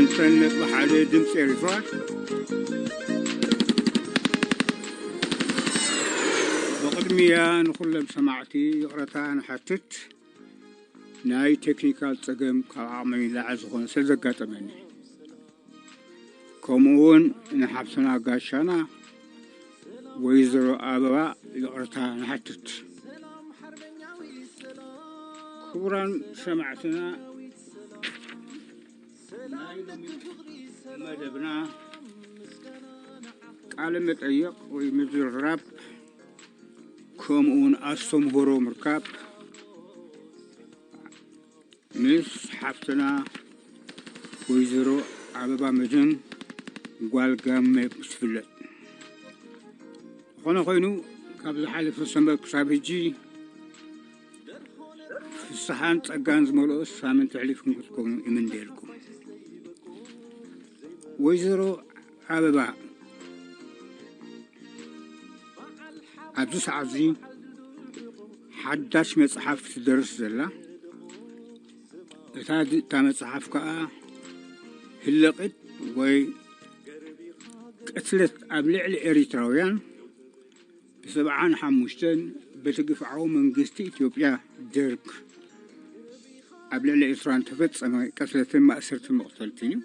ዕስራን ነጥቢ ሓደ ድምፂ ኤርትራ። ብቕድሚያ ንኹሎም ሰማዕቲ ይቕረታ ንሓትት። ናይ ቴክኒካል ጸገም ካብ ዓቕመይ ንላዕሊ ዝኾነ ስለ ዘጋጠመኒ፣ ከምኡ እውን ንሓፍትና ጋሻና ወይዘሮ ኣበባ ይቕረታ ንሓትት። ክቡራን ሰማዕትና፣ ናይ ሎሚ መደብና ቃለ መጠይቕ ወይ ምዝርራብ ከምኡውን ኣስተምህሮ ምርካብ ምስ ሓፍትና ወይዘሮ ኣበባ መድህን ጓል ጋመ ምስ ትፍለጥ። ዝኾነ ኮይኑ፣ ካብ ዝሓለፈ ሰንበት ክሳብ ሕጂ ፍስሓን ጸጋን ዝመልኦ ሳምንት ኣሕሊፍኩም ክትኮኑ ይምንደልኩም። ወይዘሮ ኣበባ ኣብዚ ሰዓት እዚ ሓዳሽ መጽሓፍ ትደርስ ዘላ፣ እታ ድ-፣ እታ መጽሓፍ ከኣ ህለቂት ወይ ቅትለት ኣብ ልዕሊ ኤሪትራውያን ብሰብዓን ሓሙሽተን በቲ ግፍዓዊ መንግስቲ ኢትዮጵያ ደርግ ኣብ ልዕሊ ኤርትራን ተፈጸመ ቅትለትን ማእሰርትን መቕተልትን እዩ።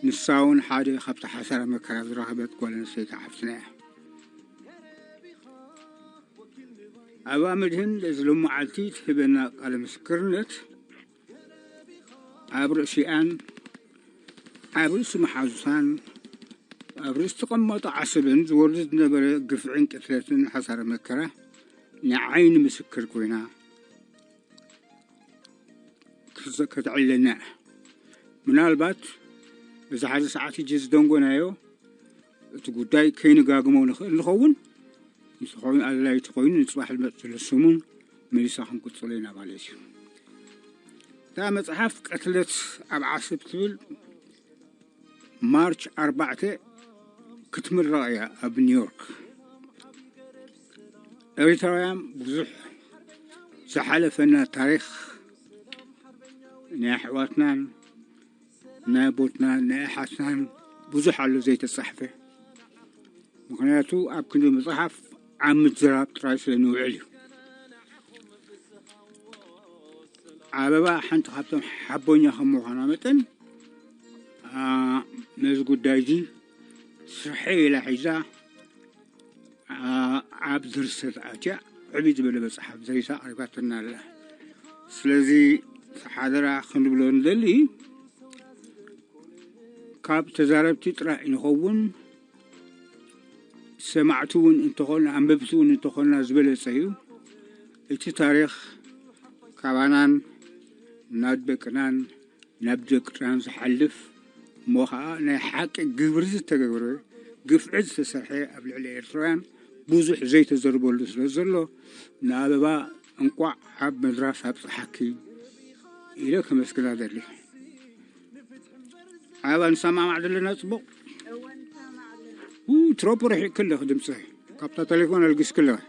ንሳ እውን ሓደ ካብቲ ሓሳረ መከራ ዝረኸበት ጓል ኣንስተይቲ ሓፍትና እያ። ኣበባ መድህን ነዚ ሎመዓልቲ ትህበና ቃለ ምስክርነት ኣብ ርእሲኣን ኣብ ርእሲ መሓዙታን ኣብ ርእሲ ተቐማጦ ዓሰብን ዝወርድ ዝነበረ ግፍዕን ቅትለትን ሓሳረ መከራ ንዓይኒ ምስክር ኮይና ክዘ-፣ ከተዕልለና እያ። ምናልባት እዚ ሓዚ ሰዓት ሕጂ ዝደንጎናዮ እቲ ጉዳይ ከይንጋግሞ ንኽእል ንኸውን። ምስ ኮይኑ ኣድላይቲ ኮይኑ ንጽባሕ ዝመጽእ ዘሎ ሰሙን መሊሳ ክንቅጽሎ ኢና ማለት እዩ። እታ መጽሓፍ ቅትለት ኣብ ዓሰብ ትብል ማርች ኣርባዕተ ክትምረቕ እያ ኣብ ኒውዮርክ። ኤሪትራውያን ብዙሕ ዝሓለፈና ታሪኽ ናይ ኣሕዋትናን ናይ ኣቦትናን ናይ ኣሓትናን ብዙሕ ኣሎ ዘይተጻሕፈ። ምኽንያቱ ኣብ ክንዲ መጽሓፍ ኣብ ምዝራብ ጥራይ ስለ ንውዕል እዩ። ኣበባ ሓንቲ ካብቶም ሓቦኛ ከም ምዃና መጠን፣ ኣ፣ ነዚ ጉዳይ እዚ ስርሐይ ኢላ ሒዛ፣ ኣ፣ ኣብ ድርሰት ኣትያ ዕብይ ዝበለ መጽሓፍ ዘሪሳ ኣቕሪባትና ኣላ። ስለዚ ሓደራ ክንብሎ ንደሊ፣ ካብ ተዛረብቲ ጥራይ ንኸውን፣ ሰማዕቲ እውን እንተኾንና፣ ኣንበብቲ እውን እንተኾንና ዝበለጸ እዩ። እቲ ታሪኽ ካባናን ናብ ደቅናን ናብ ደቅናን ዝሓልፍ እሞ ኸዓ ናይ ሓቂ ግብሪ ዝተገብረ፣ ግፍዒ ዝተሰርሐ ኣብ ልዕሊ ኤርትራውያን ብዙሕ ዘይተዘርበሉ ስለ ዘሎ፣ ንኣበባ እንቋዕ ኣብ ምድራፍ ኣብጽሓኪ ኢለ ከመስግና ደሊ። ኣበባ፣ ንሰማማዕ ዘለና ጽቡቕ? ኡ፣ ትሮፖ ርሒቕኪ ኣለኺ ድምፂ። ካብታ ቴሌፎን ኣልጊስኪ ኣለኺ።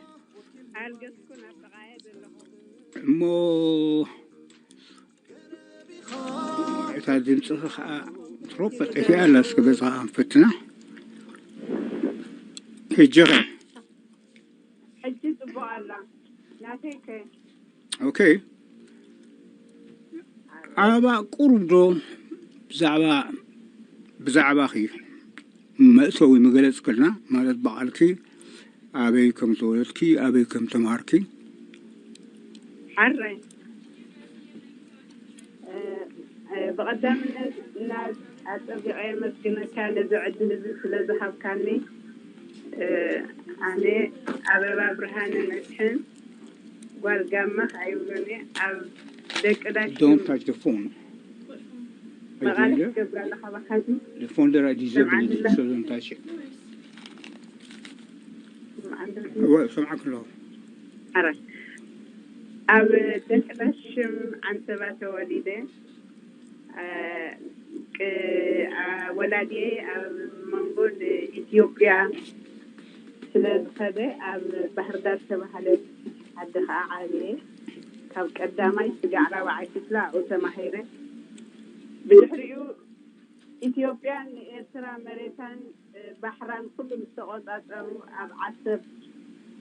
ኣልገስኩን ኣብ ጥቓየ ዘለኹ። እሞ እታ ድምፅኺ ኸዓ ትሮፖ ጠፊኣ ኣላ። እስኪ በዛ ኸዓ ንፈትና። ሕጂ ኸ? ሕጂ ጽቡቕ ኣላ። ናተይ ከ? ኦኬ። ኣበባ፣ ቁሩብ ዶ ብዛዕባ፣ ብዛዕባኺ መእተዊ መገለጽ ክልና፣ ማለት በዓልኪ ኣበይ ከም ተወለድኪ፣ ኣበይ ከም ተማሃርኪ? ሓራይ። እ፣ እ፣ ብቐዳምነት እና ኣጸቢቐ የመስግነካ ነዚ ዕድል እዚ ስለ ዝሃብካኒ። እ፣ ኣነ ኣበባ ብርሃነ መስፍን ጓል ጋማ ከኣ ይብሉኒ፣ ኣብ ደቂ ዳሽን Don't touch the phone. Are you መቐለ doing there? ክትገብራ ኣለኻ ባካዚ? The phone there, I disabled it, so don't touch it. እወ፣ እሰምዓክ ኣለኹ። ኣረ፣ ኣብ ደቂ ዳሽም ዓንሰባ ተወሊደ። እ፣ ቅ-፣ ኣ፣ ወላዲየይ ኣብ መንጎ ንኢትዮጵያ ስለ ዝኸደ፣ ኣብ ባህርዳር ዝተባህለት ዓዲ ኸዓ ዓብየ። ካብ ቀዳማይ ስጋዕ ራብዓይ ክፍሊ ኣብኡ ተማሂረ። ብድሕሪኡ ንኤርትራ መሬታን ባሕራን ኩሉ ምስ ተቆጻጸሩ፣ ኣብ ዓሰብ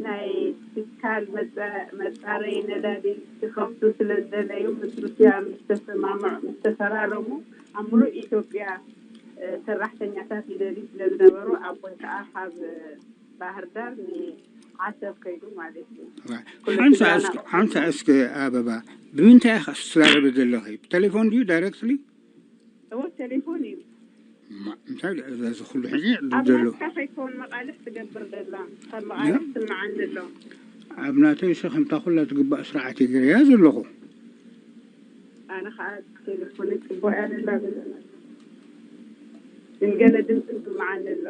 ናይ ትካል መጻ- መጻረይ ነዳዲ ክኸፍቱ ስለ ዝደለዩ፣ ምስ ሩስያ ምስ ተሰማምዑ ምስ ተፈራረሙ፣ ኣብ ምሉእ ኢትዮጵያ ሰራሕተኛታት ይደልዩ ስለ ዝነበሩ፣ ኣቦይ ከዓ ካብ ባህር ዳር ንዓሰብ ከይዱ ማለት እዩ። ኩሉ ሓምሳ ስድራና እስኪ ሓምሳ እስኪ ኣበባ፣ ብምንታይ ኢኻ ትዛረቢ ዘለኺ? ብቴሌፎን ድዩ ዳይረክትሊ? እዎ፣ ቴሌፎን እዩ። ማ- እንታይ ደ- እዚ ኩሉ ሕጂ ዕድል ኣብ ዘሎ? ናትካ ከይከውን መቓልሕ ትገብር ዘላ፣ ካብ መቓልሕ ትስምዓኒ ኣሎ። ኣብ ናተይ ሸ ከምታ ኩላ ትግባእ ስርዓት ይገርያ ዘለኹ። ኣነ ከዓ ቴሌፎን ጽቡቅ ያደላ ዘለና፣ ግን ገለ ድምፂ ትስምዓኒ ኣሎ።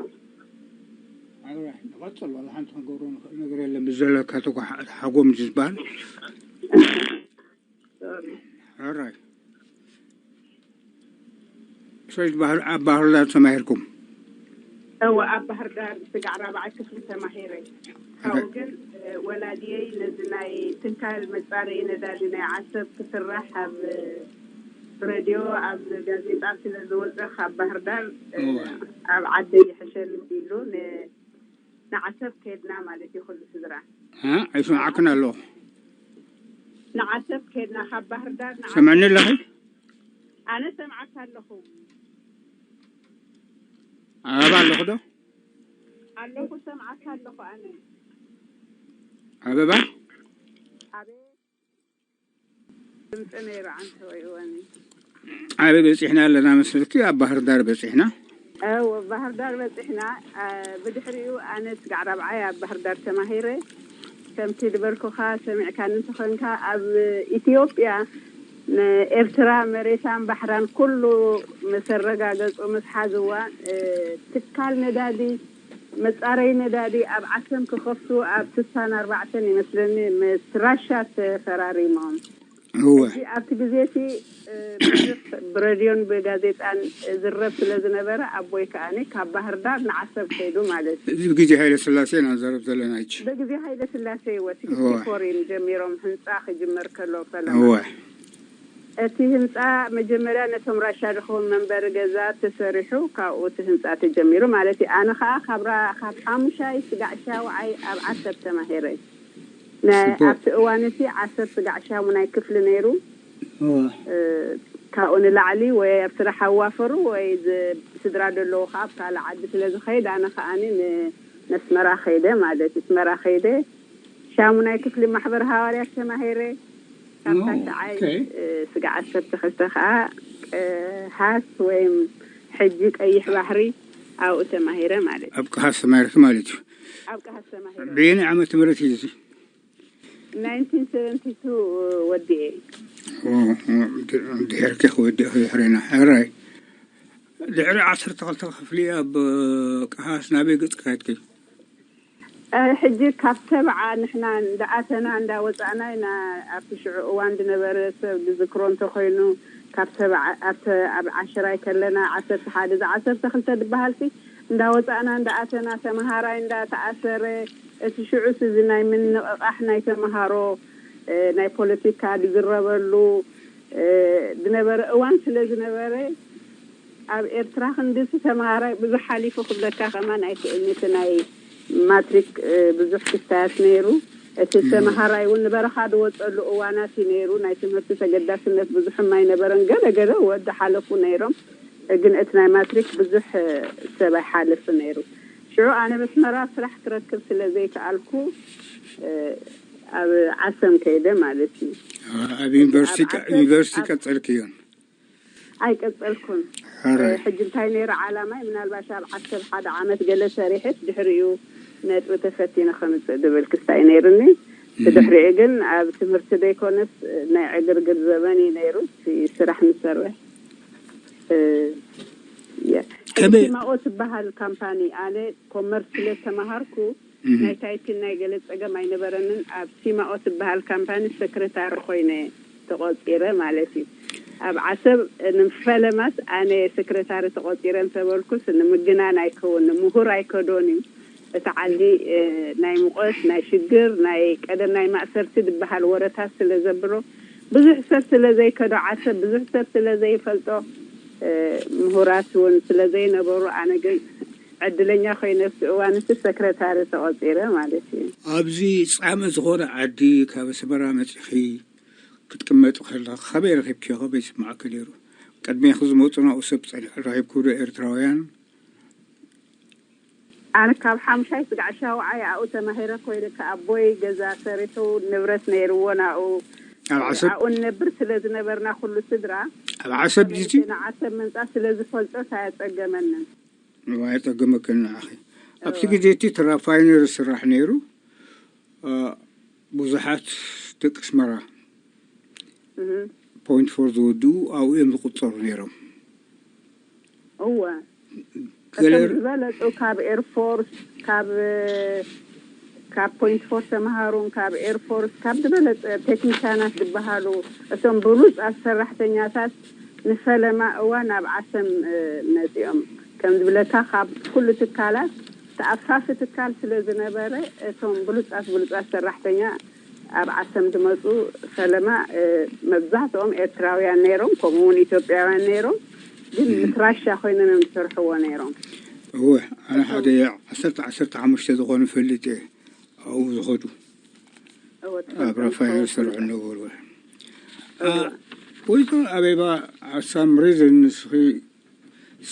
ኣረ ንቐፅል፣ ዋላ ሓንቲ ክንገብሮ ንኽእል ነገር የለን። ብዘለካ ተጓሓ ሓጎም ዝበሃል ኣራይ ሰይድ ባህር ኣብ ባህር ዳር ተማሂርኩም? እወ፣ ኣብ ባህር ዳር ስጋዕ ራብዓይ ክፍሊ ተማሂረ። ካብኡ ግን ወላዲየይ ነዚ ናይ ትካል መጻረይ ነዳዲ ናይ ዓሰብ ክስራሕ ኣብ ሬድዮ ኣብ ጋዜጣ ስለ ዝወፀ ካብ ባህር ዳር ኣብ ዓደይ ይሕሸኒ ኢሉ ንዓሰብ ከድና ማለት እዩ። ኩሉ ስድራ ኣይስምዓክን ኣለኹ። ንዓሰብ ከድና ካብ ባህር ዳር ንዓሰብ። ሰምዕኒ ኣለኺ? ኣነ ሰምዓካ ኣለኹ። ኣበባ ኣለኹ ዶ? ኣለኹ፣ ሰምዓካ ኣለኹ ኣነ። ኣበባ? ኣቤት። ድምፂ ነይሩ ዓንተ ወይ እዋኒ። ኣበይ በፂሕና ኣለና መስልኪ? ኣብ ባህር ዳር በፂሕና። እወ፣ ባህር ዳር በፂሕና። ብድሕሪኡ ኣነ ስጋዕ ራብዓይ ኣብ ባህር ዳር ተማሂረ። ከምቲ ዝበልኩኻ፣ ሰሚዕካኒ እንተኾንካ፣ ኣብ ኢትዮጵያ ንኤርትራ መሬታን ባሕራን ኩሉ ምስ ኣረጋገጹ ምስ ሓዝዋ፣ ትካል ነዳዲ መጻረይ ነዳዲ ኣብ ዓሰም ክኸፍቱ ኣብ ስሳን ኣርባዕተን ይመስለኒ ምስ ራሻ ተፈራሪሞም። እወ። እዚ ኣብቲ ግዜ እቲ ብዙሕ ብረድዮን ብጋዜጣን ዝረብ ስለ ዝነበረ ኣቦይ ከኣኒ ካብ ባህር ዳር ንዓሰብ ከይዱ ማለት እዩ። እዚ ብግዜ ሃይለ ስላሴ ኢና ንዛረብ ዘለና። እቺ ብግዜ ሃይለ ስላሴ እወ እወ። ሲክስቲ ፎር እዮም ጀሚሮም ህንፃ ክጅመር ከሎ ፈለማ። እወ። እቲ ህንፃ መጀመርያ ነቶም ራሻ ድኸውን መንበሪ ገዛ ተሰሪሑ ካብኡ እቲ ህንፃ ተጀሚሩ ማለት እዩ። ኣነ ከዓ ካብ ራ- ካብ ሓሙሻይ ስጋዕ ሻውዓይ ኣብ ዓሰብ ተማሂረ። ናይ- ጽቡቅ። ኣብቲ እዋን እቲ ዓሰብ ስጋዕ ሻሙናይ ክፍሊ ነይሩ። እወ። ካብኡ ንላዕሊ ወይ ኣብ ስራሕ ኣዋፈሩ ወይ ዝ- ስድራ ደለዎ ከዓ ኣብ ካልእ ዓዲ ስለ ዝኸይድ ኣነ ከዓኒ ን- ነስመራ ከይደ ማለት እዩ። ኣስመራ ከይደ ሻሙናይ ክፍሊ ማሕበር ሃዋርያት ተማሂረ። ካብ ኦ፣ ታሽዓይ ኦኬ። ስጋ ዓሰርተ ክልተ ከዓ ሃስ ወይም ሕጂ ቀይሕ ባሕሪ ኣብኡ ተማሂረ ማለት እዩ። ኣብ ቀሃስ ተማሂርኪ ማለት እዩ። ኣብ ቀሃስ ተማሂረ። ብየናይ ዓመት ምህረት እዩ እዚ? ናይንቲን ሰቨንቲ ቱ ወዲኤ። ድሕርኪ ክወዲእ ይሕረና ሕራይ። ድሕሪ ዓሰርተ ክልተ ክፍሊ ኣብ ቀሃስ ናበይ ገጽ ክኸድኪ? ሕጂ ካብ ሰብዓ ንሕና እንዳኣተና እንዳወፃእና ኢና። ኣብቲ ሽዑ እዋን ዝነበረ ሰብ ዝዝክሮ እንተኮይኑ ካብ ሰብዓ ኣብቲ ኣብ ዓሽራይ ከለና ዓሰርተ ሓደ እዚ ዓሰርተ ክልተ ዝበሃልሲ እንዳወፃእና እንዳኣተና ተምሃራይ እንዳተኣሰረ እቲ ሽዑስ እዚ ናይ ምንቕቓሕ ናይ ተምሃሮ ናይ ፖለቲካ ዝዝረበሉ ዝነበረ እዋን ስለ ዝነበረ ኣብ ኤርትራ ክንድዚ ተምሃራይ ብዙሕ ሓሊፉ ክብለካ ከማን ኣይክእልኒ። እቲ ናይ ማትሪክ ብዙሕ ክስታያት ነይሩ። እቲ ተምሃራይ እውን ንበረኻ ዝወፀሉ እዋናት እዩ ነይሩ። ናይ ትምህርቲ ተገዳስነት ብዙሕም ኣይነበረን። ገለ ገለ ወዲ ሓለፉ ነይሮም፣ ግን እቲ ናይ ማትሪክ ብዙሕ ሰብ ኣይሓልፍ ነይሩ። ሽዑ ኣነ በስመራ ስራሕ ክረክብ ስለ ዘይከኣልኩ ኣብ ዓሰም ከይደ ማለት እዩ። ኣብ ዩኒቨርሲቲ ቀ- ዩኒቨርሲቲ ቀጸልክዮን? ኣይቀጸልኩን። ሕጂ እንታይ ነይሩ ዓላማይ? ምናልባሽ ኣብ ዓሰብ ሓደ ዓመት ገለ ሰሪሐት ድሕሪኡ ነጥቢ ተፈቲነ ከምፅእ ዝብል ክስታይ ነይሩኒ። ብድሕሪኡ ግን ኣብ ትምህርቲ ዘይኮነስ ናይ ዕግርግር ዘበን እዩ ነይሩ። ስራሕ ንሰርሕ ከመይ? ሲማኦ ትበሃል ካምፓኒ ኣነ ኮመርስ ስለ ተመሃርኩ ናይ ታይፒን ናይ ገለ ጸገም ኣይነበረንን። ኣብ ሲማኦ ትበሃል ካምፓኒ ሰክረታሪ ኮይነ ተቆጺረ ማለት እዩ። ኣብ ዓሰብ ንፈለማስ ኣነ ሰክረታሪ ተቆጺረ እንተበልኩስ ንምግናን ኣይከውን፣ ምሁር ኣይከዶን እዩ። እቲ ዓዲ ናይ ሙቐት፣ ናይ ሽግር፣ ናይ ቀደም ናይ ማእሰርቲ ዝበሃል ወረታት ስለ ዘብሎ ብዙሕ ሰብ ስለ ዘይከዶ ዓሰብ ብዙሕ ሰብ ስለ ዘይፈልጦ ምሁራት እውን ስለ ዘይነበሩ፣ ኣነ ግን ዕድለኛ ኮይነ ኣብቲ እዋን እቲ ሰክረታሪ ተቆፂረ ማለት እዩ። ኣብዚ ጻምእ ዝኾነ ዓዲ ካብ ኣስመራ መጺኺ ክትቅመጢ ከለኺ ከመይ ረኺብክዮ? ከመይ ይስምዓኪ ነይሩ? ቅድሜኺ ዝመጹ ናብኡ ሰብ ጸኒሑ ረኺብኪ ዶ? ኤርትራውያን? ኣነ ካብ ሓሙሻይ ስጋዕ ሻውዓይ ኣብኡ ተማሂረ ኮይነ፣ ከኣቦይ ገዛ ሰሪሑ ንብረት ነይርዎ ናብኡ ኣብ ዓሰብ ኣብኡ ንነብር ስለ ዝነበርና ኩሉ ስድራ ኣብ ዓሰብ ዲቲ ንዓሰብ ምምፃእ ስለ ዝፈልጦ ኣየፀገመንን። ኣይጠገመክን ንዓኺ። ኣብቲ ግዜ እቲ ትራፋይነር ዝስራሕ ነይሩ። ብዙሓት ደቂ ኣስመራ ፖይንት ፎር ዝወድኡ ኣብኡ እዮም ዝቁፀሩ ነይሮም። እወ ገለ እቶም ዝበለፁ ካብ ኤርፎርስ ካብ ካብ ፖይንት ፎር ተምሃሩን ካብ ኤርፎርስ ካብ ዝበለፀ ቴክኒሻናት ዝበሃሉ እቶም ብሉፃት ሰራሕተኛታት ንፈለማ እዋን ኣብ ዓሰም መፂኦም። ከም ዝብለካ ካብ ኩሉ ትካላት ተኣፋፊ ትካል ስለ ዝነበረ እቶም ብሉፃት ብሉፃት ሰራሕተኛ ኣብ ዓሰም ዝመፁ ፈለማ መብዛሕትኦም ኤርትራውያን ነይሮም፣ ከምኡ እውን ኢትዮጵያውያን ነይሮም። ግን ምስ ራሻ ኮይኖም እዮም ዝሰርሕዎ ነይሮም። እወ ኣነ ሓደ ዓሰርተ ዓሰርተ ሓሙሽተ ዝኾኑ ፈልጥ እየ ኣብኡ ዝኸዱ ኣብ ራፋኤል ዝሰርሑ ነበሩ። ወይዘሮ ኣበባ ኣሳም ሪዝን ንስኺ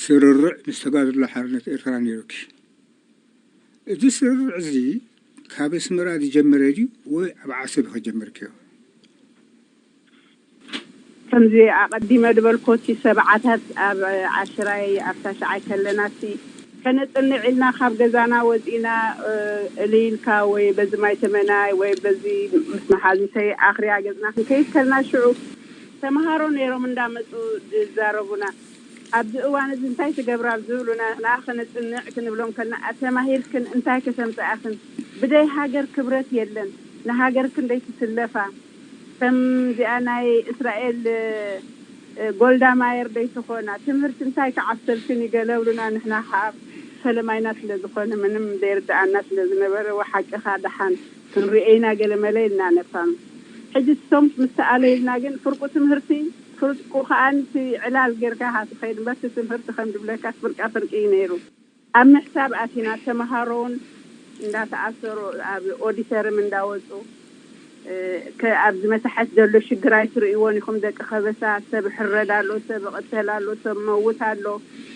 ስርርዕ ምስ ተጋድሎ ሓርነት ኤርትራ ነይሩኪ። እዚ ስርርዕ እዚ ካብ ኣስመራ ዝጀመረ ድዩ ወይ ኣብ ዓሰብ ኢኺ ጀመርክዮ? ከምዚ ኣቐዲመ ዝበልኮ እቲ ሰብዓታት ኣብ ዓሽራይ ኣብ ታሽዓይ ከለና እቲ ከነጽንዕ ኢልና ካብ ገዛና ወጺና እልይ ኢልካ ወይ በዚ ማይ ተመናይ ወይ በዚ ምስ መሓዙተይ ኣኽርያ ገጽና ክንከይድ ከልና ሽዑ ተምሃሮ ነይሮም እንዳመጹ ዝዛረቡና። ኣብዚ እዋን እዚ እንታይ ትገብራ ኣብ ዝብሉና ንሕና ከነጽንዕ ክንብሎም ከልና ኣተማሂርክን እንታይ ከተምጽኣክን ብደይ ሃገር ክብረት የለን ንሃገርክን ደይ ትስለፋ ከምዚኣ ናይ እስራኤል ጎልዳ ማየር ደይ ትኾና ትምህርቲ እንታይ ክዓብሰልክን ይገለብሉና ንሕና ከዓ ፈለማይና ስለ ዝኾነ ምንም ዘይርድኣና ስለ ዝነበረ ወሓቅኻ ደሓን ክንሪኤ ኢና ገለ መለ ኢልና ነፋም ሕጂ እቶም ምስ ተኣለዩልና ግን ፍርቁ ትምህርቲ ፍርቁ ከዓ እቲ ዕላል ጌርካ ኢኻ ትኸይድ እምበር እቲ ትምህርቲ ከም ዝብለካ ፍርቃ ፍርቂ እዩ ነይሩ ኣብ ምሕሳብ ኣቲና ተምሃሮውን እንዳተኣሰሩ ኣብ ኦዲተርም እንዳወፁ ኣብዚ መታሕት ዘሎ ሽግር ኣይትርእይዎን ኢኹም ደቂ ከበሳ ሰብ ሕረድ ኣሎ ሰብ ቕተል ኣሎ ሰብ መውት ኣሎ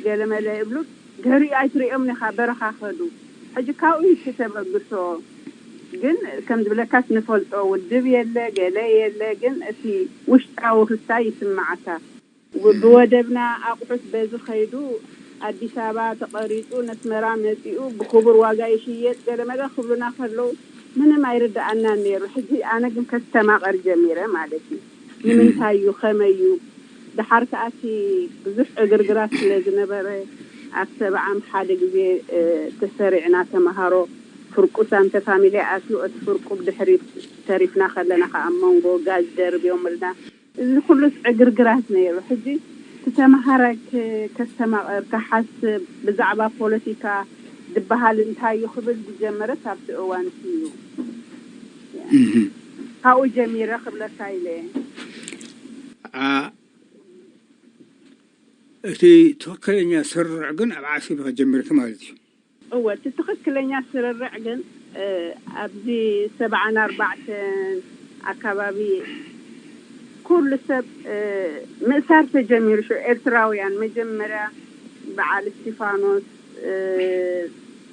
ገለመለ ይብሉ ገሪኡ ኣይትርእዮም ኢኻ በረኻ ከዱ ሕጂ ካብኡ ይተበግሶ ግን ከም ዝብለካስ ንፈልጦ ውድብ የለ ገለ የለ ግን እቲ ውሽጣዊ ክስታይ ይስምዓካ ብወደብና ኣቑሑት በዚ ከይዱ ኣዲስ ኣበባ ተቐሪፁ ነስመራ መፂኡ ብክቡር ዋጋ ይሽየጥ ገለመለ ክብሉና ከለዉ ምንም ኣይርድኣናን ነይሩ ሕጂ ኣነ ግን ከስተማቐር ጀሚረ ማለት እዩ ንምንታይ እዩ ከመይ እዩ ደሓር ከኣቲ ብዙሕ ዕግርግራት ስለ ዝነበረ ኣብ ሰብዓም ሓደ ግዜ ተሰሪዕና ተምሃሮ ፍርቁ ሳንተ ፋሚሊ ኣትዩ እቲ ፍርቁ ብድሕሪት ተሪፍና ከለና ከዓ ኣብ መንጎ ጋዝ ደርብዮምልና እዚ ኩሉስ ዕግርግራት ነይሩ ሕጂ እቲ ተምሃራይ ከስተማቐር ክሓስብ ብዛዕባ ፖለቲካ ዝበሃል እንታይ እዩ ክብል ዝጀመረ ካብቲ እዋን እዩ ካብኡ ጀሚረ ክብለካ ኢለ እቲ ትኽክለኛ ስርርዕ ግን ኣብ ዓሲብ ከጀምርኪ ማለት እዩ እወ እቲ ትኽክለኛ ስርርዕ ግን ኣብዚ ሰብዓን ኣርባዕተን ኣካባቢ ኩሉ ሰብ ምእሳር ተጀሚሩ ሽ ኤርትራውያን መጀመርያ በዓል እስቲፋኖስ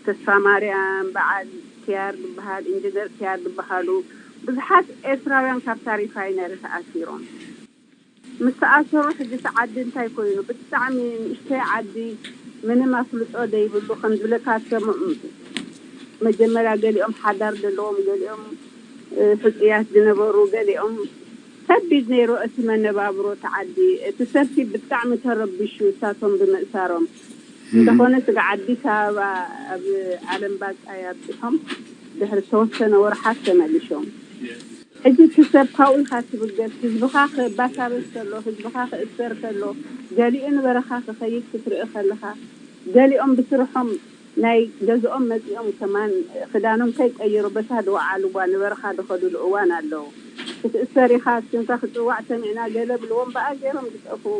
ተስፋ ማርያም በዓል ኪያር ዝበሃል ኢንጂነር ኪያር ዝበሃሉ ብዙሓት ኤርትራውያን ካብታ ሪፋይነሪ ተኣሲሮም ምስ ተኣሰሩ ሕጂ እቲ ዓዲ እንታይ ኮይኑ ብጣዕሚ ንእሽተይ ዓዲ ምንም ኣፍልጦ ዘይብሉ ከም ዝብለካ መጀመርያ ገሊኦም ሓዳር ዘለዎም ገሊኦም ሕፅያት ዝነበሩ ገሊኦም ከቢድ ነይሩ እቲ መነባብሮ እቲ ዓዲ እቲ ሰብሲ ብጣዕሚ ተረቢሹ እሳቶም ብምእሳሮም እንተኾነ ስጋ ኣዲስ ኣበባ ኣብ ዓለም ባቃ ኣብፂሖም ድሕሪ ዝተወሰነ ወርሓት ተመሊሾም ሕጂ እቲ ሰብ ካብኡ ኢኻ ትብገስ ህዝብኻ ክባሳበስ ከሎ ህዝብኻ ክእሰር ከሎ ገሊኡ ንበረኻ ክኸይድ ክትርኢ ከለኻ ገሊኦም ብስርሖም ናይ ገዝኦም መፂኦም ከማን ክዳኖም ከይቀይሩ በታ ዝወዓልዋ ንበረኻ ዝኸድሉ እዋን ኣለዉ ክትእሰር ኢኻ ስምካ ክፅዋዕ ሰሚዕና ገለ ብልዎም በኣ ገይሮም ዝጠፍኡ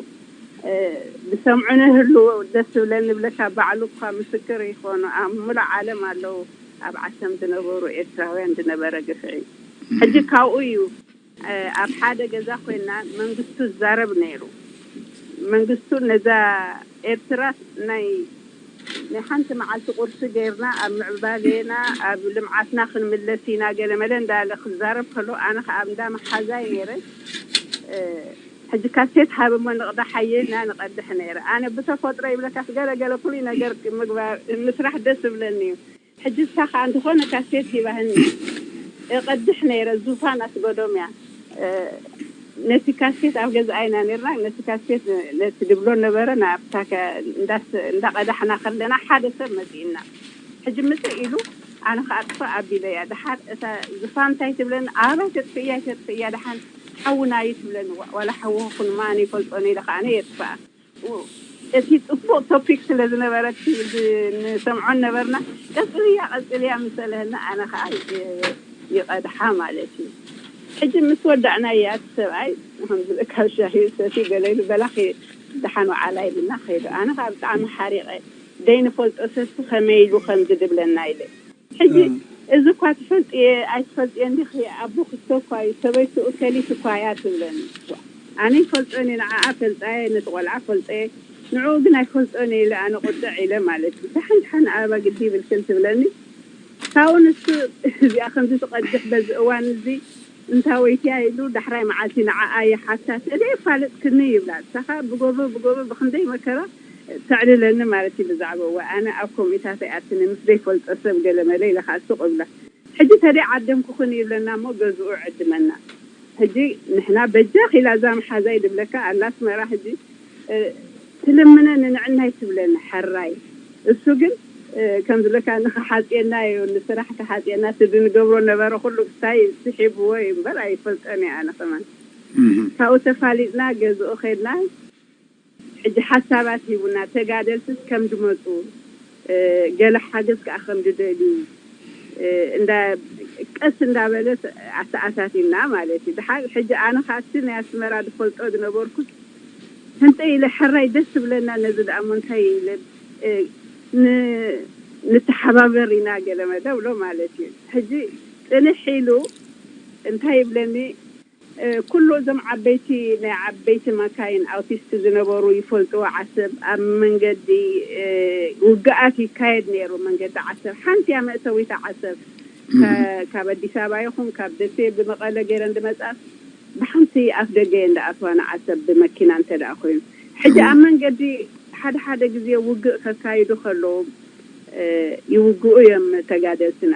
ብሰምዑ ንህሉ ደስ ዝብለኒ ብለካ፣ ባዕሉ እኳ ምስክር ይኾኑ። ኣብ ሙሉእ ዓለም ኣለዉ ኣብ ዓሰም ዝነበሩ ኤርትራውያን ዝነበረ ግፍዒ። ሕጂ ካብኡ እዩ ኣብ ሓደ ገዛ ኮይና መንግስቱ ዝዛረብ ነይሩ። መንግስቱ ነዛ ኤርትራ ናይ ናይ ሓንቲ መዓልቲ ቁርሲ ገይርና ኣብ ምዕባሌና ኣብ ልምዓትና ክንምለስ ኢና ገለ መለ እንዳለ ክዛረብ ከሎ፣ ኣነ ከዓ እንዳ መሓዛይ ነይረ። ሕጂ ካሴት ሃብ እሞ ንቕዳሓየ እና ንቐድሕ ነይረ። ኣነ ብተፈጥሮ ይብለካስ ገለ ገለ ፍሉይ ነገር ምግባር ምስራሕ ደስ ዝብለኒ እዩ። ሕጂ እሳ ከዓ እንተኾነ ካሴት ሂባህኒ እቐድሕ ነይረ። ዙፋን ኣስገዶም እያ። ነቲ ካሴት ኣብ ገዛኣ ኢና ነርና። ነቲ ካሴት ነቲ ድብሎ ነበረ ናብታ እንዳቀዳሕና ከለና ሓደ ሰብ መፂእና። ሕጂ ምፅእ ኢሉ ኣነ ከዓ ጥፋእ ኣቢለ እያ። ድሓር እታ ዙፋን እንታይ ትብለኒ? ኣባይ ተጥፍእያ ተጥፍእያ ድሓን ሓውና እዩ ትብለኒ። ዋላ ሓውኹን ማን ይፈልጦን ኢለ ከዓ ኣነ የጥፍኣ። እቲ ፅቡቅ ቶፒክ ስለ ዝነበረ ንሰምዖን ነበርና። ቀፅልያ ቀፅልያ ምሰለህና ኣነ ከዓ ይቀድሓ ማለት እዩ። ሕጂ ምስ ወዳእና እያ እቲ ሰብኣይ ከም ዝብለካ ሻሂ ሰቲ ገለ ኢሉ በላኺ ደሓን ወዓላ ኢሉና ከይዱ። ኣነ ከዓ ብጣዕሚ ሓሪቀ ደይንፈልጦ ሰብሲ ከመይ ኢሉ ከም ዝድብለና ኢለ ሕጂ እዚ እኳ ትፈልጥየ ኣይትፈልጥየ እንዲኺ ኣቦ ክስቶ እኳ እዩ ሰበይቱ እከሊት እኳ እያ ትብለኒ። ኣነ ይፈልጦን እየ ንዓኣ ፈልጣየ ነቲ ቆልዓ ፈልጠየ ንዕኡ ግን ኣይፈልጦን እየ ኢለ ኣነ ቁጥዕ ኢለ ማለት እዩ። ደሓን ደሓን ኣበባ ግዲ ይብልክን ትብለኒ። ካብኡ ንሱ እዚኣ ከምዚ ትቐድሕ በዚ እዋን እዚ እንታወይትያ ኢሉ ዳሕራይ መዓልቲ ንዓኣ ይሓታ ተደይ ፋልጥክኒ ይብላ። ንሳኻ ብጎቦ ብጎቦ ብክንደይ መከራ ተዕልለኒ ማለት እዩ ብዛዕባ እዋ ኣነ ኣብ ከምኡታት ኣይኣትንን ምስ ዘይፈልጦ ሰብ ገለ መለ ኢለ ከዓ ስቕ እብላ። ሕጂ ተደይ ዓደምኩኽን ይብለና እሞ ገዝኡ ዕድመና። ሕጂ ንሕና በጃ ኺላ እዛ መሓዛይ ድብለካ ኣላ ኣስመራ ሕጂ ትልምነ ንንዕናይ ትብለኒ ሕራይ እሱ ግን ከም ዝብለካ ንኽሓፅየና እዩ ንስራሕ ክሓፅየና እቲ ዝንገብሮ ነበረ ኩሉ ክስታይ ስሒብዎ እዩ እምበር ኣይፈልጠን እየ ኣነ ከማን ካብኡ ተፋሊጥና ገዝኡ ከድና ሕጂ ሓሳባት ሂቡና ተጋደልትስ ከም ዝመፁ ገለ ሓገዝ ከዓ ከም ዝደልዩ እንዳ ቀስ እንዳበለ ኣተኣታቲና ማለት እዩ። ድሓር ሕጂ ኣነ ካብቲ ናይ ኣስመራ ዝፈልጦ ዝነበርኩስ ህንጠ ኢለ ሕራይ ደስ ትብለና ነዚ ደኣ እሞ እንታይ ኢለ ንተሓባበር ኢና ገለ መለ ብሎ ማለት እዩ። ሕጂ ፅንሕ ኢሉ እንታይ ይብለኒ ኩሉ እዞም ዓበይቲ ናይ ዓበይቲ መካይን ኣውቲስት ዝነበሩ ይፈልጥዎ ዓሰብ ኣብ መንገዲ ውግኣት ይካየድ ነይሩ። መንገዲ ዓሰብ ሓንቲ እያ መእተዊታ ዓሰብ ካብ ኣዲስ ኣበባ ይኹን ካብ ደሴ ብመቐለ ገይረን ዝመፅኣስ ብሓንቲ ኣፍ ደገ እየን ዝኣትዋ ንዓሰብ ብመኪና እንተ ደኣ ኮይኑ። ሕጂ ኣብ መንገዲ ሓደ ሓደ ግዜ ውግእ ከካይዱ ከለዉ ይውግኡ እዮም ተጋደልትና።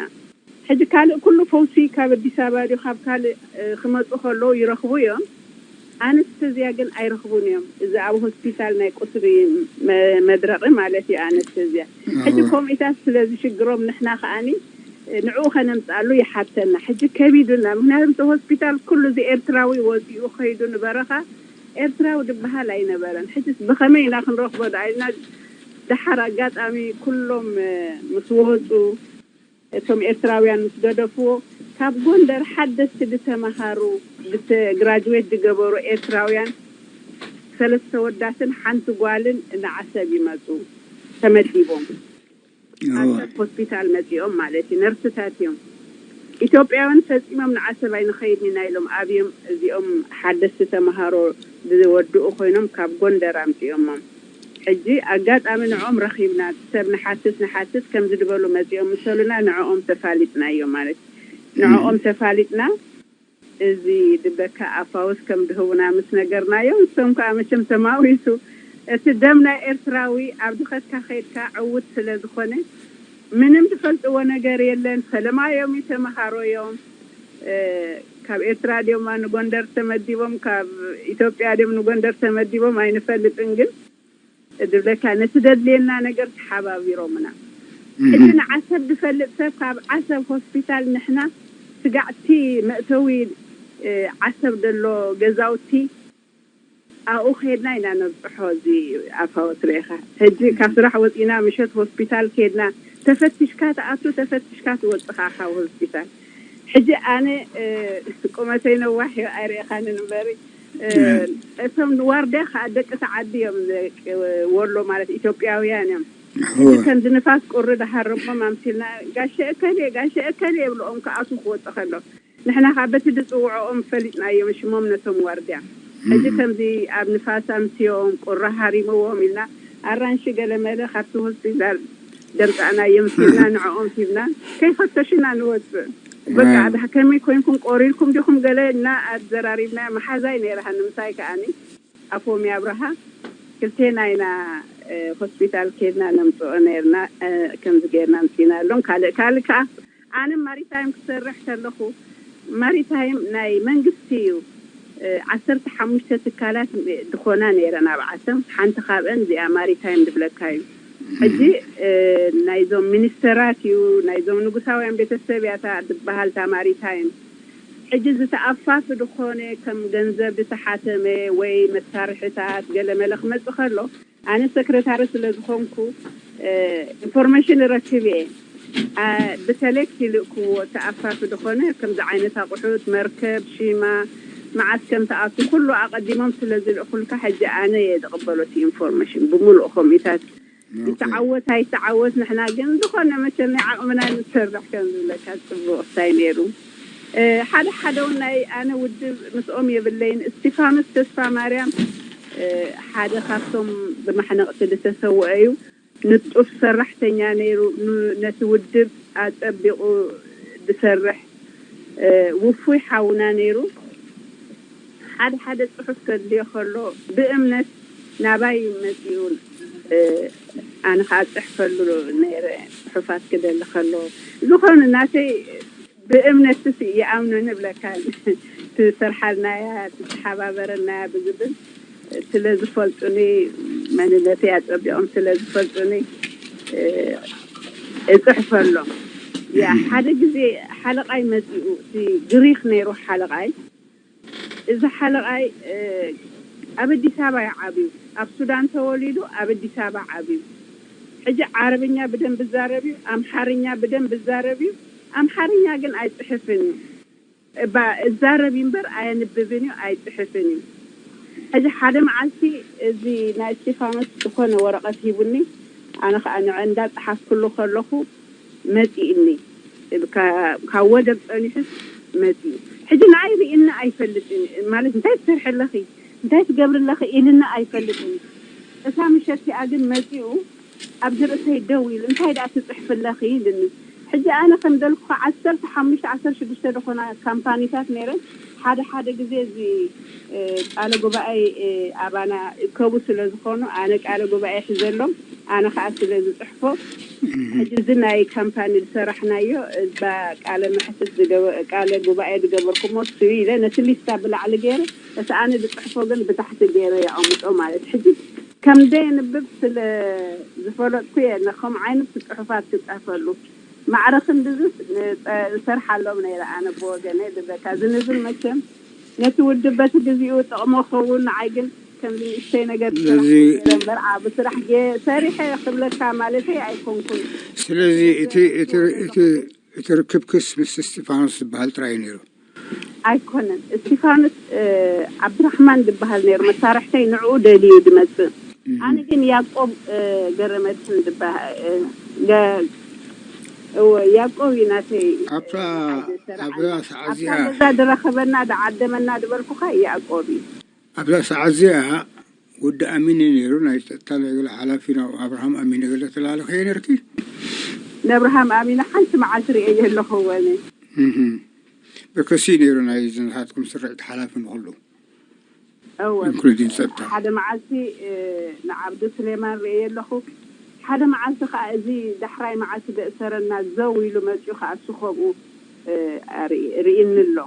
ሕጂ ካልእ ኩሉ ፈውሲ ካብ ኣዲስ ኣበባ ድዩ ካብ ካልእ ክመፁ ከለዉ ይረኽቡ እዮም። ኣነስተዝያ ግን ኣይረኽቡን እዮም። እዚ ኣብ ሆስፒታል ናይ ቁስሊ መድረቂ ማለት እዩ ኣነስተዝያ። ሕጂ ከምኡታት ስለዚ ሽግሮም ንሕና ከዓኒ ንዕኡ ከነምፅኣሉ ይሓተና። ሕጂ ከቢዱና ምክንያቱ እቲ ሆስፒታል ኩሉ እዚ ኤርትራዊ ወፂኡ ከይዱ ንበረኻ ኤርትራዊ ዝበሃል ኣይነበረን። ሕጂ ብኸመይ ኢና ክንረኽቦ ደኣ ኢልና ደሓር ኣጋጣሚ ኩሎም ምስ ወፁ እቶም ኤርትራውያን ምስ ገደፍዎ ካብ ጎንደር ሓደስቲ ዝተመሃሩ ግራጅዌት ዝገበሩ ኤርትራውያን ሰለስተ ወዳትን ሓንቲ ጓልን ንዓሰብ ይመፁ ተመዲቦም ዓሰብ ሆስፒታል መፂኦም ማለት እዩ ነርስታት እዮም ኢትዮጵያውያን ፈፂሞም ንዓሰብ ኣይንኸይድን ኢና ኢሎም ኣብዮም እዚኦም ሓደስቲ ተምሃሮ ዝወድኡ ኮይኖም ካብ ጎንደር ኣምፂኦሞም ሕጂ ኣጋጣሚ ንዕኦም ረኺብና ሰብ ንሓትት ንሓትት ከምዚ ዝበሉ መፂኦም ምስ በሉና ንዕኦም ተፋሊጥና እዮም ማለት ንዕኦም ተፋሊጥና እዚ ድበካ ኣፋውስ ከም ድህቡና ምስ ነገርናዮም እሶም ከዓ መቸም ተማዊሱ እቲ ደም ናይ ኤርትራዊ ኣብ ድኸትካ ከይድካ ዕውት ስለ ዝኾነ ምንም ዝፈልጥዎ ነገር የለን ፈለማ እዮም ተምሃሮ እዮም ካብ ኤርትራ ድዮም ንጎንደር ተመዲቦም ካብ ኢትዮጵያ ድዮም ንጎንደር ተመዲቦም ኣይንፈልጥን ግን ድብለካ ነቲ ደድልየና ነገር ተሓባቢሮምና ሕጂ ንዓሰብ ዝፈልጥ ሰብ ካብ ዓሰብ ሆስፒታል ንሕና ስጋዕቲ መእተዊ ዓሰብ ዘሎ ገዛውቲ ኣብኡ ከድና ኢና ነብፅሖ እዚ ኣፋወት ርኢኻ ሕጂ ካብ ስራሕ ወፂና ምሸት ሆስፒታል ከድና ተፈትሽካ ትኣቱ ተፈትሽካ ትወፅኻ ካብ ሆስፒታል ሕጂ ኣነ ቁመተይ ነዋሕ ኣይርኢኻንን እምበሪ እቶም ዋርድያ ከዓ ደቂ እቲ ዓዲ እዮም። ወሎ ማለት ኢትዮጵያውያን እዮም። ከምዚ ንፋስ ቁሪ ድሃረሞም ኣምሲልና፣ ጋሸ እከሌ፣ ጋሸ እከሌ የብልኦም ክኣቱ ክወፁ ከሎ፣ ንሕና ከዓ በቲ ዝፅውዕኦም ፈሊጥናዮም ሽሞም ነቶም ዋርድያ። ሕጂ ከምዚ ኣብ ንፋስ ኣምስዮም ቁሪ ሃሪምዎም ኢልና፣ ኣራንሺ ገለመለ ካብቲ ሆስፒታል ደምፃእናዮም ሲብና፣ ንዕኦም ሲብና ከይፈተሹና ንወፅእ። በቃ ኣድሓ ከመይ ኮይንኩም፣ ቆሪርኩም ዲኹም ገለ እና ኣዘራሪብና። መሓዛይ ነይራ ሃኒ ምሳይ ከዓኒ ኣፎም ኣብርሃ ክልቴና ኢና ሆስፒታል ከድና ነምፅኦ ነርና። ከምዚ ገርና ኣምፂና ኣሎም። ካልእ ካልእ ከዓ ኣነ ማሪታይም ክሰርሕ ከለኹ፣ ማሪታይም ናይ መንግስቲ እዩ። ዓሰርተ ሓሙሽተ ትካላት ዝኾና ነይረን ኣብ ዓሰብ። ሓንቲ ካብአን እዚኣ ማሪታይም ድብለካ እዩ። ሕጂ ናይዞም ሚኒስተራት እዩ፣ ናይዞም ንጉሳውያን ቤተሰብ እያ እታ ድበሃል እታ ማሪታይም። ሕጂ ዝተኣፋፍ ዝኾነ ከም ገንዘብ ዝተሓተመ ወይ መሳርሕታት ገለመለ ክመፅእ ከሎ፣ ኣነ ሰክረታሪ ስለ ዝኾንኩ ኢንፎርሜሽን እረክብ እየ። ብተሌክስ ይልእክዎ፣ ተኣፋፊ ዝኾነ ከምዚ ዓይነት ኣቑሑት፣ መርከብ፣ ሺማ፣ መዓስ ከም ተኣቱ ኩሉ ኣቐዲሞም ስለ ዝልእኩልካ፣ ሕጂ ኣነ እየ ዝቕበሎ እቲ ኢንፎርሜሽን ብምሉእ ኮሚታት። ይተዓወት ኣይተዓወት፣ ንሕና ግን ዝኾነ መቸም ናይ ዓቕምና ንሰርሕ ከም ዝብለካ ጽቡቕ እንታይ ነይሩ። ሓደ ሓደ እውን ናይ ኣነ ውድብ ምስኦም የብለይን። እስቲፋኖስ ተስፋ ማርያም ሓደ ካብቶም ብማሕነቕቲ ዝተሰውአ እዩ። ንጡፍ ሰራሕተኛ ነይሩ። ነቲ ውድብ ኣጸቢቑ ዝሰርሕ ውፉይ ሓውና ነይሩ። ሓደ ሓደ ጽሑፍ ከድልዮ ከሎ ብእምነት ናባይ መጺኡ ኣነ ከዓ ጽሕፈሉ ነይረ። ጽሑፋት ክደሊ ከሎ ዝኾነ ናተይ ብእምነትስ ይኣምኑኒ እብለካ። ትሰርሓልናያ ትተሓባበረናያ ብዝብል ስለ ዝፈልጡኒ፣ መንነተይ ኣጸቢቖም ስለ ዝፈልጡኒ እጽሕፈሎም። ያ ሓደ ግዜ ሓለቓይ መጺኡ፣ እቲ ግሪኽ ነይሩ ሓለቓይ። እዚ ሓለቓይ ኣብ ኣዲስ ኣበባ እዩ ዓብዩ። ኣብ ሱዳን ተወሊዱ ኣብ ኣዲስ ኣበባ ዓብዩ። ሕጂ ዓረብኛ ብደንብ ይዛረብ እዩ፣ ኣምሓርኛ ብደንብ ይዛረብ እዩ። ኣምሓርኛ ግን ኣይጽሕፍን እዩ። እባ እዛረብ እዩ እምበር ኣየንብብን እዩ፣ ኣይጽሕፍን እዩ። ሕጂ ሓደ መዓልቲ እዚ ናይ እስጢፋኖስ ዝኾነ ወረቐት ሂቡኒ። ኣነ ከዓ ንዕ እንዳጸሓፍኩሉ ከለኹ መጺእኒ። ካብ ወደብ ጸኒሑስ መጺኡ። ሕጂ ንዓይ ርኢኒ ኣይፈልጥን እዩ። ማለት እንታይ ትሰርሒ ኣለኺ፣ እንታይ ትገብሪ ኣለኺ ኢልኒ ኣይፈልጥን እዩ። እታ ምሸት እቲኣ ግን መጺኡ ኣብቲ ርእሰይ ደው ኢሉ፣ "እንታይ ደኣ ትጽሕፊ ኣለኺ?" ኢልኒ። ሕጂ ኣነ ከም ደልኩኻ ዓሰርተ ሓሙሽተ ዓሰርተ ሽዱሽተ ዝኾና ካምፓኒታት ነይረን። ሓደ ሓደ ግዜ እዚ ቃለ ጉባኤ ኣባና እከቡ ስለ ዝኾኑ፣ ኣነ ቃለ ጉባኤ ሒዘሎም፣ ኣነ ኸዓ ስለ ዝጽሕፎ፣ ሕጂ እዚ ናይ ካምፓኒ ዝሰራሕናዮ እዛ ቃለ መሕትት ዝገበ-፣ ቃለ ጉባኤ ዝገበርኩሞ እሱ ኢለ ነቲ ሊስታ ብላዕሊ ገይረ፣ እቲ ኣነ ዝጽሕፎ ግን ብታሕቲ ገይረ የቐምጦ ማለት። ሕጂ ከም ደየንብብ ስለ ዝፈለጥኩ እየ ነኸም ዓይነት ጽሑፋት ክጽሕፈሉ። ማዕረ ክንድዝስ ንጸ-፣ እሰርሓሎም ነይረ ኣነ ብወገነይ። ብዘካ ዝንዝል መቸም ነቲ ውድብ በቲ ግዜኡ ጥቕሞ ክኸውን፣ ንዓይ ግን ከምዚ ንእሽተይ ነገር ስለዚ ዝሰርሕ እምበር ዓቢ ስራሕ ገ-፣ ሰሪሐ ክብለካ ማለተይ ኣይኮንኩን። ስለዚ እቲ፣ እቲ፣ እቲ፣ እቲ ርክብክስ ምስ እስጢፋኖስ ዝበሃል ጥራይ እዩ ነይሩ? ኣይኮነን። እስቲፋኖስ፣ እ፣ ዓብድራሕማን ዝበሃል ነይሩ መሳርሕተይ፣ ንዕኡ ደልዩ ዝመጽእ። እም። ኣነ ግን ያዕቆብ፣ እ፣ ገረመድህን ዝበሃል፣ እ፣ ገ-፣ እወ፣ ያዕቆብ እዩ ናተይ፣ ኣብታ፣ እ፣ ሓደ ተራ ኣብዛ ዓንዲ። ሰዓት ኣብታ እዚኣ ገዛ ዝረኸበና፣ ዝዓደመና ዝበልኩኻ ያዕቆብ እዩ። ኣብዛ ሰዓት እዚኣ ወዲ ኣሚነ ነይሩ፣ ናይ ጸጥታ ናይ ገለ ሓላፊ፣ ናብ ኣብርሃም ኣሚነ ገለ ተላለኸዮ ነርኪ? ንኣብርሃም ኣሚነ ሓንቲ መዓልቲ ርእየ ኣለኹ ወነ። እህ። በከሲ ነይሩ ናይ ዝንሃትኩም ስርዒት ሓላፊ ንኹሉ። እወ። ኢንክሉዲንግ ጸጥታ። ሓደ መዓልቲ፣ እ፣ ንዓብዱ ስሌማን ርእየ ኣለኹ። ሓደ መዓልቲ ከኣ እዚ ዳሕራይ መዓልቲ ዘእሰረና ዘው ኢሉ መጺኡ ከኣ እሱ ከምኡ፣ እ፣ ኣርኢ-፣ ርእይኒ ኣሎ።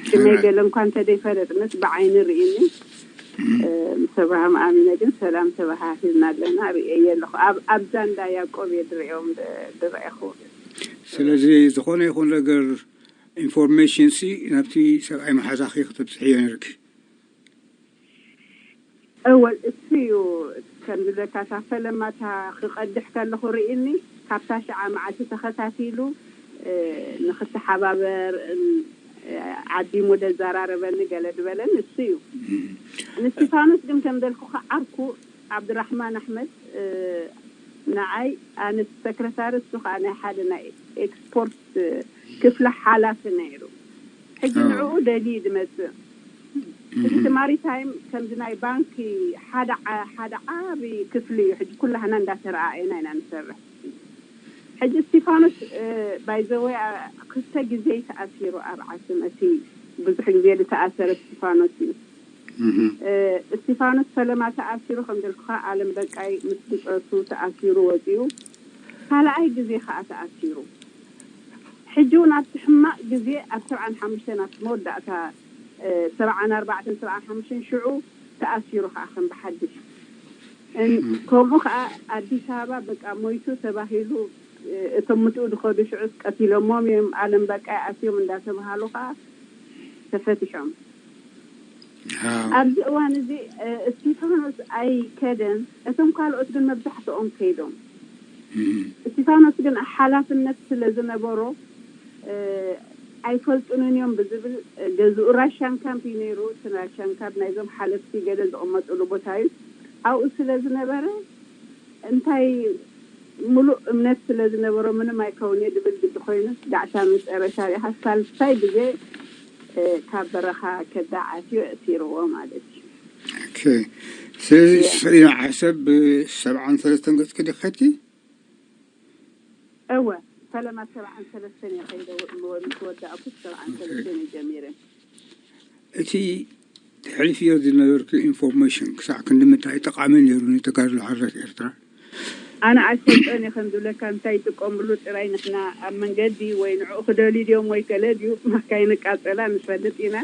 ሽመይ ሓራይ። ገለ እንኳ እንተደይፈለጥንስ ብዓይኒ ርእይኒ። እም። እ፣ ምስ ኣብርሃም ኣሚነ ግን ሰላም ተበሃሂልና ኣለና። ርእየ ኣለኹ። ኣብ፣ ኣብዛ እንዳ ያዕቆብ እየ ድርእዮም ድ-፣ ድረኤኹ። ስለዚ ዝኾነ ይኹን ነገር ኢንፎርሜሽን ሲ ናብቲ ሰብኣይ መሓዛኺ ክተብጽሕዮ ነርኪ። እወ፣ እሱ እዩ። ከም ዝብለካ፣ እታ ፈለማ እታ ክቐድሕ ከለኹ ርኢኒ፣ ካብታ ሽዓ መዓልቲ ተኸታቲሉ፣ እ፣ ንኽተሓባበር፣ እ፣ ዓዲሙ ደዛራረበኒ ገለ ዝበለን እሱ እዩ። ንስቲፋኖስ ግን ከም ደልኩኻ ዓርኩ ዓብድራሕማን ኣሕመድ ንዓይ ኣነ ሰክረታሪ፣ እሱ ከዓ ናይ ሓደ ናይ ኤክስፖርት ክፍሊ ሓላፊ ነይሩ። ሕጂ ንዕኡ ደልዩ ዝመፅእ እቲ ማሪታይም ከምዚ ናይ ባንኪ ሓደ ሓደ ዓቢ ክፍሊ እዩ። ሕጂ ኩላህና እንዳተረኣኤና ኢና ንሰርሕ። ሕጂ እስቲፋኖስ ባይዘወይ ክልተ ግዜ ተኣሲሩ ኣብ ዓስም። እቲ ብዙሕ ግዜ ዝተኣሰረ እስቲፋኖስ እዩ። እስቲፋኖስ ፈለማ ተኣሲሩ ከም ደልኩኻ ኣለም በቃይ ምስ ብፀቱ ተኣሲሩ ወፂኡ። ካልኣይ ግዜ ከዓ ተኣሲሩ። ሕጂ እውን ኣብቲ ሕማቕ ግዜ ኣብ ሰብዓን ሓሙሽተን ኣብቲ መወዳእታ ሰብዓን ኣርባዕተን ሰብዓን ሓሙሽተን ሽዑ ተኣሲሩ ከዓ ከም ብሓድሽ። ከምኡ ከዓ ኣዲስ ኣበባ በቃ ሞይቱ ተባሂሉ እቶም ምትኡ ዝኸዱ ሽዑስ ቀቲሎሞም እዮም ኣለም በቃይ ኣትዮም እንዳተባሃሉ ከዓ ተፈቲሖም። ኣብዚ እዋን እዚ እስቲፋኖስ ኣይከደን። እቶም ካልኦት ግን መብዛሕትኦም ከይዶም። እስቲፋኖስ ግን ሓላፍነት ስለ ዝነበሮ ኣይፈልጡንን እዮም ብዝብል ገዝኡ ራሽያን ካምፕ እዩ ነይሩ። እቲ ራሽያን ካምፕ ናይዞም ሓለፍቲ ገለ ዝቕመጥሉ ቦታ እዩ። ኣብኡ ስለ ዝነበረ እንታይ ሙሉእ እምነት ስለ ዝነበሮ ምንም ኣይከውን እየ ዝብል ግዲ ኮይኑ ዳዕሳ መጨረሻ ሪኢኻ ሳልሳይ ግዜ ካብ በረኻ ከዳዓት እዩ እሲርዎ ማለት እዩ። ስለዚ ስሪና ዓሰብ ብሰብዓን ሰለስተን ገፅኪ ድኸድኪ እወ ፈለማ ሰብዓን ሰለስተን እየ ከይደ ምስ ወዳእኩ ሰብዓን ሰለስተን እየ ጀሚረ። እቲ ተሕልፍዮ ዝነበርኪ ኢንፎርሜሽን ክሳዕ ክንዲ ምንታይ ጠቓሚ ነይሩ ንተጋድሎ ሓርነት ኤርትራ? ኣነ ኣይፈልጦን እየ ከም ዝብለካ እንታይ ይጥቀምሉ ጥራይ ንሕና ኣብ መንገዲ ወይ ንዕኡ ክደልዩ ድዮም ወይ ከለ ድዩ ማካይን ቃጸላ ንፈልጥ ኢና።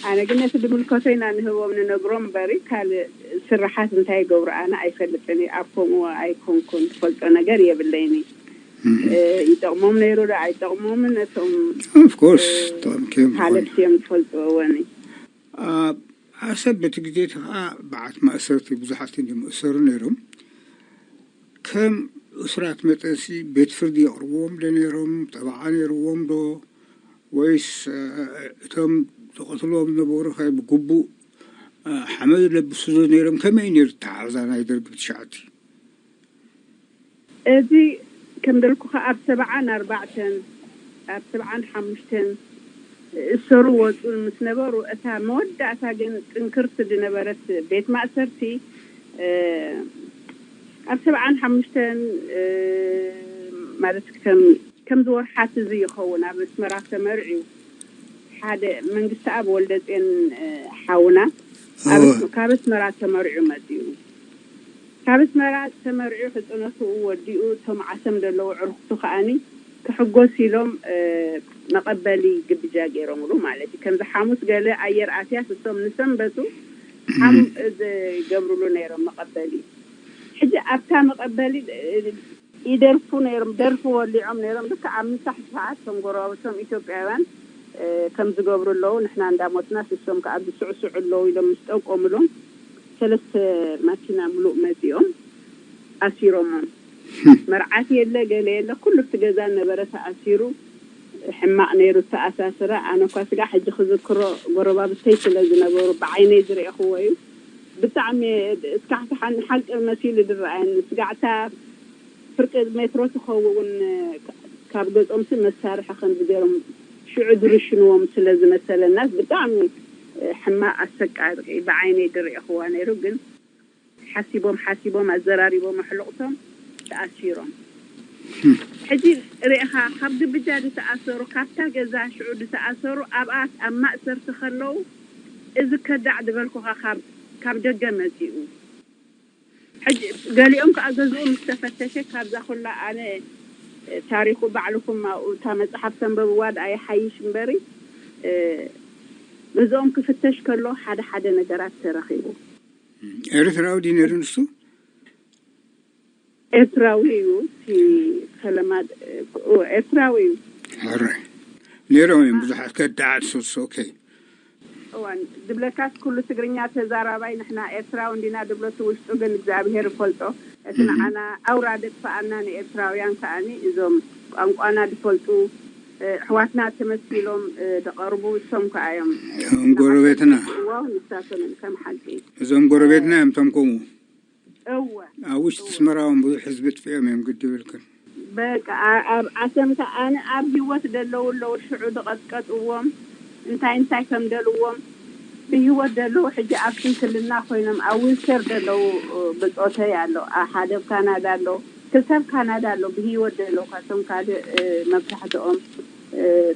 ኣነ ግን ነቲ ዝምልከቶ ኢና ንህቦም ንነግሮም እምበሪ ካልእ ስራሓት እንታይ ይገብሩ ኣነ ኣይፈልጥን እየ። ኣብ ከምኡ ኣይኮንኩን ዝፈልጦ ነገር የብለይን። ይጠቕሞም ነይሩ ዶ ኣይጠቕሞምን ነቶም ኦፍኮርስ ጠቕምኪ እዮም ዝኾነ ሓለፍቲ እዮም ዝፈልጥዎ ወኒ ኣብ ዓሰብ በቲ ግዜ እቲ ከዓ በዓት ማእሰርቲ ብዙሓት እዮም ዝእሰሩ ነይሮም። ከም እሱራት መጠንሲ ቤት ፍርዲ የቕርብዎም ዶ ነይሮም? ጠበዓ ነይርዎም ዶ? ወይስ እቶም ዝቐትልዎም ዝነበሩ ከ ብግቡእ ሓመድ ለብሱ ዶ ነይሮም? ከመይ ነይሩ ተሓዛ ናይ ደርጊ ብትሽዓቲ? እዚ ከም ደልኩኻ ኣብ ሰብዓን ኣርባዕተን ኣብ ሰብዓን ሓሙሽተን እሰሩ ወፁ ምስ ነበሩ እታ መወዳእታ ግን ጥንክርቲ ዝነበረት ቤት ማእሰርቲ ኣብ ሰብዓን ሓሙሽተን ማለት ከም ከምዚ ወርሓት እዚ ይኸውን ኣብ ኣስመራ ተመርዕዩ ሓደ መንግስቲ ኣብ ወልደፅዮን ሓውና ካብ ኣስመራ ተመርዕዩ መፅኡ ካብ ኣስመራ ተመርዕዩ ሕፅነቱ ወዲኡ እቶም ዓሰም ዘለዉ ዕርክቱ ከዓኒ ክሕጎስ ኢሎም መቐበሊ ግብጃ ገይሮምሉ ማለት እዩ። ከምዚ ሓሙስ ገለ ኣየር ኣትያስ እሶም ንሰንበቱ ሓም ዝገብርሉ ነይሮም መቐበሊ። ሕጂ ኣብታ መቐበሊ ይደርፉ ነይሮም፣ ደርፊ ወሊዖም ነይሮም። ልክዕ ኣብ ምሳሕ ሰዓት እቶም ጎረባብቶም ኢትዮጵያውያን ከም ዝገብሩ ኣለዉ፣ ንሕና እንዳሞትና ንሶም ከዓ ዝስዕስዑ ኣለዉ ኢሎም ምስ ጠቆምሎም ሰለስተ ማኪና ምሉእ መፂኦም ኣሲሮሞም። መርዓት የለ ገለ የለ ኩሉ እቲ ገዛ ነበረ ተኣሲሩ። ሕማቕ ነይሩ ተኣሳስራ። ኣነ እኳ ስጋዕ ሕጂ ክዝክሮ ጎረባብተይ ስለ ዝነበሩ ብዓይነይ ዝረኤኽዎ እዩ። ብጣዕሚ እስካዕ ሓቂ መሲሉ ዝረኣየኒ ስጋዕታ ፍርቂ ሜትሮ ትኸውን ካብ ገጾምሲ መሳርሒ ከምዚ ገይሮም ሽዑ ዝርሽንዎም ስለ ዝመሰለናስ ብጣዕሚ ሕማቕ ኣሰቃቂ ብዓይነይ ዝረኤኽዋ ነይሩ። ግን ሓሲቦም ሓሲቦም ኣዘራሪቦም ኣሕልቕቶም ተኣሲሮም። ሕጂ ርኢኻ ካብ ግብጃ ዝተኣሰሩ ካብታ ገዛ ሽዑ ዝተኣሰሩ ኣብኣ ኣብ ማእሰርቲ ከለዉ እዚ ከዳዕ ዝበልኩኻ ካብ ካብ ደገ መፂኡ። ሕጂ ገሊኦም ከዓ ገዝኡ ምስ ተፈተሸ ካብዛ ኩላ ኣነ ታሪኩ ባዕልኩም ኣብኡ እታ መፅሓፍ ተንበብዋ ደኣ ይሓይሽ እምበሪ ገዝኦም ክፍተሽ ከሎ ሓደ ሓደ ነገራት ተረኺቡ። ኤርትራዊ ድዩ ነይሩ ንሱ? ኤርትራዊ እዩ እቲ ፈለማ ኤርትራዊ እዩ። ሕራይ ነይሮም እዮም ብዙሓት ከዳዓት ሶስ ኦኬ። እዋን ዝብለካስ ኩሉ ትግርኛ ተዛራባይ ንሕና ኤርትራዊ እንዲና ዝብሎ እቲ ውሽጡ ግን እግዚኣብሄር ይፈልጦ። እቲ ንዓና ኣውራ ደጥፍኣና ንኤርትራውያን ከኣኒ እዞም ቋንቋና ዝፈልጡ ኣሕዋትና ተመሲሎም ዝቐርቡ እሶም ከኣ እዮም። እዞም ጎረቤትና። ዋው ንሳቶም እዮም ከም ሓቂ። እዞም ጎረቤትና እዮም እቶም ከምኡ። እወ። ኣብ ውሽጢ ኣስመራ እውን ብዙሕ ህዝቢ ጥፊኦም እዮም ግዲ ይብልክን። በቃ ኣብ ዓሰምካ ኣነ ኣብ ህይወት ደለዉ ኣለዉ ሽዑ ዝቐጥቀጥዎም እንታይ እንታይ ከም ደልዎም ብህይወት ደለዉ ሕጂ ኣብ ስንክልና ኮይኖም ኣብ ዊልቸር ደለዉ ብጾተይ ኣሎ ሓደ ኣብ ካናዳ ኣሎ ክልተ ኣብ ካናዳ ኣሎ ብህይወት ደለዉ ካቶም ካልእ መብዛሕትኦም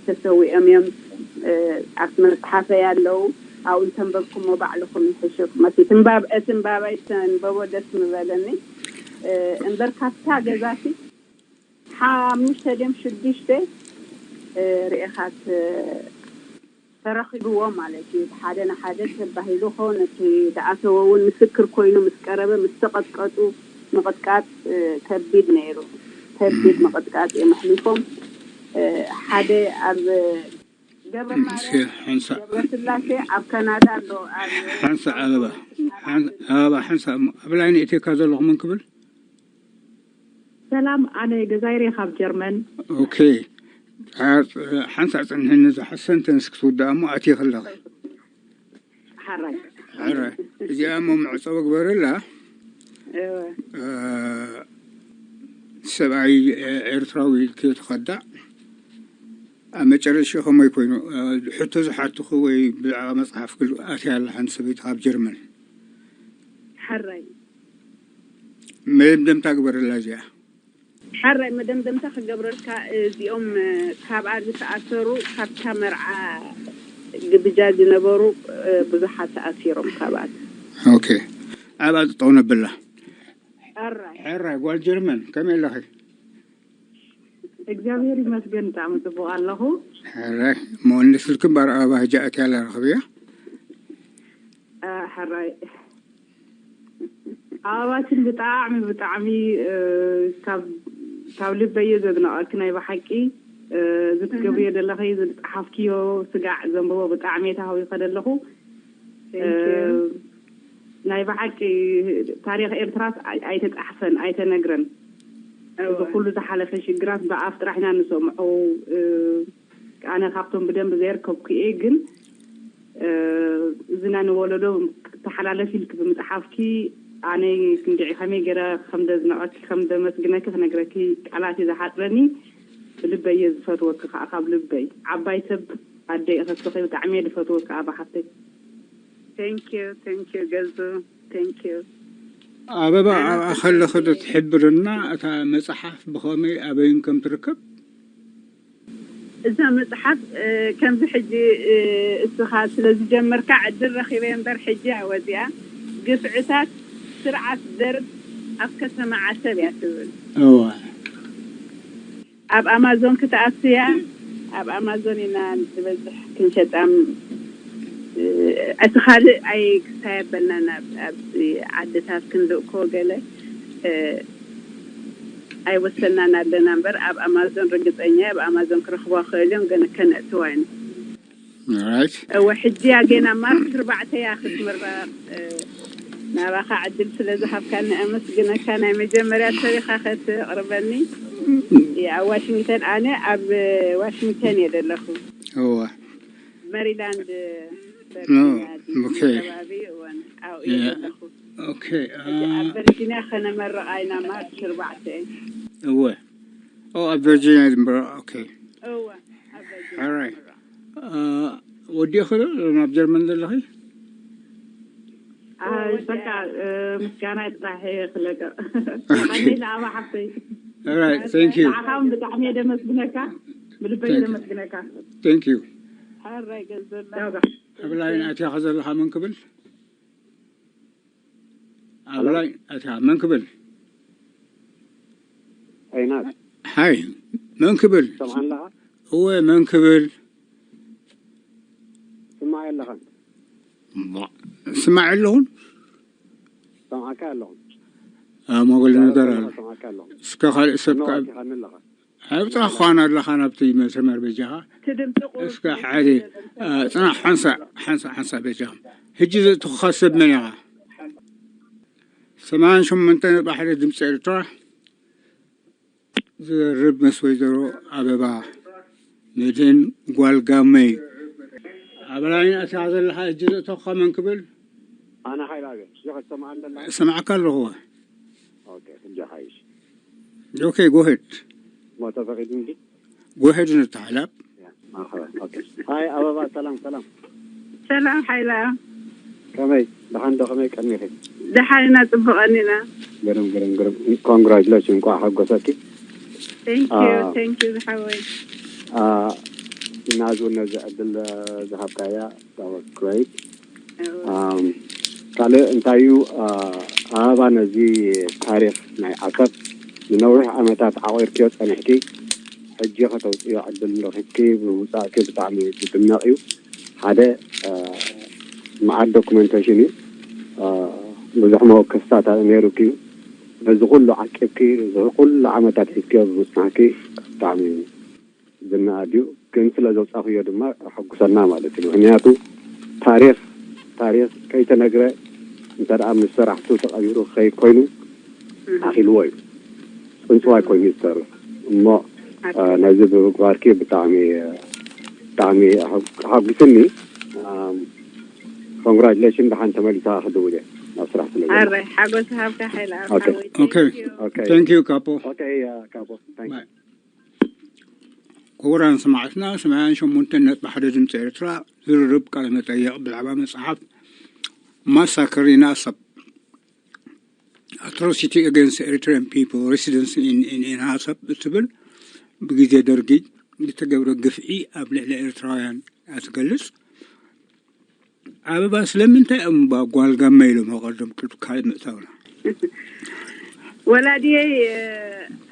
ተሰዊኦም እዮም ኣብቲ መፅሓፈይ ኣለዉ ኣብኡ እንተንበብኩሞ ባዕልኹም ይሕሸኩም እቲ ትንባብ እቲ ንባባይ ዝተንበቦ ደስ ምበለኒ እምበር ካብታ ገዛሲ ሓሙሽተ ድዮም ሽዱሽተ ርኢኻት ተረኺብዎ ማለት እዩ ሓደ ንሓደ ተባሂሉ ኾ ነቲ ዝኣተወ እውን ምስክር ኮይኑ ምስ ቀረበ ምስ ተቐጥቀጡ ምቕጥቃጥ ከቢድ ነይሩ ከቢድ ምቕጥቃጥ እዮም ኣሕሊፎም ሓደ ኣብ ገብረማርያም ገብረስላሴ ኣብ ካናዳ ኣሎ ኣብ ሓንሳ ኣበባ ሓን- ኣበባ ሓንሳ እሞ ኣብ ላይን እቴካ ዘለኹ መን ክብል ሰላም ኣነ ገዛይሬ ካብ ጀርመን ኦኬ ሓንሳ ፅንሕኒ ዝሓሰንተንስ ክትውዳእ እሞ ኣትየ ከለኺ ሓራይ ሕረ እዚኣ እሞ መዕፀዊ ግበረላ እወ ሰብኣይ ኤርትራዊ ኢልኪ ትኸዳዕ ኣብ መጨረሻ ከመይ ኮይኑ ሕቶ ዝሓትኹ ወይ ብዛዕባ መፅሓፍ ክል ኣትያ ኣላ ሓንቲ ሰበይቲ ካብ ጀርመን ሓራይ መደምደምታ ግበረላ እዚኣ ሓራይ መደምደምታ ክገብረልካ እዚኦም ካብኣ ዝተኣሰሩ ካብታ መርዓ ግብጃ ዝነበሩ ብዙሓት ተኣሲሮም ካብኣት ኦኬ ኣብኣ ጠጠው ነብላ ሓራይ ሕራይ ጓል ጀርመን ከመይ ኣለኺ እግዚኣብሔር ይመስገን ብጣዕሚ ጽቡቅ ኣለኹ ሕራይ እሞ እንዲ ስልኪ እምበር ኣበባ ህጂ ኣትያ ኣላ ረኽብያ ሕራይ ኣበባችን ብጣዕሚ ብጣዕሚ ካብ ልበየ ዘድነቐኪ ናይ ብሓቂ እዚ ትገብርዮ ዘለኺ ዝፀሓፍክዮ ስጋዕ ዘንብቦ ብጣዕሚ እየ ተሃዊኸ ዘለኹ ናይ ብሓቂ ታሪኽ ኤርትራስ ኣይተፃሕፈን ኣይተነግረን እዚ ኩሉ ዝሓለፈ ሽግራት ብኣፍ ጥራሕ ኢና ንሰምዖ ኣነ ካብቶም ብደንብ ዘየርከብኩ እየ ግን እዚና ንወለዶ ተሓላለፊ ኢልክ ብምፅሓፍኪ ኣነ ክንድዒ ከመይ ገይረ ከምደዝነቐኪ ከምደመስግነኪ ክነግረኪ ቃላት እዩ ዝሓፅረኒ ብልበይ እየ ዝፈትወኪ ከዓ ካብ ልበይ ዓባይ ሰብ ኣደይ እኸስኺ ብጣዕሚ እየ ዝፈትወኪ ኣባ ሓፍተይ Thank you, thank you, ገዙ, thank you. ኣበባ ኣብኣ ከለኺ ዶ ትሕብርና እታ መፅሓፍ ብኸመይ ኣበይን ከም ትርከብ? እዛ መፅሓፍ ከምዚ ሕጂ እስኻ ስለ ዝጀመርካ ዕድል ረኺበ እምበር ሕጂ ኣወፂኣ ግፍዕታት ስርዓት ደርግ ኣብ ከተማ ዓሰብ እያ ትብል። እዋ ኣብ ኣማዞን ክትኣትያ ኣብ ኣማዞን ኢና ዝበዝሕ ክንሸጣም እቲ ካልእ ኣይ ክሳየበልናን ኣብ ዓድታት ክንልእኮ ገለ ኣይወሰናን ኣለና እምበር ኣብ ኣማዞን ርግፀኛ ኣብ ኣማዞን ክረኽቧ ክእል እዮም ገለ ከነእትዋ ኢና Alright. እወ ሕጂ እያ ጌና ማርች ኣርባዕተ እያ ክትምረቕ ናባኻ ዕድል ስለ ዝሃብካኒ ኣመስግነካ ናይ መጀመርያ ሰሪኻ ከተቕርበኒ ኣብ ዋሽንግተን ኣነ ኣብ ዋሽንግተን እየ ዘለኹ እዋ መሪላንድ ከባቢ እወን ኣብኡ እየ ዘለኹ ኦኬ ኣብ ቨርጂኒያ ከነመርቕ ኣይና ማርች ኣርባዕተ እወ ኣብ ቨርጂኒያ ዝምበረ ኦኬ እወ ኣብ ቨርጂኒያ Alright. ወዲእኺ ዶ ናብ ጀርመን ዘለኺ? ኣይ በቃ ምስጋና ጥራሕ እየ ክለቅቕ ሓንቲ ለኣባ ሓፍተይ Alright, thank you. ንዓኻ እውን ብጣዕሚ እየ ደመስግነካ ብልበይ Thank you. ደመስግነካ Thank you. ሓራይ ገዘላ ቻው፣ ቻው። ኣብ ላይን ኣትያኸ ዘለኻ መን ክብል ኣብ ላይን ኣትያ መን ክብል ሀይናት ሀይ መን ክብል ሰምዓን ኣለኻ እወ መን ክብል ስማዕ ኣለኻን ስማዕ ኣለኹን ሰምዓካ ኣለኹን ሞገል ነገር ኣሎ ሰምዓካ ኣለኹን እስከ ካልእ ሰብ ካብ ኣለኻ ኣብታ ኳን ኣለኻ ናብቲ መስመር በጃኻ እስከ ሓደ ጽናሕ ሓንሳ ሓንሳ ሓንሳ በጃኻ ሕጂ ዘእትኹኻ ሰብ መን ኢኻ ሰማን ሸሞንተ ነጥቢ ሓደ ድምፂ ኤርትራ ዝርብ ምስ ወይዘሮ ኣበባ መድህን ጓል ጋመይ። ኣበላይን ኣስኻ ዘለኻ እጅ ዘእተኻ መን ክብል? ኣነ ሓይላ እየ። እዚኻ ትሰምዓኒ ኣለኻ? እሰምዓካ ኣለኹ። ኦኬ፣ ሕጂ ሓይሽ። ኦኬ፣ ጎሄድ። ሞ ተፈቒዱ እንዲ? ጎሄድ ንተሓላብ። ያ፣ መርሓባ። ኦኬ። ሃይ ኣበባ፣ ሰላም፣ ሰላም። ሰላም ሓይላ። ከመይ? ደሓን ዶ? ከመይ ቀኒኺ? ደሓን ኢና፣ ጽቡቐን ኢና። ግርም፣ ግርም፣ ግርም። ኮንግራጁሌሽን፣ እንኳዕ ሓጎሰኪ። Thank you፣ አ፣ thank you ዝሓወይ። አ፣ ናዙ ነዚ ዕድል፣ አ፣ ዝሃብካያ፣ that was great። እወ። ኣም፣ ካልእ እንታይ እዩ፣ አ፣ ኣበባ ነዚ ታሪኽ ናይ ዓሰብ ንነዊሕ ዓመታት ዓቒርክዮ ጸኒሕኪ፣ ሕጂ ከተውጽዮ ዕድል ረኺብኪ ምውጻእኪ ብጣዕሚ ዝድነቕ እዩ። ሓደ፣ አ፣ መዓት ዶኩመንቴሽን እዩ። አ፣ ብዙሕ መወከስታት ነይሩኪ እዩ። ነዚ ኩሉ ዓቂብኪ፣ እዚ ኩሉ ዓመታት ሒዝክዮ ብምጽናሕኪ ብጣዕሚ ዝነኣድ እዩ። ግን ስለ ዘውጻእክዮ ድማ ኣሐጉሰና ማለት እዩ። ምኽንያቱ ታሪኽ፣ ታሪኽ ከይተነግረ እንተ ደኣ ምስ ሰራሕቱ ተቐቢሩ ክኸይድ ኮይኑ እህ። ኣኺልዎ እዩ። ጽንጽዋይ ኮይኑ እዩ ዝተርፍ። እሞ፣ ኦኬ። አ፣ ነዚ ብምግባርኪ ብጣዕሚ፣ ብጣዕሚ ኣሐ-፣ ኣሐጒስኒ። ኣም፣ ኮንግራጁሌሽን፣ ደሓን ተመሊሳ ክድውል እየ ናብ ስራሕ ስለ ዘለኹ። ኣረ፣ ሓጎስ ሃብካ ሓይለ ኣብ ኦኬ። ሓወይ። ኦኬ። Thank you። ኦኬ። Thank you ካፖ። ኦኬ፣ ያ፣ ካፖ። Thank you። ባይ። ክቡራን ሰማዕትና፣ ሰማንያን ሸሞንተን ነጥቢ ሓደ ድምፂ ኤርትራ፣ ዝርርብ ቃለ መጠየቕ ብዛዕባ መጽሓፍ ማሳከር ኢን ኣሰብ፣ Atrocity Against Eritrean People Residents in, in, in ኣሰብ እትብል ብግዜ ደርጊ ዝተገብረ ግፍዒ ኣብ ልዕሊ ኤርትራውያን እያ ትገልጽ። ኣበባ፣ ስለምንታይ እዮም እባ ጓል ጋመ ኢሎም ቀደም ቅድሚ ካልእ ምእታውና? ወላዲየይ፣ እ፣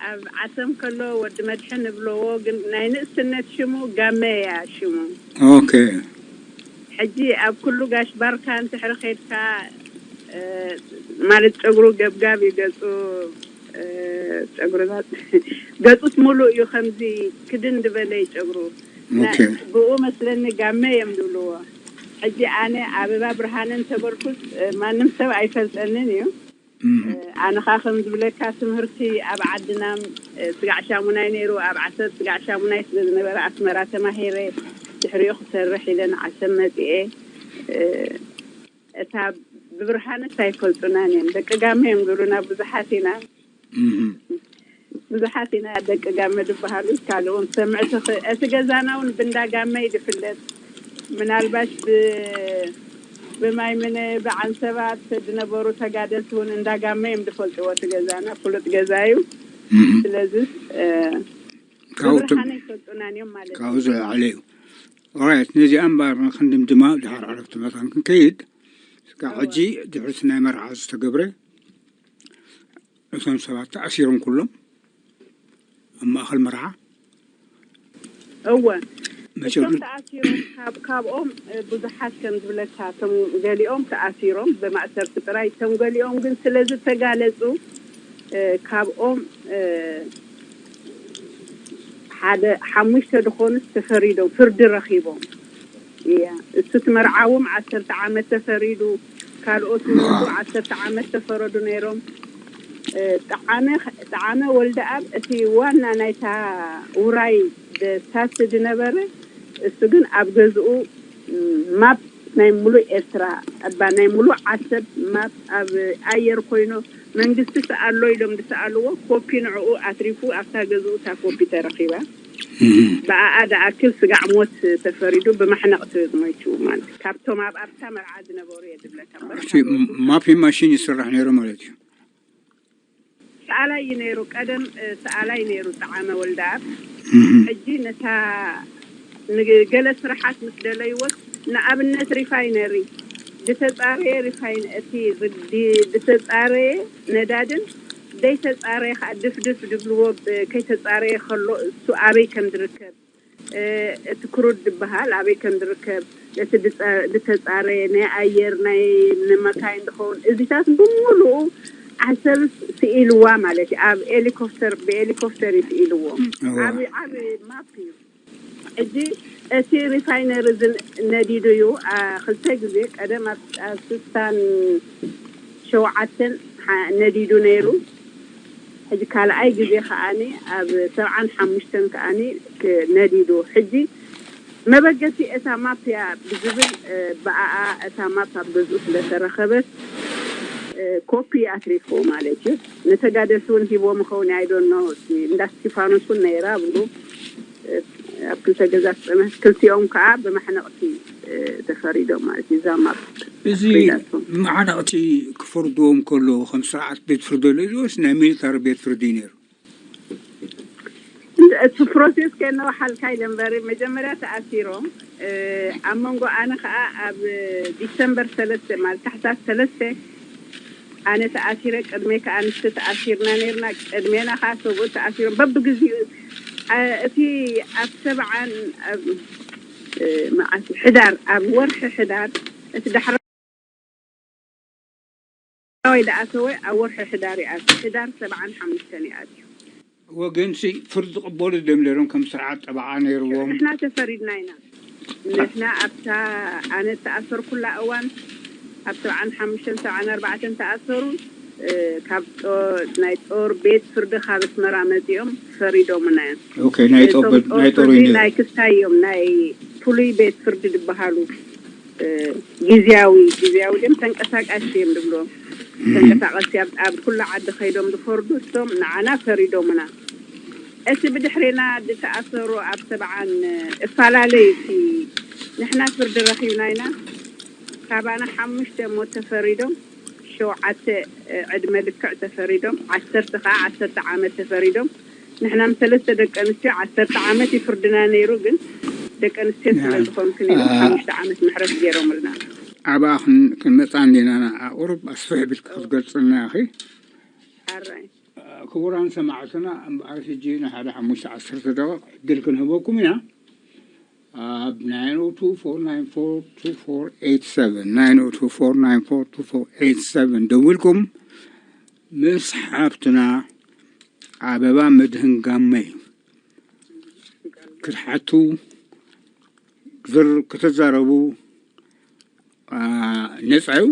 ኣብ ዓሰብ ከሎ ወዲ መድሕን እብለዎ፣ ግን ናይ ንእስነት ሽሙ ጋመ እያ ሽሙ። ኦኬ። ሕጂ ኣብ ኩሉ ጋሽ ባርካ እንትሕሪ ኸይድካ፣ እ፣ ማለት ጨጉሩ ገብጋብ እዩ ገጹ፣ እ፣ ጨጉርታት ገጹስ ሙሉእ እዩ ከምዚ ክድን ዝበለ እዩ ጨጉሩ። ኦኬ። ብኡ መስለኒ ጋመ እዮም ዝብልዎ። ሕጂ ኣነ ኣበባ ብርሃነ እንተበልኩስ፣ እ፣ ማንም ሰብ ኣይፈልጠንን እዩ። እም። እ፣ ኣነ ኸኣ ከም ዝብለካ ትምህርቲ ኣብ ዓድና፣ እ፣ ስጋዕ ሻሙናይ ነይሩ፣ ኣብ ዓሰብ ስጋዕ ሻሙናይ ስለ ዝነበረ ኣስመራ ተማሂረ፣ ድሕሪኡ ክሰርሕ ኢለ ንዓሰብ መጺኤ። እ፣ እታ ብብርሃንስ ኣይፈልጡናን እዮም። ደቂ ጋመ እዮም ዝብሉና ብዙሓት ኢና። እም። ብዙሓት ኢና ደቂ ጋመ ዝበሃሉ፣ ካልእ እውን ክሰምዕ ትኽእል። እቲ ገዛና እውን ብእንዳ ጋመ እዩ ዝፍለጥ። ምናልባሽ ብ-፣ ብማይ ምነ ብዓንሰባ ዝነበሩ ተጋደልቲ እውን እንዳ ጋመ እዮም ዝፈልጥዎ። እቲ ገዛና ፍሉጥ ገዛ እዩ። እም። ስለዚ፣ እ፣ ካብኡ ተ-፣ ብብርሃን ኣይፈልጡናን እዮም ማለት ካብኡ እዩ። ዝለዓለ እዩ። ኦራይት፣ ነዚኣ እምበኣር ክንድምድማ ድሓር ዕረፍቲ መታን ክንከይድ። እስካብ ሕጂ ድሕሪ እቲ ናይ መርዓ ዝተገብረ እቶም ሰባት ተኣሲሮም ኩሎም ኣብ ማእኸል መርዓ? እወ። መቸም-፣ እቶም ተኣሲሮም ካብ-፣ ካብኦም፣ እ፣ ብዙሓት ከም ዝብለካ፣ እቶም ገሊኦም ተኣሲሮም ብማእሰርቲ ጥራይ፣ እቶም ገሊኦም ግን ስለ ዝተጋለጹ፣ እ፣ ካብኦም፣ እ፣ ሓደ ሓሙሽተ ዝኾኑስ ተፈሪዶም፣ ፍርዲ ረኺቦም። እያ። እሱ እቲ መርዓዎም ዓሰርተ ዓመት ተፈሪዱ፣ ካልኦት እውን እኮ ዓሰርተ ዓመት ተፈረዱ ነይሮም። እ፣ ጠዓመ፣ ጠዓመ ወልደኣብ እቲ ዋና ናይታ ውራይ ሳስድ ነበረ። እሱ ግን ኣብ ገዝኡ፣ ም፣ ማፕ ናይ ሙሉእ ኤርትራ፣ እባ ናይ ሙሉእ ዓሰብ ማፕ ኣብ ኣየር ኮይኑ መንግስቲ ሰኣሎ ኢሎም ዝሰኣልዎ ኮፒ ንዕኡ ኣትሪፉ ኣብታ ገዝኡ እታ ኮፒ ተረኺባ። እም። ብኣኣ ዝኣክል ስጋዕ ሞት ተፈሪዱ ብማሕነቕ ሞይቱ ማለት ካብቶም ኣብ ኣብታ መርዓ ዝነበሩ እየ ዝብለካ። እቲ ማፒ ማሽን ይስራሕ ነይሩ ማለት እዩ። ሰኣላይ እዩ ነይሩ፣ ቀደም፣ እ፣ ሰኣላይ ነይሩ ጠዓመ ወልደኣብ። እም። ሕጂ ነታ ንገለ ስራሓት ምስ ደለይዎስ ንኣብነት ሪፋይነሪ ዝተጻረየ ሪፋይን-፣ እቲ ድ-፣ ዝተጻረየ ነዳድን ዘይተጻረየ ከዓ ድፍድፍ ድብልዎ ብ-፣ ከይተጻረየ ከሎ እሱ ኣበይ ከም ዝርከብ፣ እ፣ እቲ ክሩድ ዝበሃል ኣበይ ከም ዝርከብ፣ እቲ ድጸ-፣ ዝተጻረየ ናይ ኣየር ናይ ንመካይን ዝኸውን እዚታት ብምሉኡ ዓሰብ ስኢልዋ ማለት እዩ። ኣብ ሄሊኮፕተር፣ ብሄሊኮፕተር እዩ ስኢልዎ። እዋ። ዓቢ፣ ዓቢ ማፕ እዩ። ሕጂ እቲ ሪፋይነሪ እዚ ነዲዱ እዩ፣ ኣ፣ ክልተ ግዜ ቀደም ኣብ፣ ኣብ ስሳን ሸውዓተን ሓ-፣ ነዲዱ ነይሩ። ሕጂ ካልኣይ ግዜ ከኣኒ ኣብ ሰብዓን ሓሙሽተን ከኣኒ ነዲዱ። ሕጂ መበገሲ እታ ማፕ እያ ብዝብል ብኣኣ እታ ማፕ ኣብ ገዝኡ ስለተረኸበት ኮፒ ኣትሪፍዎ ማለት እዩ። ንተጋደልቲ እውን ሂቦም ይኸውን ኣይዶኖ። እንዳ እስቲፋኖስ እውን ነይራ ብሉ ኣብ ክልተ ገዛ ዝፀንሐት ክልቲኦም ከዓ ብማሕነቕቲ ተፈሪዶም ማለት እዩ። እዛ ማፕ እዚ ማሕነቕቲ ክፈርድዎም ከለዉ ከም ስርዓት ቤት ፍርዲ ኣለዎ ወይስ ናይ ሚሊታሪ ቤት ፍርዲ እዩ ነይሩ? እቲ ፕሮሴስ ከነወሓልካ ኢለ እምበር መጀመርያ ተኣሲሮም ኣብ መንጎ ኣነ ከዓ ኣብ ዲሰምበር ሰለስተ ማለት ታሕሳስ ሰለስተ ኣነ ተኣሲረ ቅድሜ ከዓ ኣንስተ ተኣሲርና ነርና ቅድሜና ከዓ ሰብኡ ተኣሲሮም በብግዚኡ እቲ ኣብ ሰብዓን ኣብ መዓስ ሕዳር ኣብ ወርሒ ሕዳር እቲ ዳሕራ ወይ ደኣ ሰወ ኣብ ወርሒ ሕዳር ይኣት ሕዳር ሰብዓን ሓሙሽተን ይኣት እዩ። ወገንሲ ፍርዲ ዝቕበሉ ደም ነይሮም ከም ስርዓት ጠበዓ ነይርዎም። ንሕና ተፈሪድና ኢና። ንሕና ኣብታ ኣነ ተኣሰርኩላ እዋን ኣብ ሰብዓን ሓሙሽተን ሰብዓን ኣርባዕተን ተኣሰሩ። ካብ ናይ ጦር ቤት ፍርዲ ካብ ኣስመራ መፂኦም ፈሪዶምና እዮም። ናይ ጦር ናይ ጦር ፍርዲ ናይ ክስታይ እዮም ናይ ፍሉይ ቤት ፍርዲ ዝበሃሉ ግዜያዊ ግዜያዊ ድም ተንቀሳቃሽ እዮም ድብሎ ተንቀሳቀሲ ኣብ ኩላ ዓዲ ከይዶም ዝፈርዱ እሶም ንዓና ፈሪዶምና። እቲ ብድሕሬና ዝተኣሰሩ ኣብ ሰብዓን እፈላለዩ እቲ ንሕና ፍርዲ ረኺብና ኢና። ካባና ሓሙሽተ ሞት ተፈሪዶም ሸውዓተ ዕድመ ልክዕ ተፈሪዶም ዓሰርተ ከዓ ዓሰርተ ዓመት ተፈሪዶም ንሕና ምስ ሰለስተ ደቂ ኣንስትዮ ዓሰርተ ዓመት እዩ ፍርድና ነይሩ ግን ደቂ ኣንስትዮ ስለ ዝኾንክን ኢሎም ሓሙሽተ ዓመት ምሕረት ገይሮምልና። ኣብኣ ክንመፃ እንዲና ንዓ ቁሩብ ኣስፍሕ ኢልኪ ክትገልፅልና ኢኺ። ኣራይ ክቡራን ሰማዕትና እምበኣር ሕጂ ንሓደ ሓሙሽተ ዓሰርተ ደቂቕ ዕድል ክንህበኩም ኢና። ኣብ nine oh two four nine four two four eight seven nine oh two four nine four two four eight seven ደዊልኩም ምስ ሓብትና ኣበባ መድህን ጋመይ ክትሓቱ ክትዛረቡ ነፃ እዩ።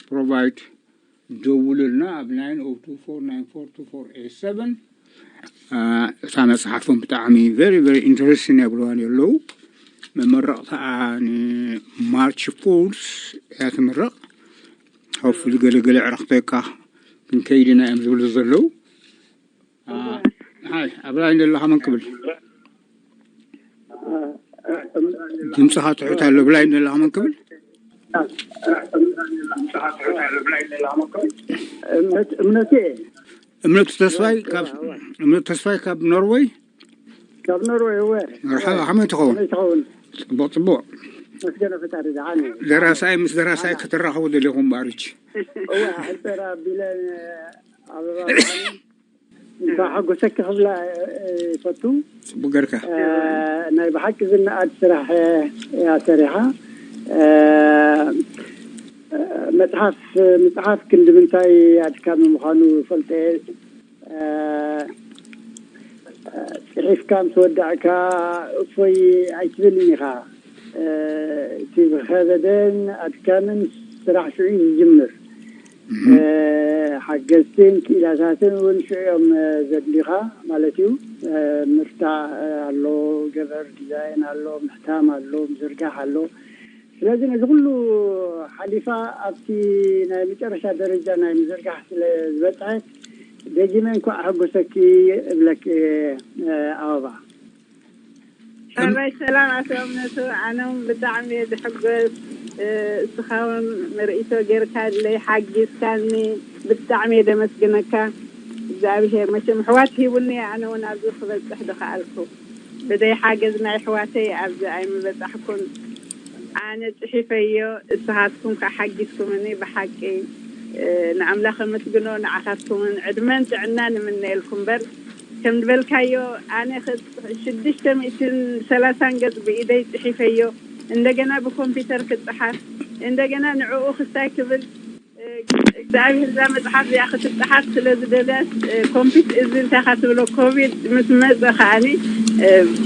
ፕሮቫይድ ደውሉልና ኣብ nine oh two four nine four two four eight seven እታ መፅሓፎም ብጣዕሚ very very interesting የብልዋን የለዉ። መመረቕታኣ ንማርች ፎርስ እያ ትምረቕ። ሆፍሊ ገለገለ ዕረኽተካ ክንከይድና እዮም ዝብሉ ዘለዉ። ኣብ ላይን ዘለኻ መን ክብል? ድምፅኻ ትሑት ኣሎ። ብላይን ዘለኻ መን ክብል? እምነቱ እምነቱ ተስፋይ ካብ እምነቱ ተስፋይ ካብ ኖርወይ። ካብ ኖርወይ እወ። መርሓባ፣ ከመይ ትኸውን? ከመይ ትኸውን? ፅቡቕ ፅቡቕ። መስገነ ፈጣሪ ደሓን እዩ። ደራሳይ ምስ ደራሳይ ክትራኸቡ ደሊኹም እምበኣር ሕጂ። እወ ሕልፈራ ቢለን ኣበባ ብርሃኑ እንኳዕ ሓጎሰኪ ክብላ ይፈቱ። ጽቡቅ ገርካ። ናይ ብሓቂ ዝነኣድ ስራሕ እያ ሰሪሓ። መጽሓፍ ምጽሓፍ ክንዲ ምንታይ ኣድካሚ ምዃኑ ይፈልጦ እየ። ጽሒፍካ ምስ ወዳእካ እፎይ ኣይትብልን ኢኻ። እቲ ዝኸበደን ኣድካምን ስራሕ ሽዑ እዩ ዝጅምር። ሓገዝትን ክኢላታትን እውን ሽዑ እዮም ዘድልዩኻ ማለት እዩ። ምርታዕ ኣሎ፣ ገበር ዲዛይን ኣሎ፣ ምሕታም ኣሎ፣ ምዝርጋሕ ኣሎ። ስለዚ ነዚ ኩሉ ሓሊፋ ኣብቲ ናይ መጨረሻ ደረጃ ናይ ምዝርጋሕ ስለ ዝበፅሐት ደጊመ እንኳዕ ኣሐጎሰኪ እብለኪ እየ ኣበባ። ሰናይ ሰላም ኣቶ እምነቱ፣ ኣነ እውን ብጣዕሚ እየ ዝሕጎስ። እስኻ እውን ርእይቶ ጌርካለይ ሓጊዝካኒ ብጣዕሚ እየ ደመስግነካ። እግዚኣብሄር መቸም ኣሕዋት ሂቡኒ እየ ኣነ እውን ኣብዚ ክበፅሕ ዝኸኣልኩ። ብዘይ ሓገዝ ናይ ኣሕዋተይ ኣብዚ ኣይምበፃሕኩን። ኣነ ፅሒፈዮ እስኻትኩም ከዓ ሓጊዝኩምኒ ብሓቂ ንኣምላኽ ኣመስግኖ። ንዓኻትኩምን ዕድመን ጥዕናን እምነየልኩም እምበር ከም ዝበልካዮ ኣነ ሽዱሽተ ሚእትን ሰላሳን ገፅ ብኢደይ ፅሒፈዮ። እንደገና ብኮምፒተር ክፀሓፍ እንደገና ንዕኡ ክስታይ ክብል እግዚኣብሔር እዛ መፅሓፍ እዚኣ ክትፀሓፍ ስለ ዝደልያ ኮምፒት እዚ እንታይ ኢኻ ትብሎ ኮቪድ ምስ መፀ ከዓኒ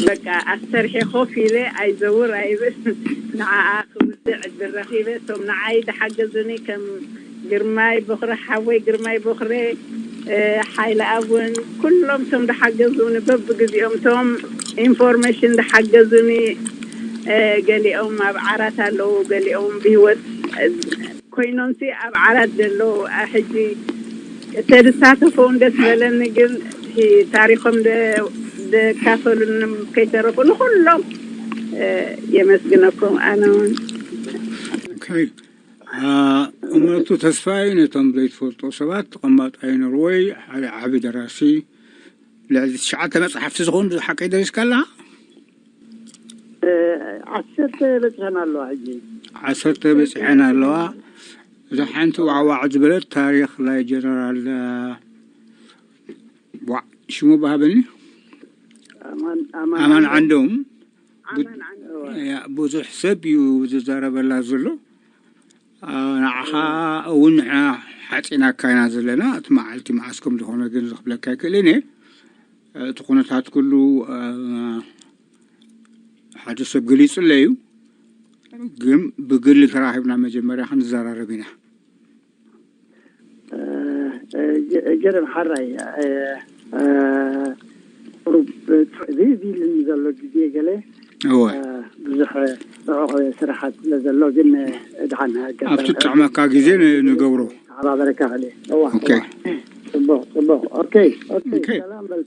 በቃ ኣስተርሒ ኮፍ ኢለ ኣይዘውር ኣይብል ንዓኣ ክውድዕ ዕድል ረኺበ። እቶም ንዓይ ዝሓገዙኒ ከም ግርማይ ቦኽረ ሓወይ ግርማይ ቦኽረ ሓይለ ኣብን ኩሎም ቶም ዝሓገዙኒ በብግዜኦም ቶም ኢንፎርሜሽን ዝሓገዙኒ፣ ገሊኦም ኣብ ዓራት ኣለዉ፣ ገሊኦም ብህይወት ኮይኖምሲ ኣብ ዓራት ዘለዉ። ሕጂ እተዝሳተፈውን ደስ በለኒ፣ ግን እቲ ታሪኾም ዘካፈሉንም ከይተረፉ ንኹሎም የመስግነኩም። ኣነ እውን እምነቱ ተስፋይ ነቶም ዘይትፈልጦ ሰባት ተቐማጣይ ኖርወይ ሓደ ዓቢ ደራሲ ልዕሊ ትሽዓተ መጽሓፍቲ ዝኾኑ ሓቀይ ደሪስካ ኣለኻ? ዓሰርተ በፂሐን ኣለዋ ሕጂ። ዓሰርተ በፂሐን ኣለዋ። እዛ ሓንቲ ዋዕዋዕ ዝበለት ታሪኽ ናይ ጀነራል ዋዕ ሽሙ ባህበኒ ኣማን ዓንዶም ብዙሕ ሰብ እዩ ዝዛረበላ ዘሎ። ንዓኻ እውን ንሕና ሓፂናካ ኢና ዘለና። እቲ መዓልቲ መዓስ ከም ዝኾነ ግን ዝኽብለካ ኣይክእልን እየ። እቲ ኩነታት ኩሉ ሓደ ሰብ ገሊፁለይ እዩ። ግን ብግሊ ተራኺብና መጀመርያ ክንዘራረብ ኢና። ገረብ ሓራይ ቁሩብ ትዕዚዝ ኢልኒ ዘሎ ግዜ ገለ እወ ብዙሕ ጽዑቕ ስራሓት ስለ ዘሎ ግን ድሓን ኣብቲ ጥዕመካ ግዜ ንገብሮ። ተሓባበረካ ክእል። እዋ ኦኬ። ጽቡቕ ጽቡቕ። ኦኬ ኦኬ። ኦኬ። ሰላም በል።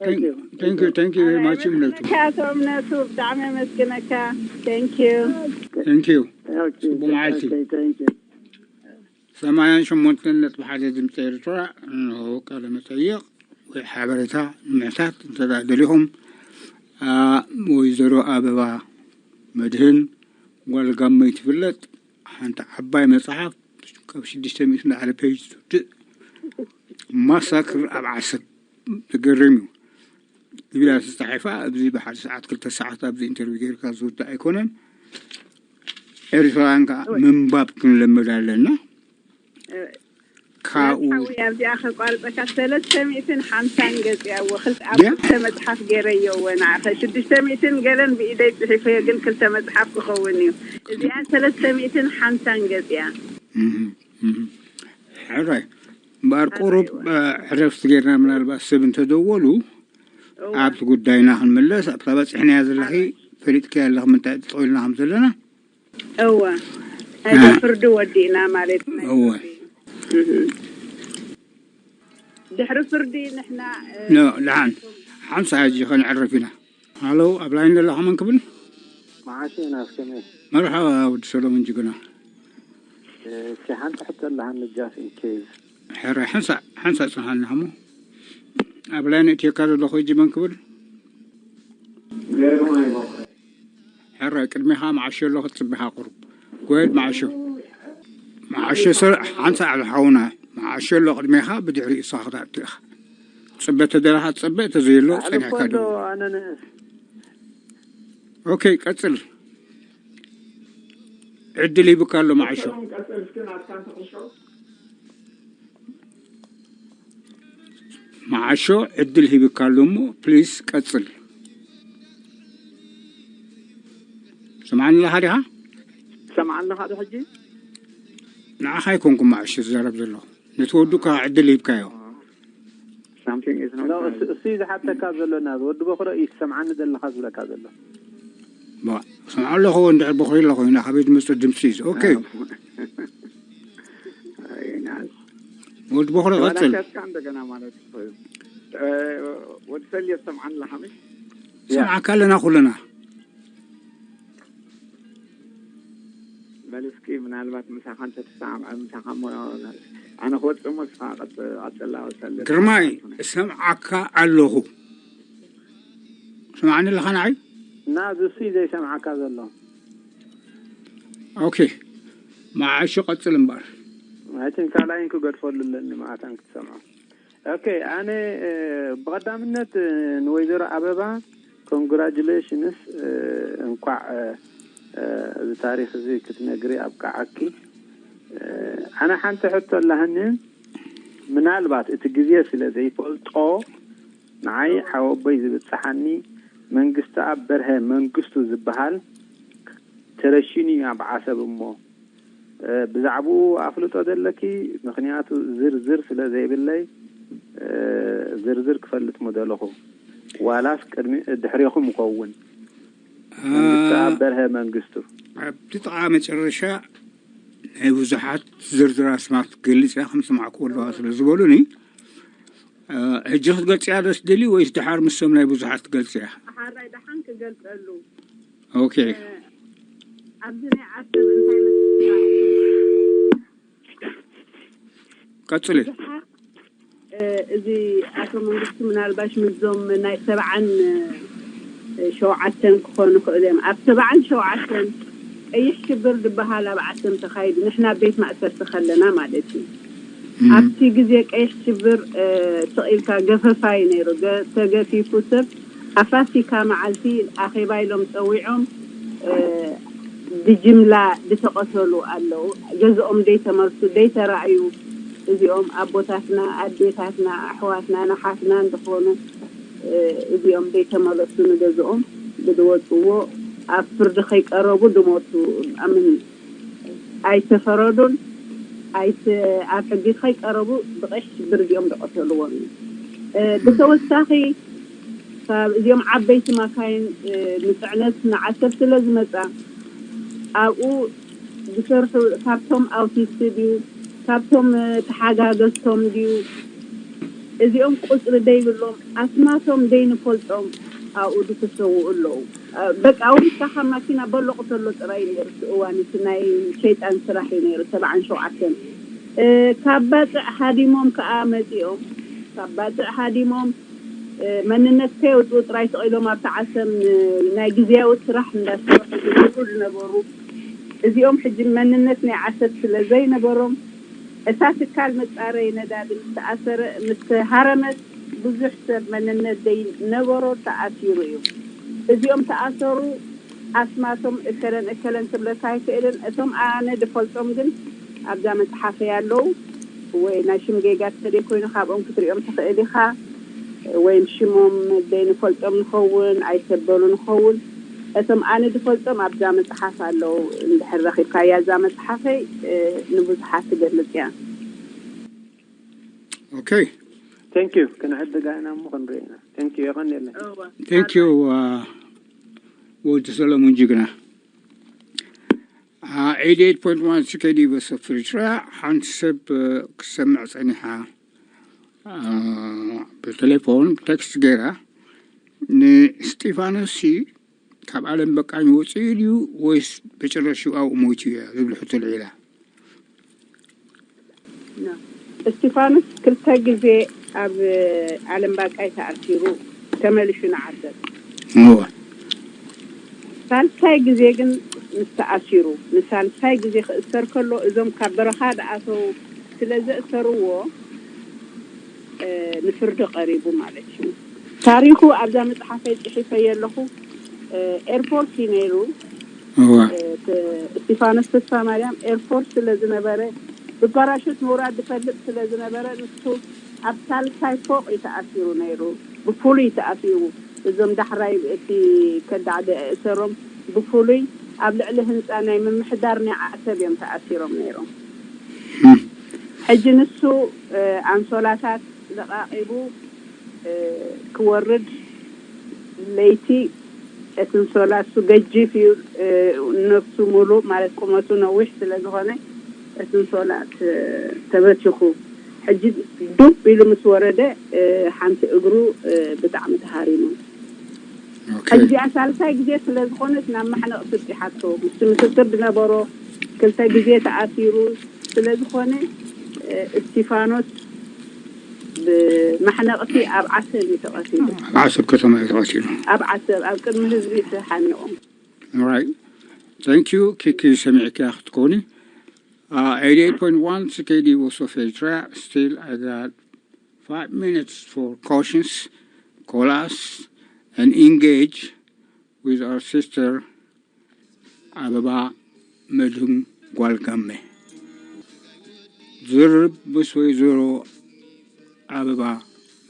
Thank you. Thank you, thank you very much እምነቱ። ኣቶ እምነቱ ብጣዕሚ ኣመስግነካ። Thank you። Thank you። ኦኬ። ጽቡቕ መዓልቲ። ኦኬ፣ thank you። ሰማንያን ሸሞንተን ነጥቢ ሓደ ድምፂ ኤርትራ። እንሆ ቃለ መጠይቕ ወይ ሓበሬታ ንምሕታት እንተ ደኣ ደሊኹም፣ ኣ፣ ወይዘሮ ኣበባ መድህን ጓል ጋመይ ትፍለጥ ሓንቲ ዓባይ መጽሓፍ ካብ ሽዱሽተ ሚእቲ ንላዕሊ ፔጅ ትውድእ ማሳክር ኣብ ዓሰብ። ዝገርም እዩ። ዝብል እያ ተፃሒፋ። ኣብዚ ብሓደ ሰዓት ክልተ ሰዓት ኣብዚ ኢንተርቪው ጌርካ ዝውዳእ ኣይኮነን። ኤርትራውያን ከዓ ምንባብ ክንለምድ ኣለና። ካብኡ ሓዊ ኣብዚኣ ከቋርፀካ ሰለስተ ሚእትን ሓምሳን ገፅ እያ። እወ ክልተ ኣብ ድያ? ክልተ መፅሓፍ ገይረዮ እወ ንዓኸ ሽዱሽተ ሚእትን ገለን ብኢደይ ፅሒፈዮ ግን ክልተ መፅሓፍ ክኸውን እዩ። እዚኣ ሰለስተ ሚእትን ሓምሳን ገፅ እያ። እህ፣ እህ። ሕራይ እምበኣር ቁሩብ እ፣ ዕረፍቲ ጌርና ምናልባት ሰብ እንተደወሉ እወ ኣብቲ ጉዳይና ክንምለስ። ኣብታ በፂሕናያ ዘለኺ ፈሊጥክያ ኣለኺ ምንታይ ጠጠው ኢልና ከም ዘለና። እወ እ። ናይ ፍርዲ ወዲእና ማለት ናይ እወ ፍርዲ። እህ። ድሕሪ ፍርዲ ንሕና እ፣ ኖ ደሓን ሓምሳ ሕጂ ከነዕርፍ ኢና። ሃሎ ኣብ ላይን ዘለኻ መን ክብል? መዓሽ ናስ ከመይ? መርሓባ ወዲ ሰሎሞን ጅግና። እቺ ሓንቲ ሕቶ ኣለሃኒ just in case። ሕራይ ሓንሳእ ሓንሳእ ጽንሓልና እሞ ኣብ ላይን እትየካ ዘለኹ ሕጂ መን ክብል? ሕራይ ቅድሜኻ መዓሾ ኣሎ ክትጽበኻ ቁሩብ። ጎየድ መዓሾ። መዓሾ ሰር ሓንሳእ ሓውና መዓሾ ኣሎ ቅድሜኻ ብድሕሪኡ እሳ ክትኣቱ ኢኻ። ጽበ ተደለኻ ትጸበ ተዘየሎ ኣልፎ ጸኒሕካ ዶ ደው። ኣነ ንእስ ኦኬ ቀጽል። ዕድል ሂብካ ኣሎ መዓሾ። መዓሾ ዕድል ሂብካ ኣሎ እሞ ፕሊስ ቀጽል። ስምዓኒ ኣለኻ ዲኻ? ትሰምዓ ኣለኻ ዶ ሕጂ? ንዓኻ ኣይኮንኩም መዓሾ ዝዛረብ ዘለኹ። ነቲ ወዱ ከኣ ዕድል ሂብካዮ። Something is not No, right. እሱ እሱ እዩ ዝሓተካ ዘሎ ናብ ወዲ በኽሮ እዩ ትሰምዓኒ ዘለኻ ዝብለካ ዘሎ። ባ ስምዓ ኣለኹ እንድሕር በኽሪ ኣለኹ ኢና ካበይ ዝመጽእ ድምፂ እዩ። ኦኬ ኣይ፣ ና- ወዲ በኽሪ ቀጽል። ተመላከስካ እንደገና ማለት እኮ እዩ። እ፣ ወዲ ሰልየ ትሰምዓኒ ኣለኻ ምሽ? ሰምዓካ ኣለና ኩልና። በል እስኪ ምናልባት ምሳኻ እንተትሰማምዐ ምሳኻ እሞ ኣነ ክወፅእ እሞ ንስኻ ቀፅ- ቀፅላ ወሰለ ግርማይ እሰምዓካ ኣለኹ። ስምዓኒ ኣለኻ ንዓይ? እና እዚ እሱ እዩ ዘይሰምዓካ ዘሎ። ኦኬ መዓሾ ቀፅል እምበር። ኣይትን ካልኣይን ክገድፈሉ ኣለኒ ማዕታን ክትሰምዖ። ኦኬ ኣነ እ፣ ብቐዳምነት እ፣ ንወይዘሮ ኣበባ ኮንግራጁሌሽንስ። እንኳዕ እ፣ እ፣ እዚ ታሪክ እዚ ክትነግሪ ኣብቃዓኪ። እ፣ ኣነ ሓንቲ ሕቶ ኣላሃኒ። ምናልባት እቲ ግዜ ስለ ዘይፈልጦ ንዓይ ሓወቦይ ዝብፅሓኒ መንግስቲ ኣብ በርሀ መንግስቱ ዝበሃል ተረሺኑ እዩ ኣብ ዓሰብ እሞ እ፣ ብዛዕባኡ ኣፍልጦ ዘለኪ? ምኽንያቱ ዝርዝር ስለ ዘይብለይ። ዝርዝር ክፈልጥ ምደለኹ። ዋላስ ቅድሚ ድሕሬኹም ይኸውን? መንግስቲ ኣብ በርሀ መንግስቱ። ኣብቲ ጥቓ መጨረሻ ናይ ብዙሓት ዝርዝር ኣስማት ገልጽ እያ ከም ሰማዕኩ ኣለዋ ስለ ዝበሉኒ፣ ሕጂ ክትገልጽ እያ ደስ ድሊ ወይስ ድሓር ምሶም ናይ ብዙሓት ትገልጽ እያ? ሓራይ ደሓን ክገልጸሉ። ኦኬ። ኣብዚ ናይ ዓሰብ እንታይ መስልካ? ቀጽሊ። እዚ ኣቶ መንግስቱ ምናልባሽ ምስዞም ናይ ሰብዓን ሸውዓተን ክኾኑ ይኽእሉ እዮም። ኣብ ሰብዓን ሸውዓተን ቀይሕ ሽብር ዝበሃል ኣብ ዓሰብ ተኻይዱ፣ ንሕና ቤት ማእሰርቲ ከለና ማለት እዩ። ኣብቲ ግዜ ቀይሕ ሽብር ስቕ ኢልካ ገፈፋ እዩ ነይሩ። ተገፊፉ ሰብ ኣብ ፋሲካ መዓልቲ ኣኼባ ኢሎም ጸዊዖም ብጅምላ ዝተቐተሉ ኣለዉ። ገዝኦም ደይተመልሱ ደይተራእዩ፣ እዚኦም ኣቦታትና፣ ኣዴታትና፣ ኣሕዋትና፣ ንሓትና እንትኾኑ እዚኦም ደይተመለሱ ንገዝኦም ብዝወፅዎ ኣብ ፍርዲ ከይቀረቡ ድሞቱ ኣምን ኣይተፈረዱን። ኣይተ ኣብ ሕጊ ከይቀረቡ ብቐሽ ብርዲኦም ዝቐተልዎም እዩ። ብተወሳኺ ካብ እዚኦም ዓበይቲ ማካይን ንፅዕነት ንዓሰብ ስለ ዝመፃ ኣብኡ ዝሰርሑ ካብቶም ኣውቲስት ድዩ ካብቶም ተሓጋገዝቶም ድዩ እዚኦም ቁፅሪ ደይብሎም ኣስማቶም ደይንፈልጦም ኣብኡ ዝተሰውኡ ኣለዉ። በቃ ኣውሪድካ ካብ ማኪና በሎ ቅተሎ ጥራይ ነይሩ እቲ እዋን እቲ ናይ ሸይጣን ስራሕ እዩ ነይሩ ሰብዓን ሸውዓተን። ካብ ባፅዕ ሃዲሞም ከዓ መፂኦም ካብ ባፅዕ ሃዲሞም መንነት ከየውፅኡ ጥራይ ተቂሎም ኣብቲ ዓሰብ ናይ ግዝያዊ ስራሕ እንዳሰርሑ ዝነብሩ ዝነበሩ እዚኦም ሕጂ መንነት ናይ ዓሰብ ስለ ዘይነበሮም እታ ትካል መፃረይ ነዳዲ ምስ ተኣሰረ ምስ ሃረመት ብዙሕ ሰብ መንነት ዘይነበሮ ተኣሲሩ እዩ። እዚኦም ተኣሰሩ ኣስማቶም እከለን እከለን ክብለካ ኣይክእልን። እቶም ኣነ ድፈልጦም ግን ኣብዛ መፅሓፈይ ኣለዉ ወይ ናይ ሽም ጌጋ ተደይ ኮይኑ ካብኦም ክትሪኦም ትኽእል ኢኻ። ወይም ሽሞም ዘይንፈልጦም ንኸውን ኣይሰበሉ ንኸውን። እቶም ኣነ ድፈልጦም ኣብዛ መፅሓፍ ኣለዉ። እንድሕር ረኺብካያ እዛ መፅሓፈይ ንብዙሓት ትገልፅ እያ። ኦኬ thank you። ክንዕድጋ ኢና እሞ ክንርኢ ኢና። thank you። የቐንየለይ። thank you። ወዲ ሰለሙን ጅግና። Eighty eight point one C K D በሰፍሪትራ ሓንቲ ሰብ ክሰምዕ ጸኒሓ ብቴሌፎን ቴክስት ገይራ ንስጢፋኖስ ካብ ዓለም በቃኝ ወፂኡ ድዩ ወይስ በጭረሹ ኣብኡ ሞይቱ እያ ዝብል ሕቶ ልዒላ። እስቲፋኖስ ክልተ ግዜ ኣብ ዓለም ባቃይ ተኣሲሩ ተመሊሹ ንዓሰብ። ሳልሳይ ግዜ ግን ምስ ተኣሲሩ ንሳልሳይ ግዜ ክእሰር ከሎ እዞም ካብ በረኻ ዝኣተው ስለ ዘእሰርዎ ንፍርዲ ቀሪቡ ማለት እዩ። ታሪኹ ኣብዛ መፅሓፈይ ፅሒፈዮ ኣለኹ። ኤርፖርት እዩ ነይሩ። እስቲፋኖስ ተስፋ ማርያም ኤርፖርት ስለ ዝነበረ ብፓራሹት ምውራድ ዝፈልጥ ስለ ዝነበረ ንሱ ኣብ ሳልሳይ ፎቕ እዩ ተኣሲሩ ነይሩ። ብፍሉይ ተኣሲሩ እዞም ዳሕራይ እቲ ከዳዕ ዝእሰሮም ብፍሉይ ኣብ ልዕሊ ህንፃ ናይ ምምሕዳር ናይ ዓሰብ እዮም ተኣሲሮም ነይሮም። ሕጂ ንሱ ኣንሶላታት ለቓቒቡ ክወርድ ለይቲ እቲ ኣንሶላ እሱ ገጂፍ እዩ። ነብሱ ሙሉእ ማለት ቁመቱ ነዊሕ ስለ ዝኾነ እቲ ኣንሶላ ተበቲኹ ሕጂ ዱብ ኢሉ ምስ ወረደ ሓንቲ እግሩ ብጣዕሚ ተሃሪሙ። ሕጂ እዚኣ ሳልሳይ ግዜ ስለ ዝኾነት ናብ ማሕነቕ ስጢሓቶ ምስቲ ምስክር ዝነበሮ ክልተ ግዜ ተኣሲሩ ስለ ዝኾነ እስቲፋኖስ ብማሕነቕቲ ኣብ ዓሰብ እዩ ተቐቲሉ። ኣብ ዓሰብ ከተማ እዩ ተቐቲሉ። ኣብ ዓሰብ ኣብ ቅድሚ ህዝቢ ተሓኒቑ። Right. Thank you. ኪኪ ሰሚዕኪያ ክትኮኒ። Uh, eighty-eight point one C K D Voice of Eritrea. Still, I got five minutes for questions. Call us and engage with our sister Ababa Medung Gwalgamme. ዝርርብ ምስ ወይዘሮ ኣበባ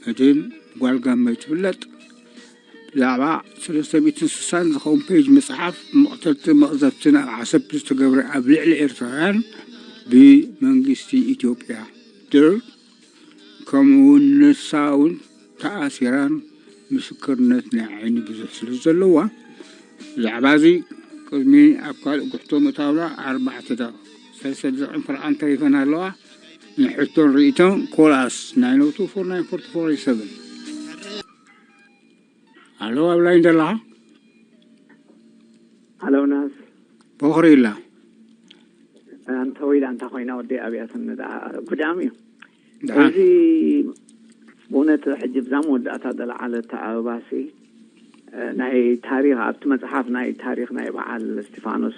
መድህን ጓል ጋመ ትፍለጥ። ብዛዕባ ሰለስተ ሚእትን ስሳን ዝኸውን ፔጅ መጽሓፍ መቕተልትን መቕዘፍትን ኣብ ዓሰብ ዝተገብረ ኣብ ልዕሊ ኤርትራውያን ብመንግስቲ ኢትዮጵያ ድር ከምኡ እውን ንሳ እውን ተኣሲራን ምስክርነት ናይ ዓይኒ ብዙሕ ስለ ዘለዋ፣ ብዛዕባ እዚ ቅድሚ ኣብ ካልእ ጉሕቶ ምእታውና ኣርባዕተ ዳ ሰለስተ ደቂቕን ፈርቓን ተሪፈን ኣለዋ። ንሕቶን ርእይቶን ኮላስ ናይ ኖቱ ፎር ናይን ፎርቲ ፎር ሰቨን። ኣሎ ኣብ ላይን ዘለኻ? ኣለውናስ ቦኽሪላ ኣንተ ወይላ እንታ ኮይና ወዲ ኣብያትን ደኣ ጉዳም እዩ። ደሓን እዚ ብእውነት ሕጂ ብዛ መወዳእታ ዘለዓለ ተኣበባሲ ናይ ታሪክ ኣብቲ መፅሓፍ ናይ ታሪክ ናይ በዓል እስቲፋኖስ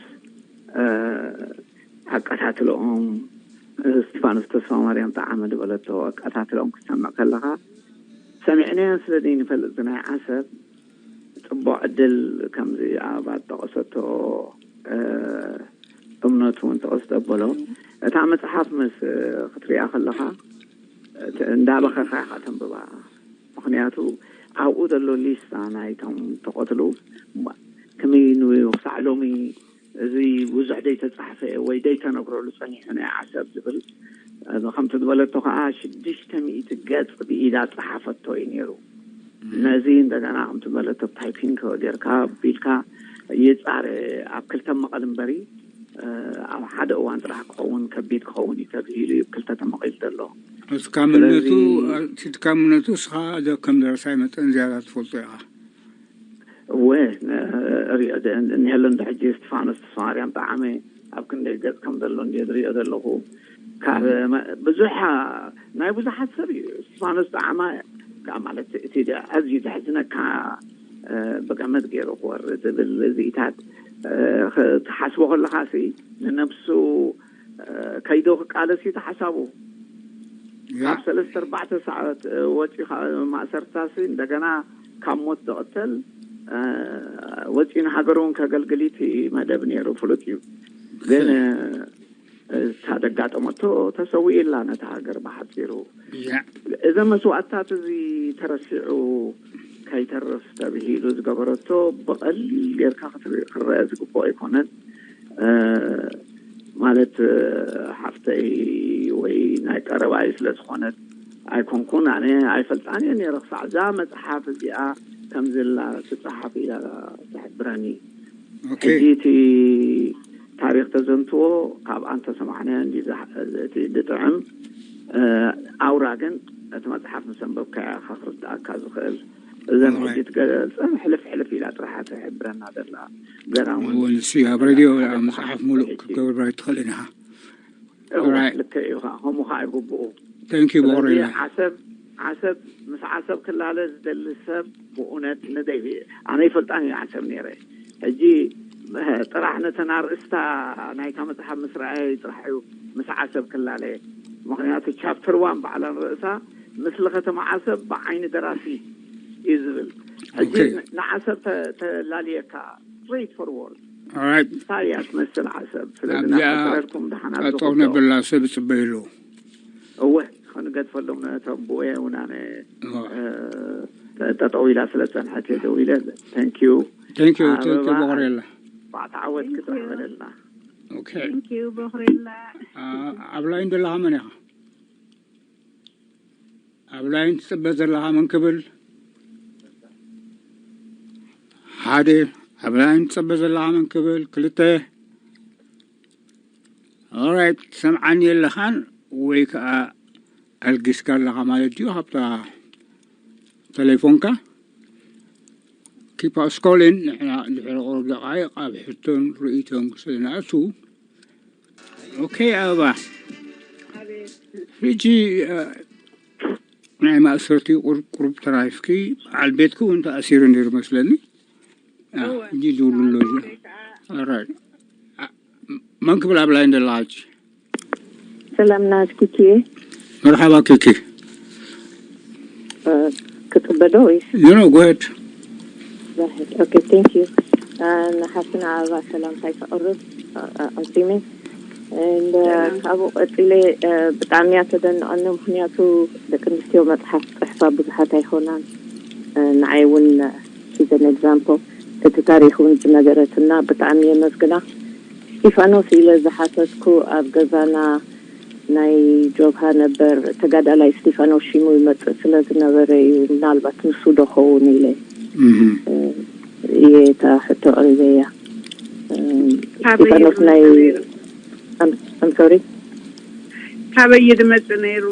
ኣቀታትለኦም እስቲፋኖስ ተስፋ ማርያም ጣዓመ ዝበለቶ ኣቀታትለኦም ክትሰምዕ ከለካ ሰሚዕናዮ ስለ ዘይንፈልጥ ናይ ዓሰብ ፅቡቅ ዕድል ከምዚ ኣብ ኣጠቀሰቶ እምነቱ እውን ተቀስጠበሎ እታ መፅሓፍ ምስ ክትሪኣ ከለካ እንዳበኸካ ኢካ ተንብባ። ምክንያቱ ኣብኡ ዘሎ ሊስታ ናይቶም ተቀትሉ ክምይ ንዩ ክሳዕ ሎሚ እዚ ብዙሕ ደይተፃሕፈ ወይ ደይተነግረሉ ፀኒሑ ናይ ዓሰብ ዝብል ከምቲ ዝበለቶ ከዓ ሽዱሽተ ሚእቲ ገፅ ብኢዳ ፀሓፈቶ እዩ ነይሩ። ነዚ እንደገና ከምቲ ዝበለቶ ታይፒንግ ጌርካ ቢልካ ይፃረ ኣብ ክልተ መቐል እምበሪ ኣብ ሓደ እዋን ጥራሕ ክኸውን ከቢድ ክኸውን እዩ ተብሂሉ እዩ ክልተ ተመቒሉ ዘሎ። እስካ ምነቱ እስካ ምነቱ እስኻ ከም ደረሳይ መጠን ዝያዳ ትፈልጦ ኢኻ። እወ ሪኦ እኒሀሎ እንዶ ሕጂ እስቲፋኖስ ተስፋማርያም ጣዓመ ኣብ ክንደይ ገፅ ከም ዘሎ እንዲ ዝሪኦ ዘለኹ ካብ ብዙሕ ናይ ብዙሓት ሰብ እዩ እስቲፋኖስ ጣዓማ ካብ ማለት እቲ ኣዝዩ ዘሕዝነካ ብገመድ ገይሩ ክወርድ ዝብል እዚኢታት ክትሓስቦ ከለካ ሲ ንነብሱ ከይዶ ክቃለስ እዩ ተሓሳቡ ካብ ሰለስተ ኣርባዕተ ሰዓት ወፂኡ ማእሰርታሲ እንደገና ካብ ሞት ዝቕተል ወፂኡ ንሃገሩ እውን ከገልግል እቲ መደብ ነይሩ ፍሉጥ እዩ ግን እታ ዘጋጠመቶ ተሰዊእላ ነታ ሃገር ብሓፂሩ እዘ መስዋእትታት እዚ ተረሲዑ ከይተርፍ ተብሂሉ ዝገበረቶ ብቐሊል ጌርካ ክረአ ዝግብኦ ኣይኮነን። ማለት ሓፍተይ ወይ ናይ ቀረባይ ስለ ዝኾነት ኣይኮንኩን ኣነ ኣይፈልጣን እየ ነይረ ክሳዕ እዛ መፅሓፍ እዚኣ ከምዝላ ትፅሓፍ እያ ትሕብረኒ። ሕጂ እቲ ታሪክ ተዘንትዎ ካብ ኣንተ ሰማዕናዮ እንዲ እቲ ድጥዕም ኣውራ ግን እቲ መፅሓፍ ምስ ኣንበብካያ ኢካ ክርድኣካ ዝኽእል እዘን ሕጂ ትገልፀን ሕልፍ ሕልፍ ኢላ ጥራሓ ትሕብረና ዘላ ገና እውን ንሱ ኣብ ሬድዮ መፅሓፍ ሙሉእ ክትገብር ኣይትኽእልን ኢኻ። ልክዕ እዩ ከዓ ከምኡ ከዓ ይግብኡ ተንኪ ስለዚ ቦሪላ ዓሰብ ዓሰብ ምስ ዓሰብ ክላለ ዝደሊ ሰብ ብእውነት ንደይ ኣነ ይፈልጣን እዩ ዓሰብ ነይረ ሕጂ ጥራሕ ነተን ኣርእስታ ናይታ መፅሓፍ ምስ ረኣየ ጥራሕ እዩ ምስ ዓሰብ ክላለ ምክንያቱ ቻፕተር ዋን ባዕላን ርእሳ ምስሊ ከተማ ዓሰብ ብዓይኒ ደራሲ እዩ ዝብል ሕጂ Okay. ንዓሰብ ተ- ተላልየካ straight forward Alright. እንታይ እያ ትመስል ዓሰብ ስለዚ ኣብዚኣ ናፈረድኩም ደሓና ጠጠው ነብላ ሰብ ይፅበይ ኣለዉ እወ ክንገድፈሎም ነቶም ብወየ እውን ኣነ ጠጠው ኢላ ስለ ፀንሐት እየ ደው ኢለ thank you Thank you ኣበባ thank you ቦቕሬላ ባዕቲ ዓወት ክጥዕመለልና Okay. Thank you ቦኽሬላ ኣብ ላይን ዘለኻ መን ኢኻ ኣብ ላይን ትፅበ ዘለኻ መን ክብል ሓደ ኣብ ላይን ትፅበ ዘለኻ መን ክብል ክልተ Alright ትሰምዓኒ ኣለኻን ወይ ከዓ ኣልጊስካ ኣለኻ ማለት ድዩ ካብታ ተሌፎንካ Keep us calling ንሕና ድሕሪ ቁሩብ ደቃይቕ ኣብ ሕቶን ርእይቶን ስለ ንኣቱ Okay ኣበባ ሕጂ ናይ ማእሰርቲ ቁሩብ ተራፊፍኪ በዓል ቤትኪ እውን ተኣሲሩ ነይሩ መስለኒ ሕጂ ዝውሉ ኣሎ መን ክብል ኣብ ላይን ደላ ሕጂ ሰላም ናት ኪኪ መርሓባ ኪኪ ክፅበዶ ወይስ you know go ahead okay thank you ንሓፍትና ኣበባ ሰላምታይ ከቕርብ ኣዚመ ካብኡ ቀፂለ ብጣዕሚ እያ ተደንቐኒ ምክንያቱ ደቂ ኣንስትዮ መፅሓፍ ፅሕፋ ብዙሓት ኣይኮናን ንዓይ እውን she's an example እቲ ታሪክ እውን ዝነገረትና ብጣዕሚ የመስግና እስቲፋኖስ ኢለ ዝሓተትኩ ኣብ ገዛና ናይ ጆብሃ ነበር ተጋዳላይ እስቲፋኖስ ሽሙ ይመጽእ ስለ ዝነበረ እዩ። ምናልባት ንሱ ዶ ኸውን ኢለ እየ እታ ሕቶ ኣቕሪበያ። እስቲፋኖስ ናይ ኣምሶሪ ካበይ ድመጽእ ነይሩ?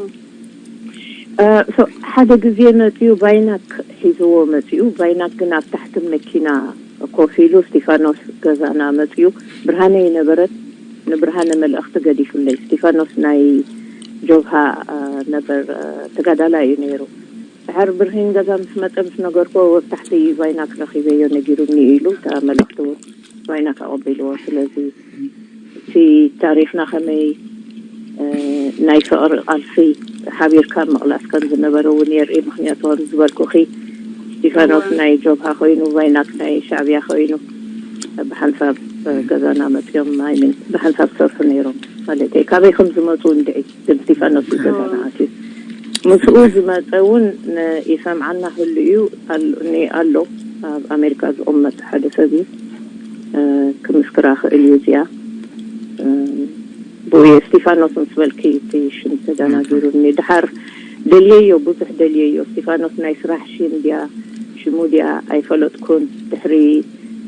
ሓደ ግዜ መጺኡ ባይናክ ሒዝዎ መጺኡ። ባይናክ ግን ኣብ ታሕቲ መኪና ኮፍ ኢሉ እስቲፋኖስ ገዛና መጺኡ። ብርሃነ ይነበረት። ንብርሃነ መልእኽቲ ገዲፉለይ። እስቲፋኖስ ናይ ጆብሃ ነበር ተጋዳላይ እዩ ነይሩ። ድሓር ብርሂን ገዛ ምስ መጸ ምስ ነገርክዎ ኣብ ታሕቲ ባይናክ ረኺበዮ ነጊሩኒ ኢሉ እታ መልእኽቲ እውን ባይናክ ኣቐቢልዎ። ስለዚ እቲ ታሪኽና ከመይ ናይ ፍቕሪ ቃልሲ ሓቢርካ ምቕላስ ከም ዝነበረ እውን የርኢ። ምክንያቱ ከም ዝበልኩኺ እስቲፋኖስ ናይ ጆብሃ ኮይኑ፣ ቫይናክ ናይ ሻዕብያ ኮይኑ ብሓንሳብ ገዛና መፅዮም ኣይምን ብሓንሳብ ሰርሑ ነይሮም ማለት እዩ። ካበይ ከም ዝመፁ እንድዒ ግን እስቲፋኖስ እዩ ገዛና ኣትዩ። ምስኡ ዝመፀ እውን ይሰምዓና ህሉ እዩ ኣሎ። ኣብ ኣሜሪካ ዝቕመጥ ሓደ ሰብ እዩ። ክምስክራ ክእል እዩ እዚኣ ብኡ እስቲፋኖስ ምስ በልኪ እቲ ሽም ተደናጊሩኒ። ድሓር ደልየዮ፣ ብዙሕ ደልየዮ። እስቲፋኖስ ናይ ስራሕ ሽም ድያ ሽሙ ድያ ኣይፈለጥኩን። ድሕሪ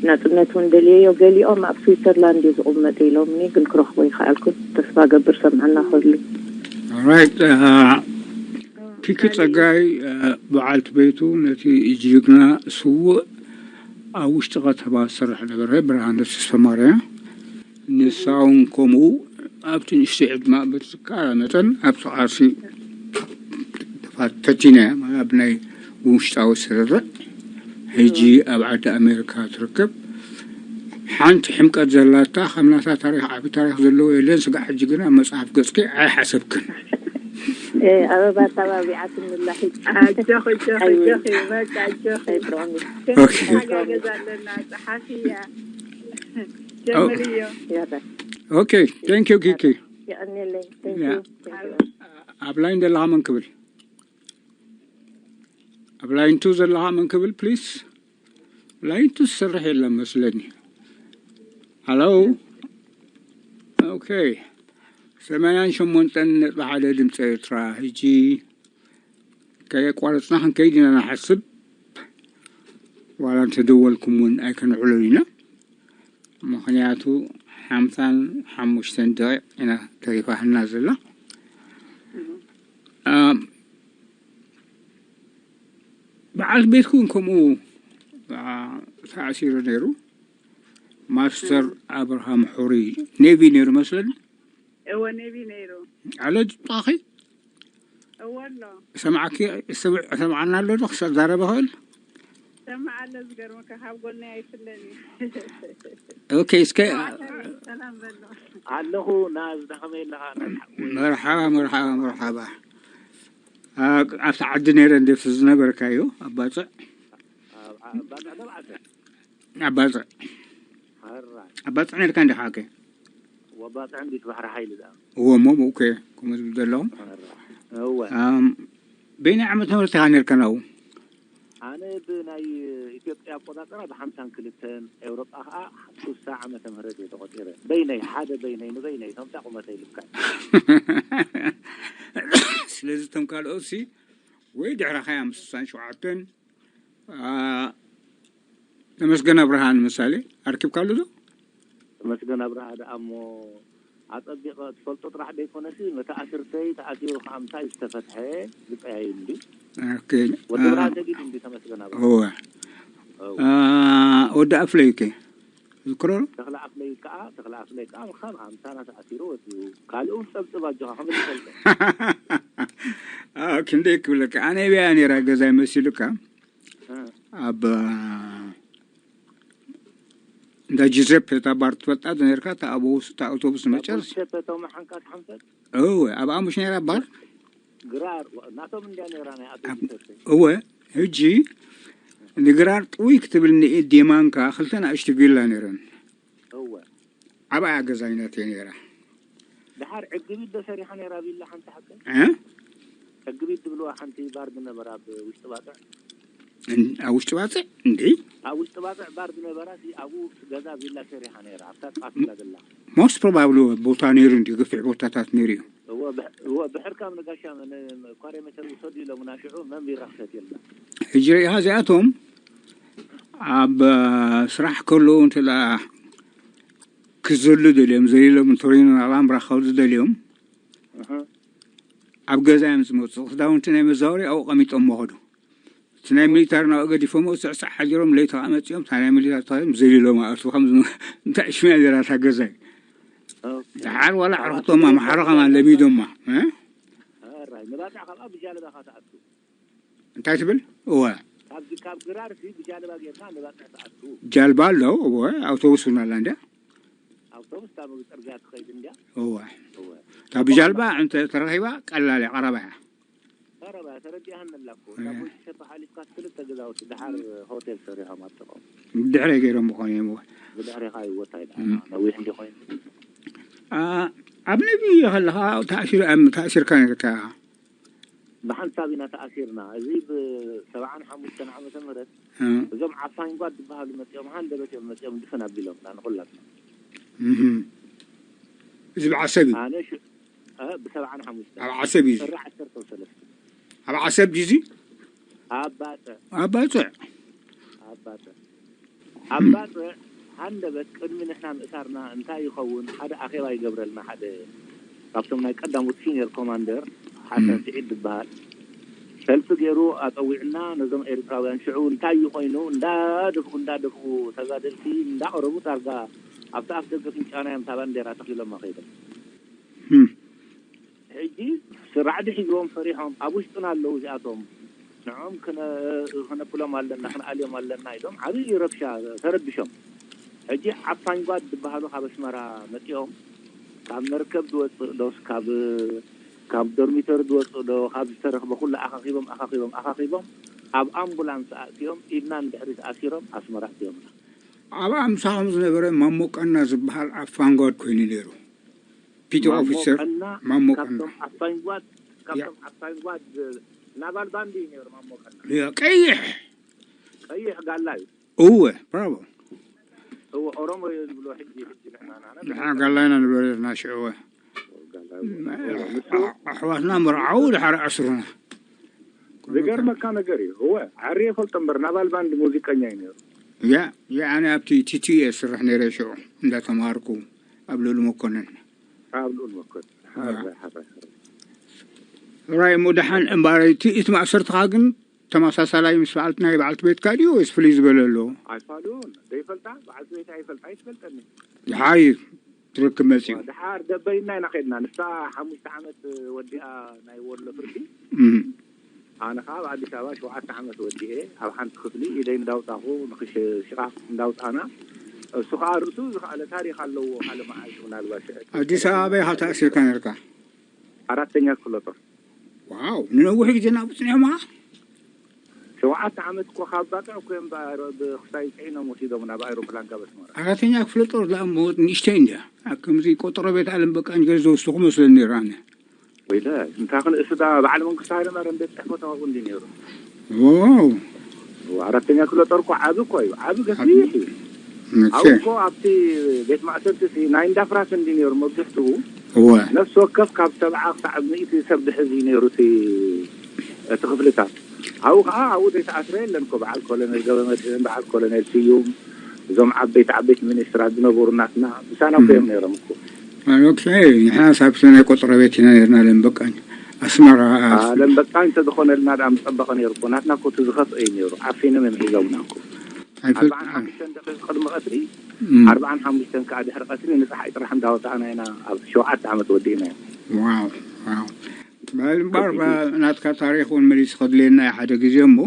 ናጽነት እውን ደልየዮ። ገሊኦም ኣብ ስዊትዘርላንድ እዩ ዝቕመጥ ኢሎምኒ፣ ግን ክረኽቦ ይኸኣልኩን። ተስፋ ገብር ሰምዓና ክህሉ። ራይት ኪኪ ጸጋይ በዓልቲ ቤቱ ነቲ ጅግና ስውእ ኣብ ውሽጢ ከተማ ዝሰርሕ ነበረ ብርሃነ ተስፈማርያ። ንሳ እውን ከምኡ ኣብቲ ንእሽተይ ዕድማ በቲ ዝከኣላ መጠን ኣብቲ ቃልሲ ተፋተቲና እያ። ኣብ ናይ ውሽጣዊ ስርርዕ ሕጂ ኣብ ዓዲ ኣሜሪካ ትርከብ። ሓንቲ ሕምቀት ዘላታ ከም ናታ ታሪኽ ዓቢ ታሪኽ ዘለዎ የለን። ስጋዕ ሕጂ ግን ኣብ መጽሓፍ ገጽኪ ኣይሓሰብክን። ኣበባ ኣተባቢዓትኒ ኣላ። ሕጂ ኣጆኺ ኣጆኺ ኣጆኺ በቃ ኣጆኺ ኦኬ። ሓጋገዝ ኣለና። ጸሓፊ እያ። ጀምርዮ። ያበ ኦኬ። Thank you ኪኪ። የቐንየለይ። Thank ያ። you. Thank you. ኣብ ላይን ዘለኻ መን ክብል? ኣብ ላይን ቱ ዘለኻ መን ክብል ፕሊስ? ላይን ቱ ዝሰርሕ የለን መስለኒ። ሃሎ። ኦኬ። ሰማንያን ሸሞንተን ነጥቢ ሓደ ድምፂ ኤርትራ። ሕጂ ከየቋረፅና ክንከይድ ኢና ንሓስብ። ዋላ እንተደወልኩም እውን ኣይከነዕልል ኢና። ምኽንያቱ ሓምሳን ሓሙሽተን ደቂቕ ኢና ተሪፋትና ዘላ። በዓል ቤትኩም ከምኡ ተኣሲሩ ነይሩ። ማስተር ኣብርሃም ሑሪ ኔቪ ነይሩ መስለኒ። እወ ኔቪ ነይሩ። ኣለ ጣኺ እወ ኣሎ። ሰማዕኪ ሰምዓና ኣሎ ዶ ክዛረበ ክእል? ሰማዕ ኣሎ። ዝገርመካ ካብ ጎነይ ኣይፍለን እዩ። ኦኬ እስከ ሰላም በሎ። ኣለኹ። ና ዝደኸመ የለኻ። መርሓባ መርሓባ መርሓባ። ኣብቲ ዓዲ ነይረ እንደ ዝነበርካዮ ኣባፅዕ ባፅዕ ተባዕተ ኣባፅዕ ሓራ ኣባፅዕ ነርካ እንዲኻ ከ? ወባፅዕ እንዲት ባሕሪ ሓይሊ ዳ እዎ እሞ ብኡከ ከምኡ ዝብል ዘለኹም እወ በይናይ ዓመት ምህርቲ ኢኻ ነርካ ናብኡ? ኣነ ብናይ ኢትዮጵያ ኣቆፃፀራ ብሓምሳን ክልተን ኤውሮጳ ከዓ ስሳ ዓመተ ምህረት እየ ተቆፂረ። በይነይ ሓደ በይነይ ንበይነይ እቶም ቁመተ ይልካ ስለዚ እቶም ካልኦት ሲ ወይ ድሕራኻ እዮም ስሳን ሸውዓተን ተመስገን ኣብርሃ ንምሳሌ ኣርኪብካሉ ዶ? ተመስገን ኣብርሃ ደኣ እሞ ኣጸቢቐ ትፈልጦ ጥራሕ ዘይኮነሲ፣ መተኣስርተይ ተኣሲሩ ከዓ ምሳይ ዝተፈትሐ ግጸያይ እንዲ ኦኬ። ወዲ ብርሃን ሰጊድ እንዲ ተመስገን ኣብርሃ። እወ። እወ። አ፣ ወዲ ኣፍለይ ከ? ዝክሮ? ተኽለ ኣፍለይ ከዓ፣ ተኽለ ኣፍለይ ከዓ ካብ ሃምሳና ተኣሲሩ ወዲኡ። ካልእ እውን ጸብጽብ ኣጆኻ፣ ከመይ ትፈልጦ? አ፣ ክንደይ ክብለካ? ኣነ ኣብያ ነይራ ገዛይ መሲሉካ? እ። ኣብ፣ አ፣ እንዳ ጂዘፕ እታ ባር ትፈልጣ ዶ ነርካ? እታ ኣብ ውስ-፣ እታ ኣውቶቡስ መጨረስ? ጂዘፕ እቶም ሓንካት ሓንፈት? እወ፣ ኣብኣ ምሽ ነይራ ባር? ግራር፣ ናቶም እንድያ ነይራ ናይ ኣቶ ጂዘፕ። እወ፣ ሕጂ ንግራር ጥውይ ክትብል ንኢድ የማንካ ክልተ ንኣሽቱ ቪላ ነይረን። እወ። ኣብኣ ገዛይ ናተይ ነይራ። ደሓር ዕግቢት ዶ ሰሪሓ ነይራ ቪላ ሓንቲ ሓቀ? እ? ዕግቢት ዝብልዋ ሓንቲ ባር ዝነበራ ኣብ ውሽጢ ባጽዕ። እን-፣ ኣብ ውሽጢ ባጽዕ? እንዲ? ኣብ ውሽጢ ባጽዕ ባር ዝነበራ ሲ ኣብኡ ገዛ ቪላ ሰሪሓ ነይራ። ኣብታ ቃፊላ ዘላ። ሞስት ፕሮባብሊ ቦታ ነይሩ እንዲ፣ ግፊሕ ቦታታት ነይሩ እዩ። እወ ብሕ-፣ እወ ብሕርካም ንጋሻ ን-፣ ኳሬ ሜተር ውሰዱ ኢሎምና፣ ሽዑ መን ቢራ ክሰትየልና? ሕጂ ርኢኻ፣ እዚኣቶም ኣብ ስራሕ ከለዉ እንተ ደኣ ክዘሉ ደልዮም፣ ዘሊሎም እንተሪኑ ናብ ኣምራ ክኸዱ ደልዮም፣ እህ። ኣብ ገዛ እዮም ዝመጹ። ክዳውንቲ ናይ መዛወሪ ኣብኡ ቀሚጦም መኸዱ። እቲ ናይ ሚሊታር ናብኡ ገዲፎም፣ ስዕስዕ ሓዲሮም፣ ለይቲ ከኣ መጺኦም፣ እታ ናይ ሚሊታር ተኸዲኖም ዘሊሎም ኣእርሱ ከም ዝመ-፣ እንታይ ሽም እያ ነይራ እታ ገዛይ? ኦኬ። ደሓር ዋላ ኣዕርኽቶም ኣምሓሩ ከማን ለሚዶማ፣ እ? ኣራይ፣ ንባጽዕ ካብኣ ብጃለባ ኢኻ ትኣቱ። እንታይ ትብል? እወ። ካብ፣ ካብ ግራር ሲ ብጃለባ ጌርካ ንባጽዕ ትኣቱ። ጃልባ ኣሎ፣ እወ፣ ኣውቶቡስ እውን ኣላ እንድያ። ኣውቶቡስ ካብ ጽርግያ ትኸይድ እንድያ። እወ። እወ። እታ ብጃልባ እንተ ተረኺባ ቀላል እያ፣ ቀረባ እያ። ቀረባ ተረዲኣኒ ኣላ እኮ። እያ። እታ ቦይስ ሸፋ ሓሊፍካ ክልተ ገዛውቲ ደሓር ሆቴል ሰሪሖም ኣብ ጥቕኦም። ብድሕረይ ገይሮም ምኾኑ እዮም። ብድሕሬኻ ይወታ ኢላ። እም። ነዊሕ እንዲ ኮይኑ። ኣ-፣ ኣብ ነቢ ከለኻ ተኣሲር-፣ ኣም-፣ ተኣሲርካ ነርካ? ብሓንሳብ ኢና ተኣሲርና። እዚ ብሰብዓን ሓሙሽተን ዓመተ ምህረት እም። እዞም ዓፋኝ ጓድ ዝበሃሉ መጺኦም፣ ሃንደበት እዮም መጺኦም ድፍን ኣቢሎምና ንኹላትና። እም። እዚ ብዓሰብ እዩ? ኣነ ሽ-፣ እ፣ ብሰብዓን ሓሙሽተን። ኣብ ዓሰብ እዩ እዚ? ጥሪ ዓሰርተ ሰለስተ። ኣብ ዓሰብ ድዩ እዚ? ኣብ ባጽዕ። ኣብ ባጽዕ? ኣብ ባጽዕ። ኣብ ባጽዕ ሃንደበት ቅድሚ ንሕና ምእሳርና እንታይ ይኸውን፣ ሓደ ኣኼባ ይገብረልና፣ ሓደ ካብቶም ናይ ቀዳሞት ሲኒየር ኮማንደር ሓሰን እም። ስዒድ ዝበሃል ሰልፊ ገይሩ ኣጸዊዕና፣ ነዞም ኤርትራውያን ሽዑ እንታይ እዩ ኮይኑ፣ እንዳደፍኡ፣ እንዳደፍኡ ተጋደልቲ እንዳቐረቡ ዳርጋ ኣብቲ ኣፍ ደገ ፍንጫና እዮም እታ ባንዴራ ተኺሎም ከይዶም። እም። ሕጂ ስራዕዲ ሒዝዎም ፈሪሖም ኣብ ውሽጥና ኣለዉ እዚኣቶም። ንዕኦም ክነ-፣ ክነብሎም ኣለና፣ ክንኣልዮም ኣለና ኢሎም ዓብዪ ረብሻ ተረቢሾም። ሕጂ ዓፋኝ ጓድ ዝበሃሉ ካብ ኣስመራ መጺኦም፣ ካብ መርከብ ዝወጽእ ዶስ፣ ካብ፣ ካብ ዶርሚተሪ ዝወጽእ ዶ፣ ካብ ዝተረኽበ ኩሉ ኣኻኺቦም፣ ኣኻኺቦም፣ ኣኻኺቦም፣ ኣብ ኣምቡላንስ ኣእትዮም፣ ኢድና ንድሕሪት ኣሲሮም ኣስመራ ኣእትዮምና። ኣብኣ ምሳኹም ዝነበረ ማሞ ቀና ዝበሃል ዓፋን ጓድ ኮይኑ ነይሩ። ፒቲ ማሞ ኦፊሰር ቀና ማሞ ቀና። ካብቶም ዓፋኝ ጓድ፣ ያ። ካብቶም ዓፋኝ ጓድ ናቫል ባንድ እዩ ነይሩ ማሞ ቀና። ያ፣ ቀይሕ። ቀይሕ ጋላ እዩ። እወ፣ ብራቮ። እወ፣ ኦሮሞ እዩ ዝብሎ ሕጂ፣ ሕጂ ንሕና፣ ንሕና ንሕና ጋላ ኢና ንብሎ ነርና ሽዑ፣ እወ። ጋላ እዩ። እወ፣ ንሱ ኣሕ-፣ ኣሕዋትና መርዓው ድሓር ኣስሩና። ዝገርመካ ነገር እዩ። እወ፣ ዓሪ ይፈልጦ እምበር ናቫል ባንድ ሙዚቀኛ እዩ ነይሩ። ያ፣ ያ፣ ኣነ ኣብቲ ቲ ቲ ኤ ስራሕ ነይረ ሽዑ፣ እንዳተማሃርኩ ኣብ ልኡል መኮነን። ኣብ ልኡል መኮነን። ያ። ሓራይ፣ ሓራይ፣ ሓራይ። ራይ እሞ ደሓን እምበኣር እቲ፣ እቲ ማእሰርትኻ ግን ተመሳሳላይ ምስ በዓልቲ፣ ናይ በዓልቲ ቤትካ ድዩ ወይስ ፍልይ ዝበለ ኣለዎ? ኣይፋሉን። ዘይፈልጣ፣ በዓልቲ ቤት ኣይፈልጣ፣ ኣይትፈልጠኒ። ደሓር እዩ ትርክብ መጺኡ። ደሓር ደበይና ኢና ኸድና። ንሳ ሓሙሽተ ዓመት ወዲኣ ናይ ወሎ ፍርዲ። እም። ኣነ ኸዓ ኣብ ኣዲስ ኣበባ ሸውዓተ ዓመት ወዲኤ፣ ኣብ ሓንቲ ክፍሊ ኢደይ እንዳውጻኹ፣ ንኽሽ-፣ ሽቓቕ እንዳውጻና፣ እሱ ኸዓ ርእሱ ዝኸኣለ ታሪኽ ኣለዎ። ካልእ መዓልቲ ምናልባት ሽዑ ኣዲስ ኣበባ ኢኻ ተኣሲርካ ነርካ? ኣራተኛ ክፍለ ጦር። ዋው፣ ንነዊሕ ግዜ ናብኡ ጽኒሖም? ሸውዓተ ዓመት እኮ ካብ ባጽዕ እኮ እዮም ብኣይሮ-፣ ብኽሳይ ጽዒኖም ወሲዶም ናብ ኣይሮፕላን ካብ ኣስመራ። ኣራተኛ ክፍለ ጦር ደኣ እሞ ንእሽተይ እንድያ። ኣብ ከምዚ ቆጠሮ ቤት ኣለም በቃኝ ገለ ዝወስድኹ መስለኒ ነይሩ ኣነ። ወይለ፣ እንታ ክንእስ ደኣ በዓል መንግስቱ ሃይለማርያም ቤት ጽሕፈቱ ኣብኡ እንዲ ነይሩ። ዋው። ኣራተኛ ክፍለ ጦር እኮ ዓቢ እኮ እዩ። ዓቢ ገፊሕ እዩ። መቼ? ኣብኡ እኮ ኣብቲ ቤት ማእሰርቲ እቲ ናይ እንዳ ፍራስ እንዲ ነይሩ መብዝሕትኡ። እወ። ነፍሲ ወከፍ ካብ ሰብዓ ክሳዕ ሚእቲ ሰብ ዝሕዝ እዩ ነይሩ እቲ፣ እቲ ክፍልታት። ኣብኡ ከዓ ኣብኡ ዘይተኣስረ የለን እኮ። በዓል ኮሎኔል ገብረመድህን፣ በዓል ኮሎኔል ስዩም፣ እዞም ዓበይቲ ዓበይቲ ሚኒስትራት ዝነበሩ ናትና ምሳና እኮ እዮም ነይሮም እኮ። ኦኬ፣ ንሕና ሳብቲ ናይ ቆጽሮ ቤት ኢና ነርና። ለም በቃኝ ኣስመራ ኣለም በቃኝ እንተዝኾነልና ደኣ ምጸበቐ ነይሩ እኮ። ናትና እኮ እቲ ዝኸፍአ እዩ ነይሩ። ዓፊኖም እዮም ሒዞምና እኮ። ኣይፈልጥ-፣ ኣርባዓን ሓሙሽተን ደቂቕ ቅድሚ ቀትሪ፣ እም። ኣርባዓን ሓሙሽተን ከዓ ድሕሪ ቀትሪ ንፀሓይ ጥራሕ እንዳወፃእና ኢና ኣብ ሸውዓተ ዓመት ወዲእናዮ። ዋው፣ ዋው። በል እምበር፣ ናትካ ታሪኽ እውን መሊሱ ከድልየና እዩ ሓደ ግዜ እሞ፣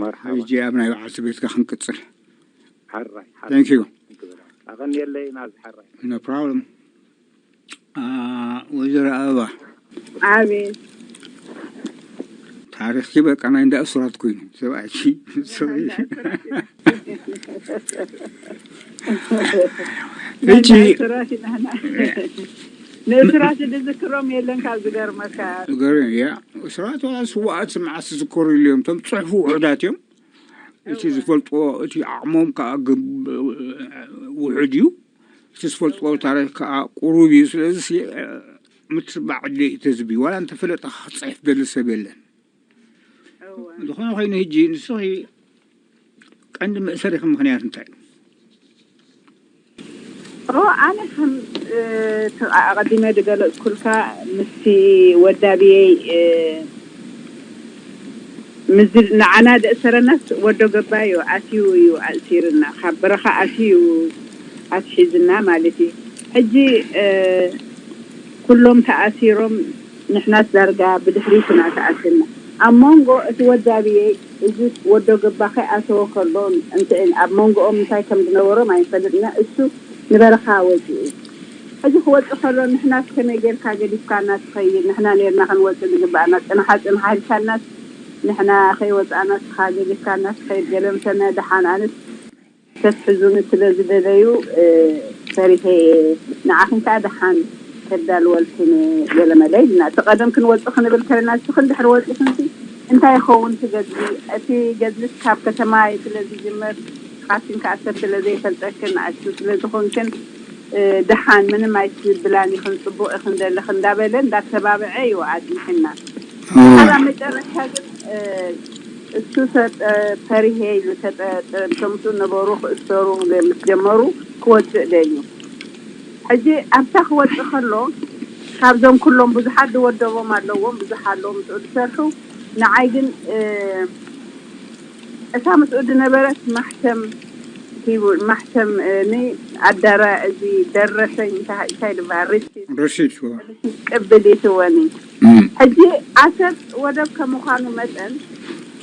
መርሓባ። ሕጂ ኣብ ናይ በዓልቲ ቤትካ ክንቅጽል። ሓራይ፣ ሓራይ። Thank you። ኣቐንየለይ ናዝ ሓራይ። No problem። አ፣ ወይዘሮ ኣበባ። ኣቤት። ታሪኽኪ በቃ ናይ እንዳ እሱራት ኮይኑ፣ ሰብኣይኪ፣ ሰብኣይኪ። ሕጂ ናይ እሱራት ኢና ንሕና። ንእሱራት ዝዝክሮም የለን ካብ ዝገርመካ። ዝገርም፣ ያ። እሱራት ዋላ ስውኣት መዓስ ዝዝከሩ ኢሎም፣ እቶም ጽሑፍ ውሑዳት እዮም። እቲ እወ። ዝፈልጥዎ፣ እቲ ዓቕሞም ከኣ ግብ-፣ ውሑድ እዩ። እቲ ዝፈልጥዎ ታሪኽ ከኣ ቁሩብ እዩ። ስለዚ፣ ምትባዕ ድሌት ህዝቢ ዋላ እንተፈለጠ ክፅሕፍ ደሊ ሰብ የለን። ዝኾነ ኮይኑ ሕጂ ንስኺ ቀንዲ መእሰሪኺ ምኽንያት እንታይ እዩ? ኦ ኣነ ከም ኣቐዲመ ዝገለፅኩልካ ምስቲ ወዳብየይ ምዝ ንዓና ደእሰረናስ ወዶ ገባዮ ኣትዩ እዩ ኣእሲርና፣ ካብ በረኻ ኣትዩ ኣትሒዝና ማለት እዩ። ሕጂ ኩሎም ተኣሲሮም ንሕናስ ዳርጋ ብድሕሪትና ተኣሲርና። ኣብ መንጎ እቲ ወዳብየይ እዚ ወዶ ገባ ከይኣተወ ከሎ እንተ ኣብ መንጎኦም እንታይ ከም ዝነበሮም ኣይንፈልጥና። እሱ ንበረኻ ወፂኡ። ሕጂ ክወፅእ ከሎ ንሕናስ ከመይ ጌርካ ገዲፍካና ትኸይድ? ንሕና ኔርና ክንወፅእ ዝግባኣና፣ ፅንሓ ፅንሓ ኢልካናስ ንሕና ከይወፃእና ስኻ ገዲፍካና ትኸይድ። ገለ ምሰና ደሓን ኣንስ ተትሕዙኒ ስለ ዝደለዩ ፈሪሐ እየ። ንዓኽን ከዓ ደሓን ከዳልወልክን እየ ገለ መለ ኢልና። እቲ ቀደም ክንወፅእ ክንብል ከለና ንስኽን ድሕሪ ወፂኽንሲ እንታይ ይኸውን እቲ ገድሊ? እቲ ገድልስ ካብ ከተማ እዩ ስለ ዝጅምር፣ ንስኻትክን ከዓ ሰብ ስለ ዘይፈልጠክን ንኣሽቱ ስለ ዝኾንክን ደሓን ምንም ኣይትብላን ኢኽን፣ ፅቡቕ ኢኽን ዘለኽን እንዳበለ እንዳተባብዐ እዩ ኣፅኒሕና። ኣብ መጨረሻ ግን እሱ ፈሪሄ ኢሉ ተምሱ ነበሩ ክእሰሩ ምስ ጀመሩ ክወፅእ ደልዩ። ሕጂ ኣብታ ክወፅእ ከሎ ካብዞም ኩሎም ብዙሓት ዝወደቦም ኣለዎም፣ ብዙሓት ኣለዎም ምስኡ ዝሰርሑ። ንዓይ ግን እታ ምስኡ ዝነበረት ማሕተም ሂቡ፣ ማሕተም ኒ ኣዳራ እዚ ደረሰኝ እንታይ ዝበሃል ሪሲት ረሲድ ቅብል ይትወኒ። ሕጂ ኣሰብ ወደብ ከምዃኑ መጠን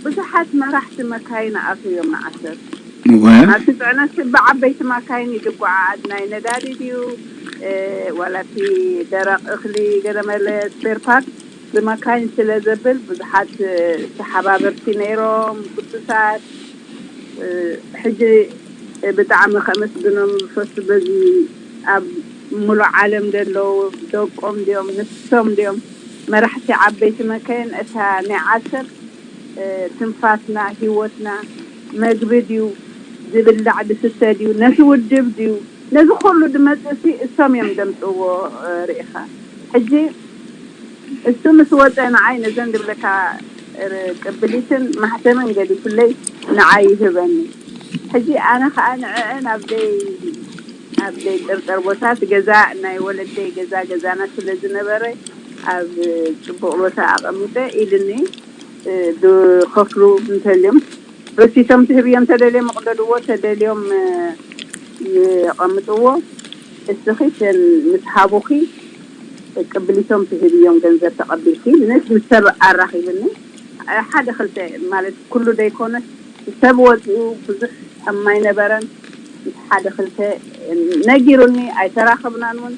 ብዙሓት መራሕቲ መካይን ኣእትዮም ንዓሰብ። እወ ኣብቲ ፅዕነት ብዓበይቲ መካይን ይድጓዓዝ። ናይ ነዳዲ ድዩ ዋላ እቲ ደረቕ እኽሊ ገለመለ ስፔር ፓርት ብመካይን ስለ ዘብል ብዙሓት ተሓባበርቲ ነይሮም፣ ግዱሳት። ሕጂ ብጣዕሚ ከመስግኖም ዝፈቱ በዚ ኣብ ሙሉእ ዓለም ዘለዉ ደቆም ድዮም ንሶም ድዮም መራሕቲ ዓበይቲ መካይን እታ ናይ ዓሰብ ትንፋስና፣ ህይወትና፣ መግቢ ድዩ ዝብላዕ ዝስተ ድዩ ነቲ ውድብ ድዩ ነዚ ኩሉ ዝመፅእ ሲ እሶም እዮም ዘምፅእዎ። ርኢኻ ሕጂ እሱ ምስ ወፀ ንዓይ ነዘን ዝብለካ ቅብሊትን ማሕተምን ገዲፉለይ ንዓይ ይህበኒ። ሕጂ ኣነ ከዓ ንዕአን ኣብ ዘይ ኣብ ዘይጥርጠር ቦታ እቲ ገዛ ናይ ወለደይ ገዛ ገዛና ስለ ዝነበረ ኣብ ፅቡቕ ቦታ ኣቐሚጠ ኢልኒ። ዝኸፍሉ እንተልዮም ረሲቶም ትህብዮ እንተደልዮም ይቕደድዎ፣ ተደልዮም ይቐምጥዎ። እስኺ ሸን ምስ ሃቡኺ ቅብሊቶም ትህብዮም ገንዘብ ተቐቢልኪ ኢልኒ ምስ ሰብ ኣራኺብኒ። ሓደ ክልተ ማለት ኩሉ ዘይኮነስ ሰብ ወፂኡ ብዙሕ እማይነበረን ምስ ሓደ ክልተ ነጊሩኒ። ኣይተራኸብናን እውን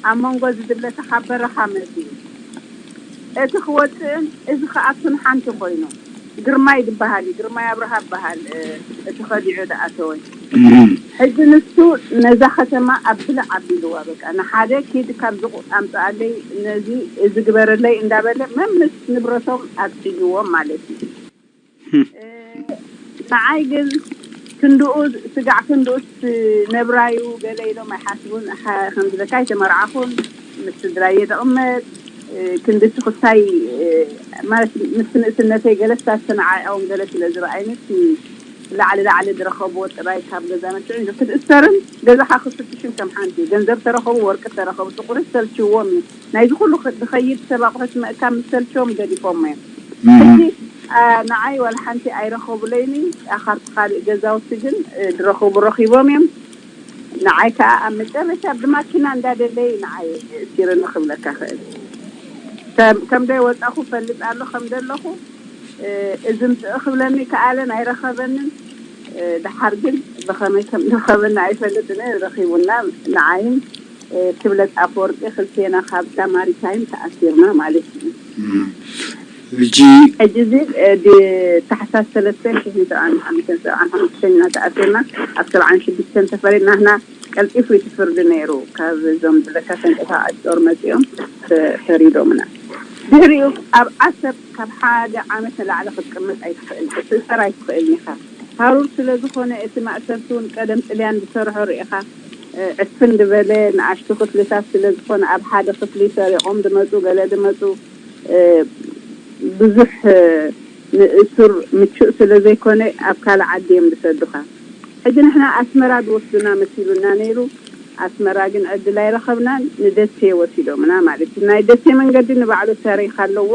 ኣብ መንጎ ዝድለ ተኻበረኻ መፂኡ እቲ ክወፅእን እዚ ክኣቱን ሓንቲ ኮይኑ ግርማይ ዝበሃል እዩ። ግርማይ ኣብርሃ ዝበሃል እቲ ከዲዑ ዝኣተወ ሕጂ ንሱ ነዛ ከተማ ኣብልዕ ኣቢልዋ በቃ ንሓደ ኪድ ካብዚ ኣምፅኣለይ ነዚ እዚ ግበረለይ እንዳበለ መምስ ንብረቶም ኣፅልይዎም ማለት እዩ። ንዓይ ግን ክንድኡ ስጋዕ ክንድኡስ ነብራዩ ገለ ኢሎም ኣይሓስቡን። ከምዝለካ ኣይተመርዓኹን ምስ ስድራየ ተቕመጥ ክንድቲ ክሳይ ማለት ምስ ንእስነተይ ገለስ ኣስተናዓኦም ገለ ስለ ዝረኣይኒ እቲ ላዕሊ ላዕሊ ዝረኸብዎ ጥራይ ካብ ገዛ መፅዑ ክትእሰርን ገዛኻ ክፍትሽን ከም ሓንቲ ገንዘብ ተረኸቡ ወርቂ ተረኸቡ ጥቁሪ ሰልችዎም እዩ። ናይዚ ኩሉ ዝኸይድ ሰብ ኣቑሑት ምእካብ ምስ ሰልችዎም ገዲፎሞ እዮም። ሕጂ ንዓይ ዋላ ሓንቲ ኣይረኸቡለይኒ። ካብቲ ካልእ ገዛውቲ ግን ዝረኸቡ ረኺቦም እዮም። ንዓይ ከዓ ኣብ መጨረሻ ብማኪና እንዳደለዩ ንዓይ እሲርኒ ክብለካ ክእል። ከም ዘይወፃኹ ፈልጥ ኣሎ ከም ዘለኹ እዚ ምፅእ ክብለኒ ከኣለን ኣይረኸበንን። ድሓር ግን ብኸመይ ከም ዝረኸበኒ ኣይፈልጥን። ረኺቡና ንዓይን ክብለት ኣፈወርቂ ክልቴና ካብዛ ማሪታይም ተኣሲርና ማለት እዩ። ሕጂ ሕጂ እዚ ታሕሳስ ሰለስተ ሽሕን ሰብዓን ሓሙሽተን ሰብዓን ሓሙሽተን ኢና ተኣሲርና ኣብ ሰብዓን ሽዱሽተን ተፈሪድና። ንሕና ቀልጢፉ እቲ ፍርዲ ነይሩ። ካብ እዞም ዝለካ ተንቀሳቃሲ ጦር መፂኦም ፈሪዶምና። ድሕሪኡ ኣብ ዓሰብ ካብ ሓደ ዓመት ንላዕሊ ክትቅመጥ ኣይትኽእል፣ ክትእሰር ኣይትኽእል ኢኻ። ሃሩር ስለ ዝኾነ እቲ ማእሰርቲ እውን ቀደም ጥልያን ዝሰርሖ ርኢኻ ዕፍን ዝበለ ንኣሽቱ ክፍልታት ስለ ዝኾነ፣ ኣብ ሓደ ክፍሊ ሰሪቖም ድመፁ፣ ገለ ድመፁ፣ ብዙሕ ንእሱር ምቹእ ስለ ዘይኮነ፣ ኣብ ካልእ ዓዲ እዮም ዝሰዱኻ። ሕጂ ንሕና ኣስመራ ዝወስዱና መሲሉና ነይሩ። ኣስመራ ግን ዕድል ኣይረኸብናን። ንደሴ ወሲዶምና ማለት እዩ። ናይ ደሴ መንገዲ ንባዕሉ ታሪኽ ኣለዎ።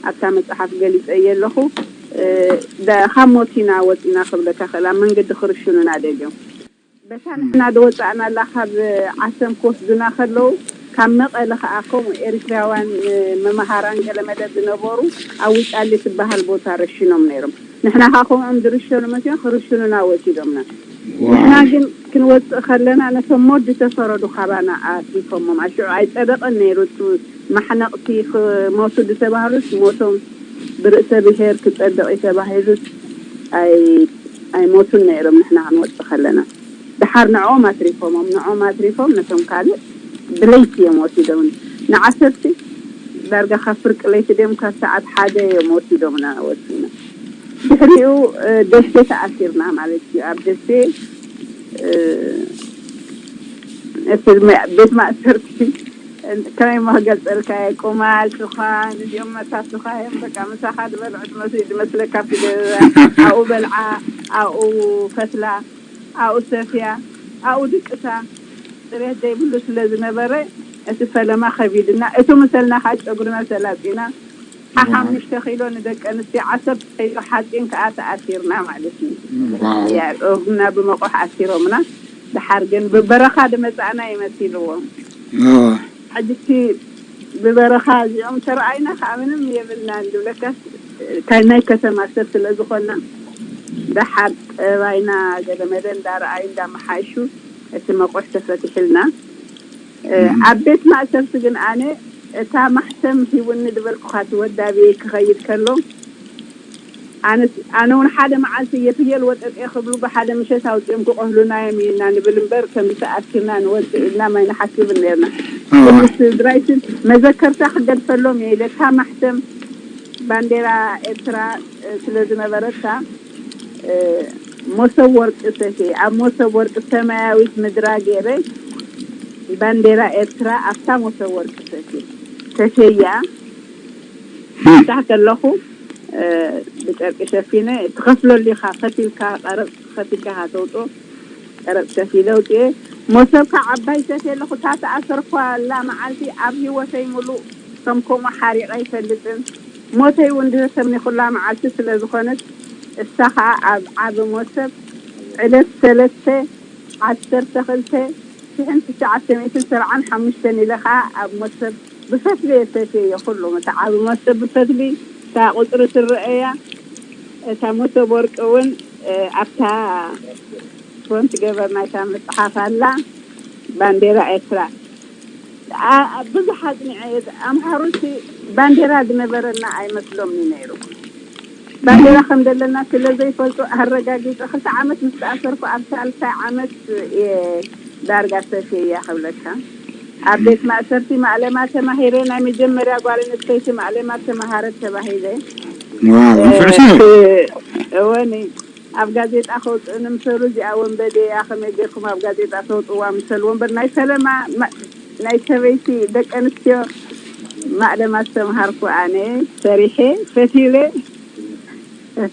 ኣብታ መጽሓፍ ገሊጸ እየ ኣለኹ። ካብ ሞት ኢና ወጺና ክብለካ ክእል። ኣብ መንገዲ ክርሽኑና ደልዮም። በታ ንሕና ዝወጻእናላ ካብ ዓሰም ክወስዱና ከለዉ፣ ካብ መቐለ ከኣ ከምኡ ኤሪትራውያን መማሃራን ገለመለ ዝነበሩ ኣብ ውጫሌ ትበሃል ቦታ ረሽኖም ነይሮም። ንሕና ከኣ ከምኦም ዝርሸኑ መሲሎም ክርሽኑና ወሲዶምና። ንሕና ግን ክንወጽእ ከለና ነቶም ሞት ዝተፈረዱ ካባና ኣትሪፎሞም። ኣሽዑ ኣይጸደቐን ነይሩ። እቲ ማሕነቕቲ ክሞቱ ዝተባህሉስ ሞቶም ብርእሰ ብሔር ክጸድቕ እዩ ተባሂሉስ ኣይ-፣ ኣይሞቱን ነይሮም ንሕና ክንወጽእ ከለና። ደሓር ንዕኦም ኣትሪፎሞም፣ ንዕኦም ኣትሪፎም ነቶም ካልእ ብለይቲ እዮም ወሲዶምኒ። ንዓሰርተ ዳርጋ ካብ ፍርቂ ለይቲ ድዮም ካብ ሰዓት ሓደ እዮም ወሲዶምና ወሲና። ድሕሪኡ፣ እ፣ ደሴ ተኣሲርና ማለት እዩ። ኣብ ደሴ፣ እ፣ እቲ መ-፣ ቤት ማእሰርቲ፣ እ፣ ከመይ እሞ ክገልጸልካ እየ? ቁማል፣ ሽዃን፣ እዚኦም መሳቱኻ እዮም። በቃ ምሳኻ ዝበልዑ ዝመስ-፣ ዝመስለካ ኣብቲ ገዛ። ኣብኡ በልዓ፣ ኣብኡ ፈትላ፣ ኣብኡ ሰትያ፣ ኣብኡ ድቅሳ። ጽሬት ዘይብሉ ስለ ዝነበረ፣ እቲ ፈለማ ከቢድና። እቲ ምሰልና ከዓ ጨጉርና ተላጺና። ሓሓሙሽተ ኪሎ ንደቂ ኣንስትዮ፣ ዓሰርተ ኪሎ ሓፂን ከዓ ተኣሲርና ማለት እዩ። ዋው። ያ፣ ኦግና ብመቑሕ ኣሲሮምና። ደሓር ግን ብበረኻ ድመፃእና ይመሲልዎም። ኦ። ሕጂ እቲ ብበረኻ እዚኦም ተረኣይና ከዓ ምንም የብልናን ዝብለካስ፣ ካብ ናይ ከተማ ሰብ ስለ ዝኾንና፣ ደሓር ጠባይና ገለመለ እንዳረኣዩ እንዳመሓይሹ እቲ መቑሕ ተፈቲሕልና። እ፣ ኣብ ቤት ማእሰርቲ ግን ኣነ እታ ማሕተም ሂቡኒ ዝበልኩኻ እቲ ወዳቢ ክኸይድ ከሎ፣ ኣነ፣ ኣነ እውን ሓደ መዓልቲ የፍየል ወጠጤ ክብሉ ብሓደ ምሸት ኣውፂኦም ክቆህሉና እዮም ኢልና ንብል እምበር፣ ከምዚ ተኣኪብና ንወፅእ ኢልና ማይ ንሓስብን ነርና። ኣዋ። ስድራይትን መዘከርታ ክገድፈሎም እየ ኢለ፣ እታ ማሕተም ባንዴራ ኤርትራ፣ እ፣ ስለ ዝነበረታ፣ እ፣ መሶብ ወርቂ ሰትየ፣ ኣብ መሶብ ወርቂ ሰማያዊት ምድራ ገይረ፣ ባንዴራ ኤርትራ ኣብታ መሶብ ወርቂ ሰትየ፣ ሰትየያ። ምሳሕ ከለኹ፣ እ፣ ብጨርቂ ሸፊነ፣ ትኸፍለሉ ኢኻ፣ ከፊልካ፣ ቀረጽ ከፊልካ ኢኻ ተውጽኦ። ቀረጽ ከፊለ ኣውጽኤ። መሶብ ካብ ዓባይ ሰትየ ኣለኹ። እታ ተኣሰርኳላ መዓልቲ ኣብ ህይወተይ ምሉእ ከም ከምኡ ሓሪቐ ኣይፈልጥን። ሞተይ እውን ድህር ተምኒኹላ መዓልቲ ስለ ዝኾነት፣ እሳ ኸኣ ኣብ ዓቢ መሶብ ዕለት ሰለስተ ዓሰርተ ክልተ ሽሕን ትሽዓተ ሚእትን ሰብዓን ሓሙሽተን ኢለ ኸኣ ኣብ መሶብ ብፈትሊ እየ ሰትየዮ። ኩሉ እቲ ዓቢ መሶብ ብፈትሊ፣ እታ ቁጽሪ ትረኣያ፣ እታ መሶብ ወርቂ እውን፣ እ፣ ኣብታ ፎንት ገበር ናይታ መጽሓፍ ኣላ፣ ባንዴራ ኤርትራ። ኣ-፣ ብዙሕ ኣጽኒዐ እየ። ኣምሓሩ እቲ ባንዴራ ዝነበረና ኣይመስሎምን እዩ ነይሩ። ባንዴራ ከም ዘለና ስለ ዘይፈልጡ ኣረጋጊጸ፣ ክልተ ዓመት ምስ ተኣሰርኩ ኣብ ሳልሳይ ዓመት እየ ዳርጋ ሰፍየያ ክብለካ። ኣብ ቤት ማእሰርቲ ማእለማ ተማሂረ፣ ናይ መጀመርያ ጓል ኣንስተይቲ ማእለማ ተማሃረት ተባሂለ። ዋው፣ እ፣ ንፍዕቲ ነው። እ፣ እወኒ፣ ኣብ ጋዜጣ ከውፅእኒ ምሰሉ፣ እዚኣ ወንበዴ እያ፣ ከመይ ጌርኩም ኣብ ጋዜጣ ተውፅዋ ምሰሉ። ወንበር ናይ ፈለማ ማ-፣ ናይ ሰበይቲ ደቂ ኣንስትዮ ማእለማ ዝተምሃርኩ ኣነ፣ ሰሪሐ፣ ፈቲለ፣ እ፣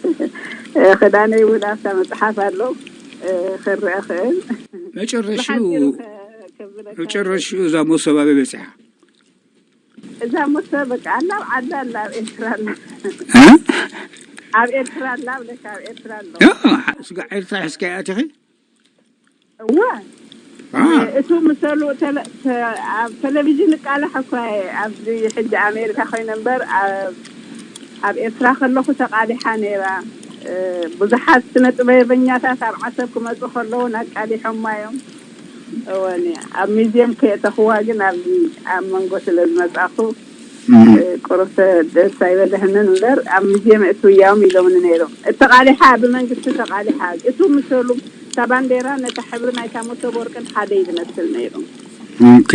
ክዳነይ እውን ኣብታ መፅሓፍ ኣሎ፣ እ፣ ክረአ ክእል። መጨረሽኡ፣ ብሓፂሩ ከ-፣ ከብለካ መጨረሽኡ እዛ መሶብ ኣበይ በፂሓ? እዛ መሶብ በቃ ኣላ፣ ኣብ ዓዲ ኣላ፣ ኣብ ኤርትራ ኣላ። እ? ኣብ ኤርትራ ኣላ፣ ብለካ ኣብ ኤርትራ ኣሎ። እ፣ ስጋ ኤርትራ ሒዝካያ ኣቲኺ? እወ። አ። እቱ ምሰሉ ተለ-፣ ተ-፣ ኣብ ቴሌቪዥን እቃላሕ እኳ እየ፣ ኣብዚ ሕጂ ኣሜሪካ ኮይነ እምበር፣ ኣብ፣ ኣብ ኤርትራ ከለኹ ተቃሊሓ ነይራ። እ፣ ብዙሓት ስነ ጥበበኛታት ኣብ ዓሰብ ክመጹ ከለውን ኣቃሊሖማ እዮም። እወኒ፣ ኣብ ሚዝየም ከየእተኽዋ ግን ኣብ፣ ኣብ መንጎ ስለ ዝመጻኹ፣ እም። እ፣ ቁሩብ ደስ ኣይበለህንን እምበር፣ ኣብ ሚዝየም እትውያዎም ኢሎምኒ ነይሮም። እተቃሊሓ፣ ብመንግስቲ ተቃሊሓ። እቱ ምስሉ፣ እታ ባንዴራ ነታ ሕብሪ ናይታ መሶብ ወርቅን ሓደ እዩ ዝመስል ነይሩ። ኦኬ።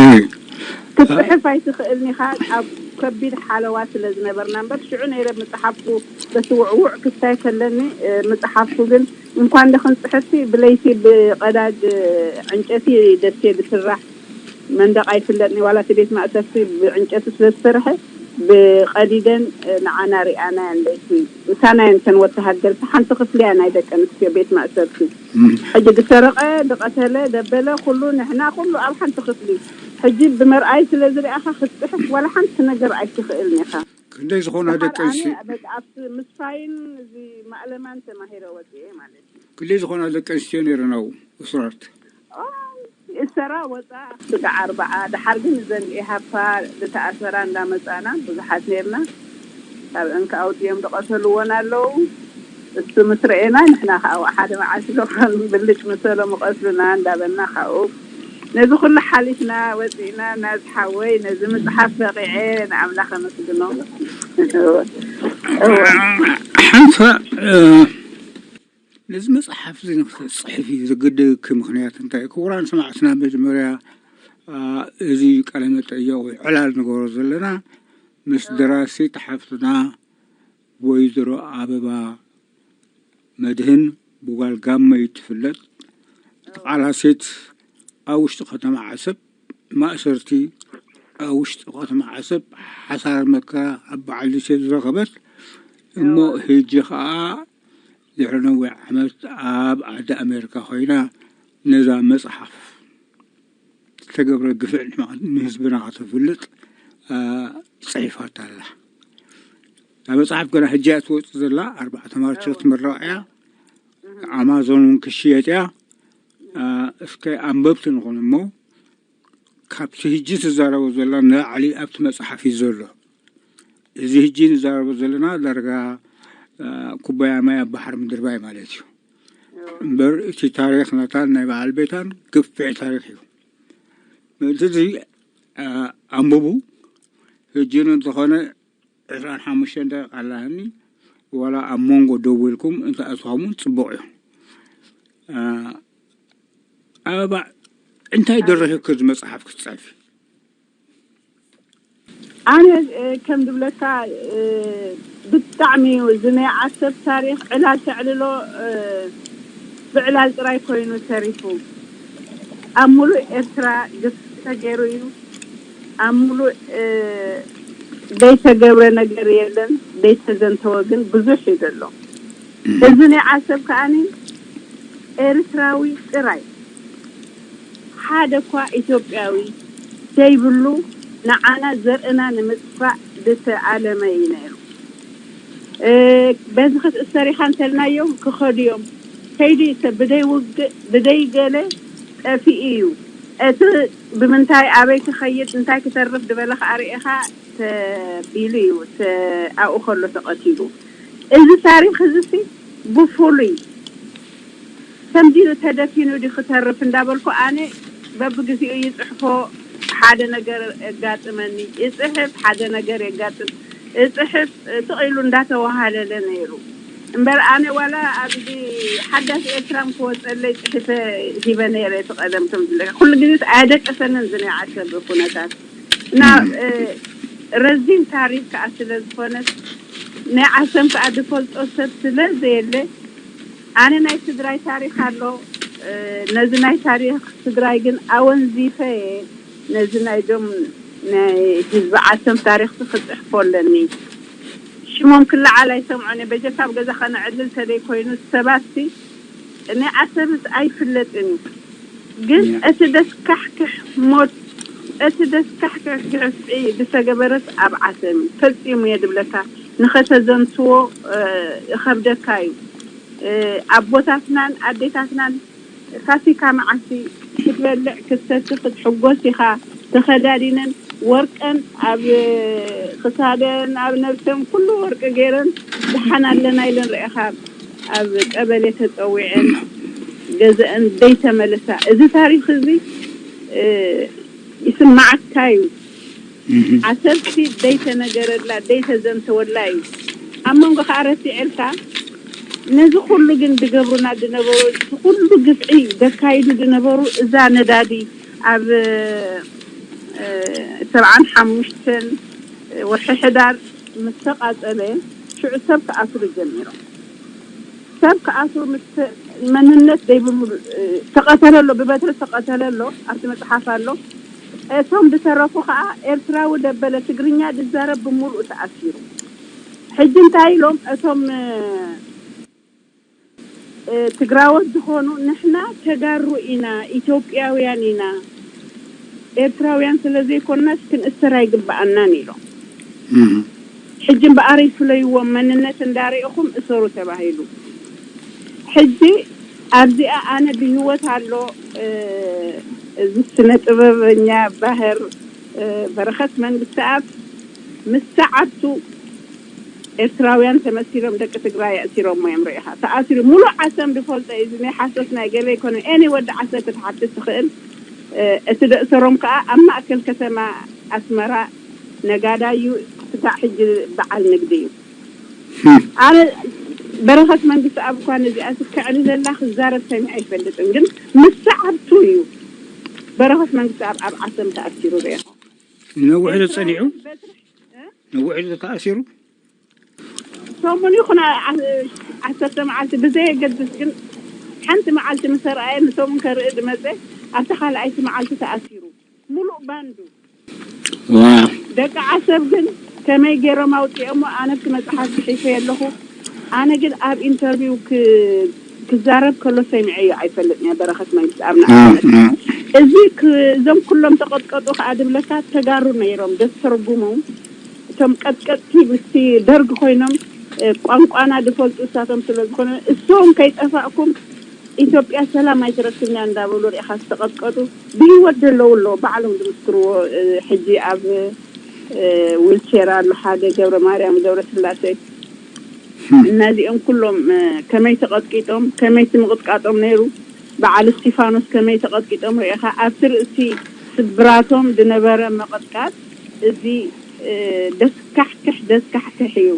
ክትጽሕፍ ኣይትኽእልን ኢኻ፣ ኣብ ከቢድ ሓለዋ ስለ ዝነበርና እምበር፣ ሽዑ ነይረ ምጽሓፍኩ፣ በቲ ውዕዉዕ ክስታይ ከለኒ፣ እ፣ ምጽሓፍኩ ግን እንኳን ዶ ክንፅሕፍቲ ብለይቲ ብቐዳጅ ዕንጨቲ ደሴ ዝስራሕ መንደቕ ኣይፍለጥን። ዋላ እቲ ቤት ማእሰርቲ ብዕንጨቲ ስለ ዝሰርሐ ብቐዲደን ንዓና ሪኣናየን። ለይቲ ምሳና የን ተን ወተሃደርቲ ሓንቲ ክፍሊ እያ ናይ ደቂ ኣንስትዮ ቤት ማእሰርቲ። ሕጂ ዝሰረቐ፣ ዝቐተለ፣ ዘበለ ኩሉ ንሕና ኩሉ ኣብ ሓንቲ ክፍሊ። ሕጂ ብመርኣይ ስለ ዝሪኣኻ ክትፅሕፍ ዋላ ሓንቲ ነገር ኣይትኽእልን ኢኻ። ክንደይ ዝኾና ደቂ ኣንስትዮ ኣብቲ ምስፋይን እዚ ማእለማን ተማሂረ ወፅኤ ማለት እዩ። ክንደይ ዝኾና ደቂ ኣንስትዮ ነይረን ኣብኡ እሱራት? ይእሰራ ወፃ ስጋዕ ኣርባዓ። ድሓር ግን እዘን ኢሃፓ ዝተኣሰራ እንዳመፃና ብዙሓት ነርና። ካብ እንካ ኣውፅኦም ዝቐተልዎን ኣለዉ። እሱ ምስ ረኤና ንሕና ከዓ ሓደ መዓልቲ ዶ ብልጭ ምሰሎም ይቐትሉና እንዳበልና ካብኡ ነዚ ኩሉ ሓሊፍና ወፂእና። ናዚ ሓወይ ነዚ ምፅሓፍ በቂዐ ንኣምላኽ ኣመስግኖ። ሓንሳ ነዚ መፅሓፍ እዚ ንክትፅሕፊ ዘገደደኪ ምክንያት እንታይ? ክቡራን ሰማዕትና መጀመርያ እዚ ቃለ መጠየቕ ወይ ዕላል ንገብሮ ዘለና ምስ ደራሲት ሓፍትና ወይዘሮ ኣበባ መድህን ብጓል ጋመ እትፍለጥ ተቓላሲት ኣብ ውሽጢ ከተማ ዓሰብ ማእሰርቲ ኣብ ውሽጢ ከተማ ዓሰብ ሓሳር መከራ ኣብ በዓል ሊሴ ዝረኸበት እሞ ሕጂ ኸዓ ድሕሪ ነዊሕ ዓመት ኣብ ዓዲ ኣሜሪካ ኮይና ነዛ መፅሓፍ ዝተገብረ ግፍዕ ንህዝብና ከተፍልጥ ፅሒፋታ ኣላ። እዛ መፅሓፍ ገና ሕጂ እያ ትወፅእ ዘላ። ኣርባዕተ ማርች ክትምረቕ እያ። ኣማዞን እውን ክሽየጥ እያ። እስከ ኣንበብቲ ንኹን እሞ ካብቲ ሕጂ ትዛረቦ ዘላ ንላዕሊ ኣብቲ መፅሓፍ እዩ ዘሎ። እዚ ሕጂ ንዛረቦ ዘለና ዳርጋ ኩባያ ማይ ኣብ ባሕሪ ምድርባይ ማለት እዩ። እምበር እቲ ታሪኽ ናታን ናይ በዓል ቤታን ግፍዕ ታሪኽ እዩ። ምእንቲ እዚ ኣንብቡ። ሕጂ እንተኾነ ዕስራን ሓሙሽተን ደቂቕ ኣላኒ። ዋላ ኣብ መንጎ ደው ኢልኩም እንተኣትኹም ጽቡቕ እዩ። ኣበባ እንታይ ደረኺ ክዚ መጽሓፍ ክትጸፊ? ኣነ ከም ዝብለካ ብጣዕሚ እዩ እዚ ናይ ዓሰብ ታሪኽ ዕላል ተዕልሎ ብዕላል ጥራይ ኮይኑ ተሪፉ። ኣብ ሙሉእ ኤርትራ ግፍ ተገይሩ እዩ። ኣብ ሙሉእ ዘይተገብረ ነገር የለን። ዘይተዘንተወ ግን ብዙሕ እዩ ዘሎ። እዚ ናይ ዓሰብ ከኣኒ ኤርትራዊ ጥራይ ሓደ እኳ ኢትዮጵያዊ ዘይብሉ ንዓና ዘርእና ንምጥፋእ ዝተኣለመ እዩ ነይሩ። በዚ ክትእሰር ኢኻ እንተልናዮም ክኸዱ እዮም። ከይዱ እዩ ሰብ ብደይ ውግእ ብደይ ገለ ጠፊኡ እዩ። እቲ ብምንታይ ኣበይ ክኸይድ እንታይ ክተርፍ ዝበለ ከዓ ርኢኻ ተቢሉ እዩ ኣብኡ ከሎ ተቐቲሉ። እዚ ታሪኽ እዚ ሲ ብፍሉይ ከምዚ ኢሉ ተደፊኑ ድዩ ክተርፍ እንዳበልኩ ኣነ በብግዚኡ ይፅሕፎ። ሓደ ነገር የጋጥመኒ ይፅሕፍ፣ ሓደ ነገር የጋጥም እፅሕፍ ትቕኢሉ እንዳተዋሃለለ ነይሩ። እምበር ኣነ ዋላ ኣብዚ ሓዳስ ኤርትራም ክወፀለይ ፅሒፈ ሂበ ነይረ። እቲ ቀደም ከም ዝብለካ ኩሉ ግዜ ኣየደቀሰንን ዝነይ ዓሰብ ኩነታት እና ረዚን ታሪክ ከዓ ስለ ዝኾነት ናይ ዓሰም ከዓ ዝፈልጦ ሰብ ስለ ዘየለ ኣነ ናይ ትግራይ ታሪክ ኣሎ። ነዚ ናይ ታሪክ ትግራይ ግን ኣወንዚፈ እየ ነዚ ናይ ዶም ናይ ህዝቢ ዓሰም ታሪክ ክፅሕፎ ኣለኒ። ሽሞም ክለዓል ኣይሰምዖን እየ። በጀካ ኣብ ገዛ ከነዕልል ተደይ ኮይኑ ሰባት ናይ ዓሰብስ ኣይፍለጥን እዩ። ግን እቲ ደስካሕክሕ ሞት እቲ ደስካሕክሕ ግዕፍዒ ዝተገበረስ ኣብ ዓሰብ እዩ ፈፂሙ እየ ድብለካ። ንኸተዘንትዎ ይኸብደካ እዩ። ኣቦታትናን ኣዴታትናን ፋሲካ መዓልቲ ክትበልዕ ክትሰቲ ክትሕጎስ ኢኻ። ተኸዳዲነን ወርቀን ኣብ ክሳደን ኣብ ነብሰን ኩሉ ወርቂ ገይረን ደሓን ኣለና ኢለን ርኢኻ ኣብ ቀበሌ ተፀዊዐን ገዘአን ደይተመለሳ። እዚ ታሪክ እዚ ይስማዓካ እዩ። ዓሰብቲ ደይተነገረላ ደይተዘንተወላ እዩ። ኣብ መንጎ ከዓ ረሲዐልካ ነዚ ኩሉ ግን ዝገብሩና ዝነበሩ እቲ ኩሉ ግፍዒ ዘካይዱ ዝነበሩ እዛ ነዳዲ ኣብ ሰብዓን ሓሙሽተን ወርሒ ሕዳር ምስ ተቃጸለ ሽዑ ሰብ ክኣስሩ ጀሚሮም። ሰብ ክኣስሩ ምስ መንነት ዘይብሉ ተቐተለ ኣሎ፣ ብበትሪ ተቐተለ ኣሎ፣ ኣብቲ መጽሓፍ ኣሎ። እቶም ዝተረፉ ከዓ ኤርትራዊ ደበለ ትግርኛ ዝዛረብ ብምሉእ ተኣሲሩ። ሕጂ እንታይ ኢሎም እቶም ትግራዎት ዝኾኑ? ንሕና ተጋሩ ኢና፣ ኢትዮጵያውያን ኢና፣ ኤርትራውያን ስለ ዘይኮንናስ ክንእሰር ኣይግብኣናን ኢሎም። ሕጂ እምበኣር ይፍለይዎም፣ መንነት እንዳርኢኹም እሰሩ ተባሂሉ። ሕጂ ኣብዚኣ ኣነ ብህይወት ኣሎ፣ እዚ ስነ ጥበበኛ ባህር በረኸት መንግስተኣብ ምስ ሰዓብቱ ኤርትራውያን ተመሲሎም ደቂ ትግራይ ኣእሲሮሞ እዮም። ርኢኻ ተኣሲሩ ሙሉእ ዓሰብ ዝፈልጦ እዩ። እዚ ናይ ሓሶት ናይ ገለ ኣይኮነን። ኤኒ ወዲ ዓሰብ ክትሓትት ትኽእል። እቲ ደእሰሮም ከዓ ኣብ ማእከል ከተማ ኣስመራ ነጋዳይ እዩ። ክሳዕ ሕጂ በዓል ንግዲ እዩ። ኣነ በረኸት መንግስተኣብ እኳ ነዚኣ ትከዕኒ ዘላ ክዛረብ ሰሚዐ ኣይፈልጥን፣ ግን ምስ ሰዓብቱ እዩ በረኸት መንግስተኣብ ኣብ ዓሰብ ተኣሲሩ ርኢኻ። ነዊሕ ዶ ጸኒሑ? ነዊሕ ዶ ተኣሲሩ? ሰሙን ይኹን ዓሰርተ መዓልቲ ብዘየገድስ ግን ሓንቲ መዓልቲ ምስ ኣርኣየ ንሰሙን ከርኢ ዝመፀ ኣብታ ካልኣይቲ መዓልቲ ተኣሲሩ ሙሉእ ባንዱ። ደቂ ዓሰብ ግን ከመይ ገይሮም ኣውፂኦሞ? ኣነ ኣብቲ መፅሓፍ ፅሒፈ ኣለኹ። ኣነ ግን ኣብ ኢንተርቪው ክዛረብ ከሎ ሰሚዐዮ ኣይፈልጥን እየ። በረኸት መንግስቲ ኣብ ንኣብነት እዚ እዞም ኩሎም ተቐጥቀጡ ከዓ ዝብለካ ተጋሩ ነይሮም ዘስተርጉሙ። እቶም ቀጥቀጥቲ ምስቲ ደርግ ኮይኖም ቋንቋና ዝፈልጡ እሳቶም ስለ ዝኾነ እሶም ከይጠፋእኩም ኢትዮጵያ ሰላም ኣይትረክብን እያ እንዳበሉ ርኢኻ ዝተቐጥቀጡ ብህይወት ዘለዉ ኣለዉ። ባዕሎም ዝምስክርዎ ሕጂ ኣብ ዊልቸር ኣሎ ሓደ ገብረ ማርያም ገብረ ስላሴ። እነዚኦም ኩሎም ከመይ ተቐጥቂጦም ከመይ ምቕጥቃጦም ነይሩ፣ በዓል እስቲፋኖስ ከመይ ተቐጥቂጦም ርኢኻ ኣብቲ ርእሲ ስብራቶም ዝነበረ ምቕጥቃጥ እዚ ደስካሕክሕ ደስካሕክሕ እዩ።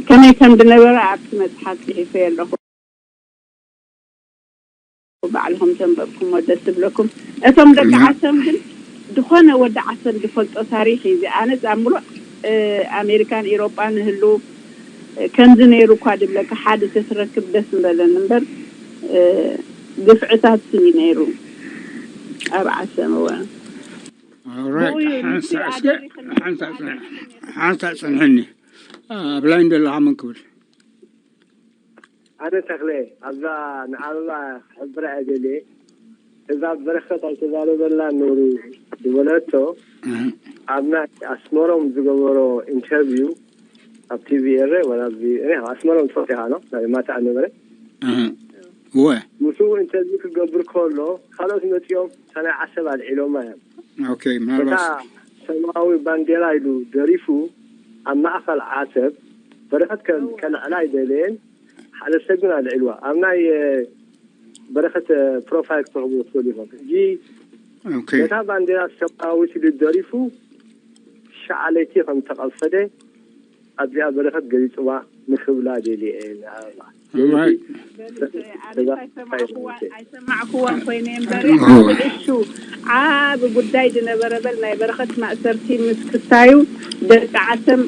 ከመይ ከም ዝነበረ ኣብቲ መፅሓፍ ፅሒፈ ኣለኹ። ባዕልኹም ተንበብኩሞ ደስ ዝብለኩም። እቶም ደቂ ዓሰብ ግን ዝኾነ ወዲ ዓሰብ ዝፈልጦ ታሪኽ እዩ። እዚ ኣነ ዛምሎ ኣሜሪካን ኤሮጳን ህሉ ከምዚ ነይሩ እኳ ድብለካ ሓደ ተትረክብ ደስ ምበለን እምበር ግፍዕታት እዩ ነይሩ ኣብ ዓሰብ። እወ ሓንሳ ፅንሕኒ ኣብ ላይን ዘለኻ መን ክብል ኣነ ተኽለ ኣብዛ ንኣበባ ክሕብራ እየ ደልየ። እዛ በረኸት ኣይተዛረበላ ነይሩ ዝበለቶ ኣብ ናይ ኣስመሮም ዝገበሮ ኢንተርቪው ኣብ ቲቪ ኤረ ወላ ኣብዚ እኔ ኣብ ኣስመሮም ትፈልጥ ኢኻ ኖ ናይ ማታ ኣነበረ እወ ምስኡ ኢንተርቪው ክገብር ከሎ ካልኦት መፂኦም እታ ናይ ዓሰብ ኣልዒሎማ እዮም። ኦኬ ምናልባት ሰማያዊ ባንዴራ ኢሉ ደሪፉ ኣብ ማእኸል ዓሰብ በረኸት ከልዕላ ኣይደለየን። ሓደ ሰብ ግን ኣልዒልዋ ኣብ ናይ በረኸት ፕሮፋይል ክትረኽቡ ትኽእሉ ኢኹም። ሕጂ ኦኬ ነታ ባንዴራ ሰማያዊት ኢሉ ደሪፉ ሻዓ ለይቲ ከም ተቐፈደ ኣብዚኣ በረኸት ገሊፅዋ ንክብላ ደልየ እየ ንኣበባ። ኦራይት ኣይሰማዕክዋን ኮይነ እምበሪ ዓብ እሹ ዓብ ጉዳይ ዝነበረ በል ናይ በረኸት ማእሰርቲ ምስ ክስታዩ ደቂ ዓሰም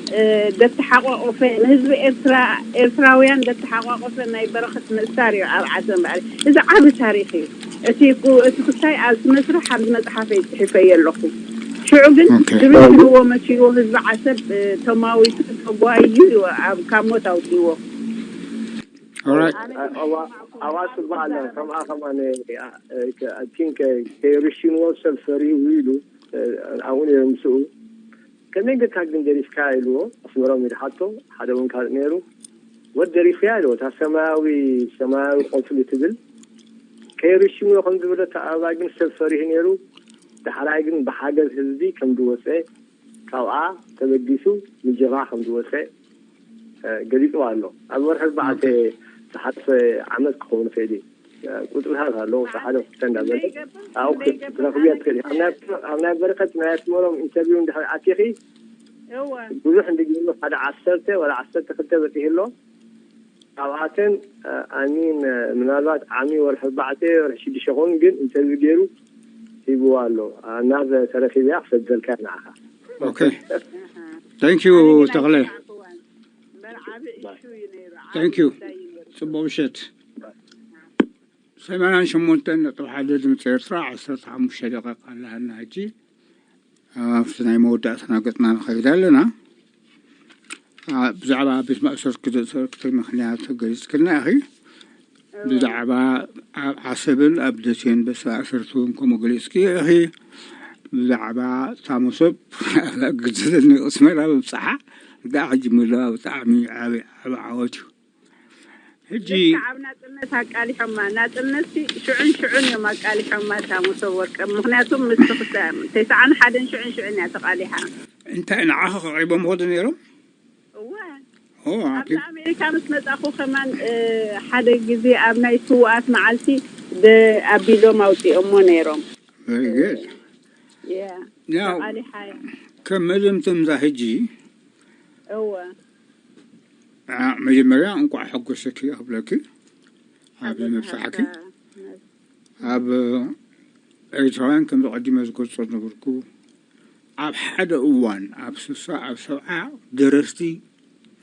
ደተሓቋቆፈ ንህዝቢ ኤርትራ ኤርትራውያን ደተሓቋቆፈ ናይ በረኸት ምእሳር እዩ ኣብ ዓሰም በዓል እዚ ዓብ ታሪኽ እዩ። እቲ እቲ ክስታይ ኣብዚ መስርሕ ኣብዚ መፅሓፈይ ፅሒፈዮ ኣለኹ። ሽዑ ግን ድብል ሂብዎ መሲልዎ ህዝቢ ዓሰብ ተማዊቱ ተጓይዩ እዩ ኣብ ካብ ሞት ኣውፅዎ። ኦራይት ኣዋስ ባለ ከምኣ ከማን I think ከይርሽንዎ ሰብ ፈሪሁ ኢሉ ኣብኡ ነይሩ ምስኡ ከመይ ጌርካ ግን ደሪፍካ ኢልዎ ኣስመሮም ኢሉ ሓቶ ሓደ እውን ካልእ ነይሩ ወድ ደሪፍያ ኢልዎ እታ ሰማያዊ ሰማያዊ ቆፅሊ ትብል ከይርሽንዎ ከም ዝብለ እታ ኣበባ ግን ሰብ ፈሪሁ ነይሩ ዳሕራይ ግን ብሓገዝ ህዝቢ ከም ዝወፀ ካብኣ ተበጊሱ ንጀብሃ ከም ዝወፀ ገሊፅዋ ኣሎ። ኣብ ወርሒ ኣርባዕተ ዝሓለፈ ዓመት ክኸውን ይኽእል እዩ። ቁፅርታት ኣለዉ ሓደ ክልተ እንዳበለ ኣብኡ ክትረኽብያ ትኽእል ኢኺ። ኣብ ናይ በረኸት ናይ ኣስመሮም ኢንተርቪው እንድሕር ኣቲኺ ብዙሕ እንድገይሩ ሓደ ዓሰርተ ወላ ዓሰርተ ክልተ በፂሑ ኣሎ። ካብኣተን ኣሚን ምናልባት ዓሚ ወርሒ ኣርባዕተ ወርሒ ሽዱሽተ ክኸውን ግን ኢንተርቪው ገይሩ ሂብዋ ኣሎ። ናብ ተረኺብያ ክሰደልካ ንዓኻ። ኦኬ ታንክ ዩ ተኽለ ታንክ ዩ። ፅቡቅ ምሸት። ሰማንያን ሸሞንተን ነጥቢ ሓደ ድምፂ ኤርትራ፣ ዓሰርተ ሓሙሽተ ደቂቃ ኣለሃና ሕጂ። ኣብቲ ናይ መወዳእታና ገፅና ንኸይድ ኣለና። ብዛዕባ ቤት ማእሰርቲ ዘእሰርክቲ ምኽንያት ገሊፅክልና ኢኺ። ብዛዕባ ኣብ ዓሰብን ኣብ ደሴን ዝተኣሰርቱ እውን ከምኡ ገሊፅኪ ኢኺ። ብዛዕባ እታ መሶብ ግድሰተኒ ኣስመራ ምብፅሓ ደኣ ሕጂ ምህላዋ ብጣዕሚ ዓቢ ዓቢ ዓወት እዩ። ሕጂ ልክዕ ኣብ ናጽነት ኣቃሊሖማ። ናጽነት ሲ ሽዑን ሽዑን እዮም ኣቃሊሖማ እታ መሶብ ወርቂ። ምኽንያቱ ምስ ተስዓን ሓደን ሽዑን ሽዑን እያ ተቓሊሓ። እንታይ ንዓኻ ከቕሪቦም ኸዱ ነይሮም? እወ። ኦ፣ ኣብቲ ኣብቲ ኣሜሪካ ምስ መጻኹ ከማን፣ እ፣ ሓደ ግዜ ኣብ ናይ ስውኣት መዓልቲ ደ-፣ ኣቢሎም ኣውጺኦሞ ነይሮም። Very good። ያ፣ ያው፣ ተቓሊሓ እያ። ከም መደምደምታ ሕጂ እወ። ዓ-፣ መጀመርያ እንቋዕ ሓጎሰኪ እብለኪ ኣብዚ ኣበሳሓካ። ምብጻሕኪ። ኣብ ኤርትራውያን ከምዚ ቀዲመ ዝገልጾ ዝነበርኩ፣ ኣብ ሓደ እዋን ኣብ ስሳ ኣብ ሰብዓ ደረስቲ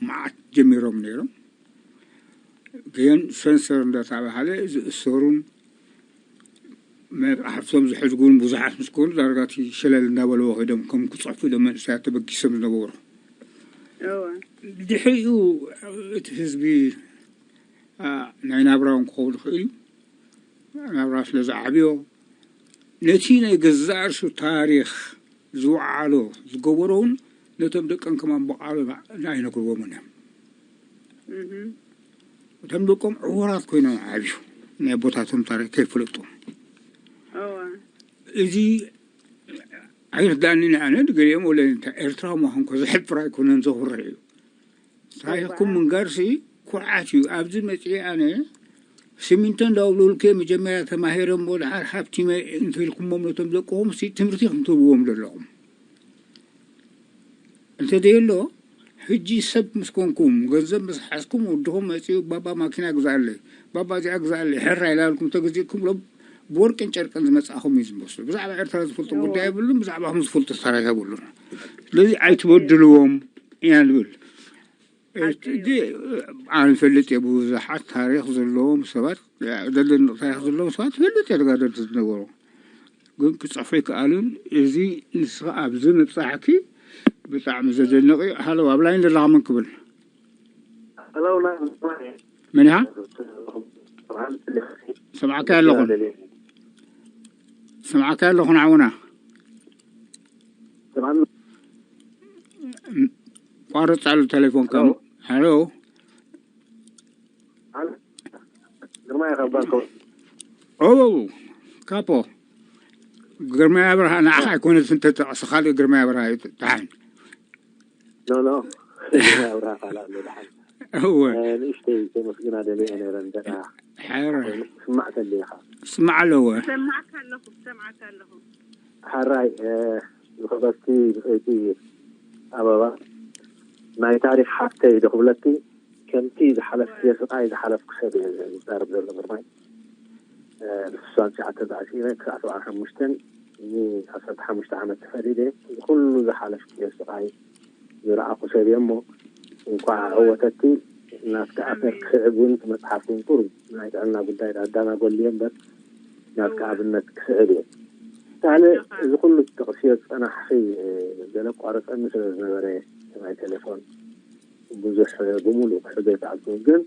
መዓት ጀሚሮም ነይሮም። ግን ሰንሰር እንዳተባሃለ ዝእሰሩን መጽሓፍቶም ዝሕድጉን ብዙሓት ምስ ኮኑ ዳርጋ እቲ ሸለል እንዳበልዎ ከይዶም ከም ክጽሕፉ ኢሎም መንእሰያት ተበጊሶም ዝነበሩ። እወ። ድሕሪኡ እቲ ህዝቢ፣ አ፣ ናይ ናብራ እውን ክኸውን ይኽእል እዩ። ናብራ ስለ ዝዓብዮ ነቲ ናይ ገዛእ ርእሱ ታሪኽ ዝወዓሎ ዝገበሮ እውን ነቶም ደቀን ከማን ብቓሉ ኣይነግርዎምን እዮም። እህ። እቶም ደቆም ዕዉራት ኮይኖም ዓብዩ ናይ ኣቦታቶም ታሪኽ ከይፈለጡ። እወ። እዚ ኣይርዳእንን ኣነ ንገሊኦም ወለ እንታይ ኤርትራዊ ምዃንኮ ዘሕፍር ኣይኮነን ዘኹርዕ እዩ። ታሪኽኩም ምንጋርሲ ኩርዓት እዩ። ኣብዚ መፅኤ ኣነ ሲሚንቶ እንዳውለውልኩ መጀመርያ ተማሂረ እሞ ደሓር ሃብቲመ እንተኢልኩሞም ነቶም ደቅኹም ሲ ትምህርቲ ክንትህብዎም ዘለኹም። እንተዘየሎ ሕጂ ሰብ ምስ ኮንኩም፣ ገንዘብ ምስ ሓዝኩም፣ ወድኹም መጺኡ፣ "ባባ ማኪና ግዛኣለይ፣ ባባ እዚኣ ግዛኣለይ፣ ሕራይ" ኢላልኩም ተገዚእኩም ሎም ብወርቅን ጨርቅን ዝመጻኹም እዩ ዝመስሉ። ብዛዕባ ኤርትራ ዝፈልጦ ጉዳይ የብሉን፣ ብዛዕባኹም ዝፈልጦ ታሪኽ የብሉን። ስለዚ ኣይትበድልዎም ኢና ንብል። ኣቲ- እዚ ኣነ ይፈልጥ እየ፣ ብዙሓት ታሪኽ ዘለዎም ሰባት፣ ዘደንቕ ታሪኽ ዘለዎም ሰባት ይፈልጥ እየ፣ ተጋደልቲ ዝነበሩ። ግን ክጽሕፉ ኣይከኣሉን። እዚ ንስኻ ኣብዚ ምብጻሕኪ ብጣዕሚ ዘደንቕ እዩ። ሃሎ፣ ኣብ ላይን ዘለኻ መን ክብል? ሃሎ፣ ና-፣ መን ኢኻ? ሰምዓካ ኣለኹን። ሰምዓካ ኣለኹን ዓውና። ሰምዓኒ? ቋርጽ ኣሎ ተሌፎንካ። ሃሎ። ሃሎ። ግርማይ ካብ ባኮ። ኦ፣ ካፖ። ግርማይ ኣብርሃ ንዓኻ ኣይኮነትን ተጠቕስ፣ ካልእ ግርማይ ኣብርሃ እዩ። ደሓን። ኖ፣ ኖ። ግርማይ ኣብርሃ ካልእ ኣሎ፣ ደሓን። እወ። እ፣ ንእሽተይ ከመስግና ደልየ ነይረ፣ እንተ ደኣ ሕራይ። ስማዕ ተልዩ ኢኻ። ስማዕ ኣለዎ። እሰምዓካ ኣለኹ፣ እሰምዓካ ኣለኹ። ሕራይ፣ እ፣ ዝኽበርቲ ብጸይቲ ኣበባ፣ ናይ ታሪኽ ሓፍተይ ዶ ክብለኪ፣ ከምቲ ዝሓለፍክዮ ስቓይ ዝሓለፍኩ ሰብ እየ ዝዛረብ ዘሎ ግርማይ። እ፣ ብ ስሳን ትሽዓተን ተኣሲረ ክሳዕ ሰብዓን ሓሙሽተን ንዓሰርተ ሓሙሽተ ዓመት ተፈሪደ። እዚ ኩሉ ዝሓለፍክዮ ስቓይ ዝረኣኹ ሰብ እየ እሞ፣ እንኳዕ ኣወተኪ። ናትኪ ኣሰር ክስዕብ እውን እቲ መጽሓፍ እውን ቁሩብ ናይ ጥዕና ጉዳይ ዳዳና ጎልየ እምበር፣ ናትኪ ኣብነት ክስዕብ እየ። ካልእ እዚ ኩሉ ትጠቕስዮ ዝጸናሕኺ፣ እ፣ ገለ ኣቋርጸኒ ስለ ዝነበረ ናይ ቴሌፎን ብዙሕ ብምሉእ ክሕዞ ኣይከኣልኩን። ግን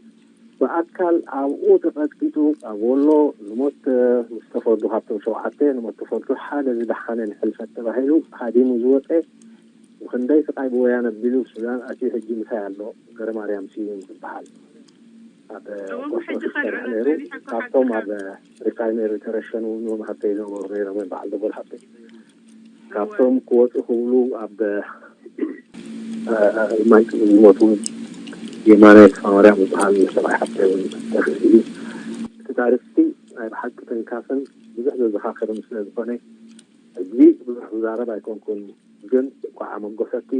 ብኣካል ኣብኡ ተቐጥቂጡ ኣብ ወሎ ንሞት፣ እ፣ ምስ ተፈርዱ፣ ካብቶም ሸውዓተ ንሞት ተፈርዱ ሓደ ዝደሓነን ሕልፈት ተባሂሉ ሃዲሙ ዝወጸ፣ ብኽንደይ ስቓይ ብወያነ ኣቢሉ ሱዳን ኣትዩ ሕጂ ምሳይ ኣሎ። ገረማርያም ስዩም ዝበሃል ኣብ እዎም፣ ቆስጦስ ሕጂ ይሰርሕ ካልእ ነይሩ። በዚሑ እኮ ካብቶም ሓቅኻ። ኣብ ሪፋይነሪ ተረሸኑ እውን ሃብተይ ዝነበሩ ነይሮም እዮም፣ በዓል ደጎል ሃብተይ። እወ። ካብቶም ክወፁ ክብሉ ኣብ፣ እ፣ ማይ ዝሞቱ እውን የማነ ተስፋማርያም ዝበሃል ሰብኣይ ሃብተይ እውን ተረሺኑ። እቲ ታሪኽቲ ናይ ብሓቂ ተንካፍን ብዙሕ ዘዘኻኽርን ስለ ዝኾነ፣ ሕጂ ብዙሕ ክዛረብ ኣይኮንኩን። ግን እንኳዕ ኣመጎሰኪ።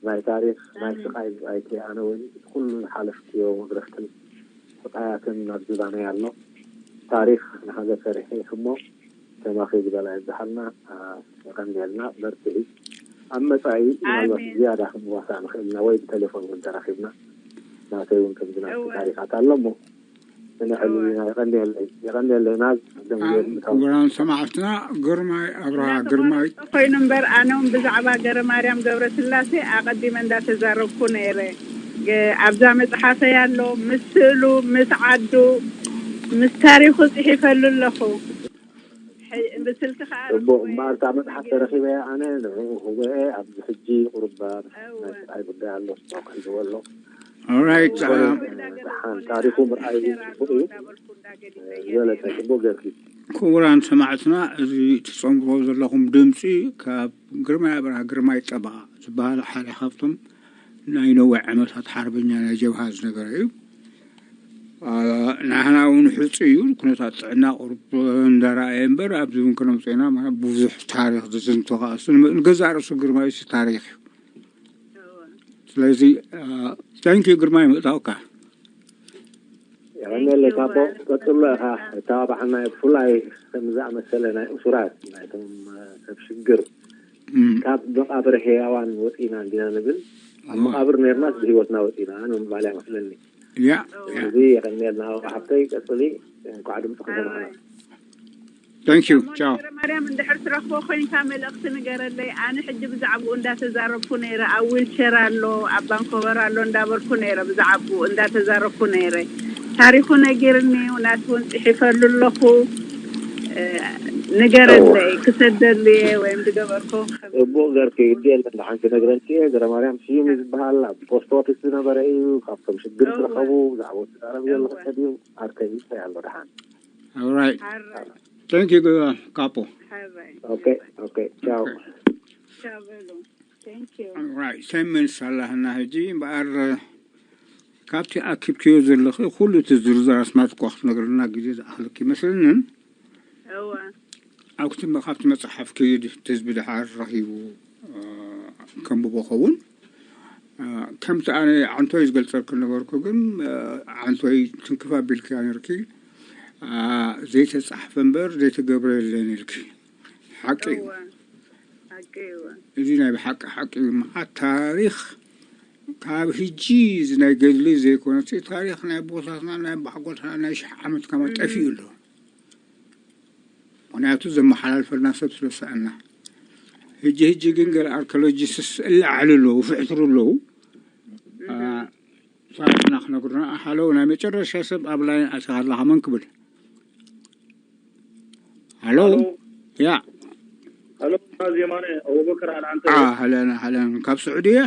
ናይ ታሪኽ ናይ ኣሜን። ስቓይ ኣይኪ፣ ኣነ እውን ኩሉ ዝሓለፍክዮ መግረፍትን ስቓያትን ናብ ዝባነይ ኣሎ። ታሪኽ ንሃገር ሰሪሕኺ እሞ ከማኺ ዝበላ ይብዝሓልና። ኣ፣ የቐንየልና፣ በርትዒ። ኣብ መጻኢ ምናልባት ኣሜን። ዝያዳ ክንዋሳእ ንኽእል ኢና ወይ ብቴሌፎን እውን ተራኺብና ናተይ እውን ከምዚ ናትኪ እወ። ታሪኻት ኣሎ እሞ ንሕሉ ኢና። የቐንየለይ፣ የቐንየለይ። ናብ ደንጎል ምእታው። ክቡራን ሰማዕትና፣ ግርማይ ኣብርሃ ግርማይ። ኮይኑ እምበር፣ ኣነ እውን ብዛዕባ ገረ ማርያም ገብረ ስላሴ ኣቐዲመ እንዳተዛረብኩ ነይረ። ገ-፣ ኣብዛ መጽሓፈይ ኣሎ፣ ምስ ስእሉ፣ ምስ ዓዱ፣ ምስ ታሪኹ ጽሒፈሉ ኣለኹ። ሕይ-፣ ብስልኪ ከኣ ጽቡቕ። ረኺበያ። እምበኣር እታ መጽሓፍ ተረኺበያ ኣነ ንዕኡ ክህቦ እየ። ኣብዚ ሕጂ ቁሩብ እዋ። ናይ ስራይ ጉዳይ ኣሎ፣ ክሕልዎ ኣሎ። ኦራይት፣ ዝኾነ አ- ደሓን ታሪኹ ምርኣይ ጽቡቕ እዩ። ዝበለጸ ጽቡቕ ጌርኪ። ክቡራን ሰማዕትና፣ እዚ ትጸንብሮ ዘለኹም ድምጺ ካብ ግርማይ ኣብርሃ ግርማይ ጠበቓ ዝበሃል ሓደ ካብቶም ናይ ነዊሕ ዓመታት ሓርበኛ ናይ ጀብሃ ዝነበረ እዩ። አ፣ ንሕና እውን ሕጹይ እዩ። ኩነታት ጥዕና ቁሩብ እንዳረኣየ እምበር፣ ኣብዚ እውን ከነምጽኦ ኢና። ማለት ብዙሕ ታሪኽ ዝዝንቶ ከኣ እሱ ንገዛእ ርእሱ ግርማይ እሱ ታሪኽ እዩ። ስለዚ፣ አ፣ ታንኪዩ ግርማይ ምእታውካ። የቐንየለይ ካቦ፣ ቀጽሎ ኢኻ። እተባባዕና ብፍላይ ከም ዝኣመሰለ ናይ እሱራት፣ ናይቶም፣ አ፣ ሰብ ሽግር እም። ካብ መቓብር ሕያዋን ወጺና እንዲና ንብል። ኣብ እዋ። መቓብር ነርናስ ብህይወትና ወጺና፣ ኣነ ምባል እያ መስለኒ። ያ፣ ያ። እዚ የቐንየልና፣ ሓብተይ፣ ቀጽሊ። እንኳዕ ድምፅኺ ሰማዕና። Thank you። ቻው። ማርያም እንድሕር ትረኽቦ ኮይንካ መልእኽቲ ንገረለይ። ኣነ ሕጂ ብዛዕባኡ እንዳተዛረብኩ ነይረ። ኣብ ዊልቸር ኣሎ፣ ኣብ ባንኮቨር ኣሎ እንዳበልኩ ነይረ። ብዛዕባኡ እንዳተዛረብኩ ነይረ። ታሪኹ ነጊርኒ እዩ፣ ናቱ እውን ጽሒፈሉ ኣለኹ። እ፣ ንገረለይ፣ እዋ። ክሰደሉ እየ ወይም ዝገበርኩ። ጽቡቕ ገርኪ፣ ግዲ የለን፣ ደሓን ክነግረልኪ እየ። ገረ ማርያም ስዩም እዩ ዝበሃል፣ ኣብ ፖስት ኦፊስ ዝነበረ እዩ። ካብቶም ሽግር እዋ። ዝረኸቡ፣ ብዛዕባኡ ትዛረብ ዘለኹ እዋ። ሰብ እዩ። ኣርከይ እንታይ ኣሎ ደሓን። All right. ሓራይ። Thank you, uh, ካፖ። ሓራይ። ኦኬ፣ ኦኬ፣ ቻው። ኦኬ። ቻው በሉ። Thank you። All right፣ ሰመን ሳላህና ሕጂ እምበኣር፣ ካብቲ ኣኪብክዮ ዘለኺ ኩሉ እቲ ዝርዝር ኣስማት እኳ ክትነግርና ግዜ ዝኣኽለኪ ይመስለንን። እወ። ኣብቲ መ-፣ ካብቲ መጽሓፍኪ ህዝቢ ደሓር ረኺቡ፣ እ፣ ከንብቦ ኸውን። እ፣ ከምቲ ኣነ ዓንቶይ ዝገልጸልኪ ነበርኩ፣ ግን፣ እ፣ ዓንቶይ ትንክፍ ኣቢልክያ ነርኪ። እ፣ ዘይተጻሕፈ እምበር ዘይተገብረ የለን ኢልኪ። ሓቂ እዩ። እወ። ሓቂ እዩ። እዚ ናይ ብሓቂ ሓቂ እዩ። መዓት ታሪኽ ካብ ሕጂ እዚ ናይ ገድሊ ዘይኮነሲ፣ ታሪኽ ናይ ኣቦታትና፣ ናይ ኣቦሓጎታትና ናይ ሽሕ ዓመት ከማን እም። ጠፊኡ ኣሎ። ምኽንያቱ ዘመሓላልፈልና ሰብ ስለ ዝሰኣና። ሕጂ ሕጂ ግን ገለ ኣርኪኦሎጂስትስ እለዓሉ ኣለዉ፣ ይፍሕትሩ ኣለዉ። እም። አ፣ ታሪኽና ክነግሩና። ሃሎ፣ ናይ መጨረሻ ሰብ ኣብ ላይን ኣቲኻ ኣለኻ፣ መን ክብል? ሃሎ? ሃሎ? ያ። ሃሎ፣ ኡስታዝ የማነ፣ ኣቡበከር ኣልዓንተ። አ፣ ሃለን፣ ሃለን። ካብ ስዑድያ?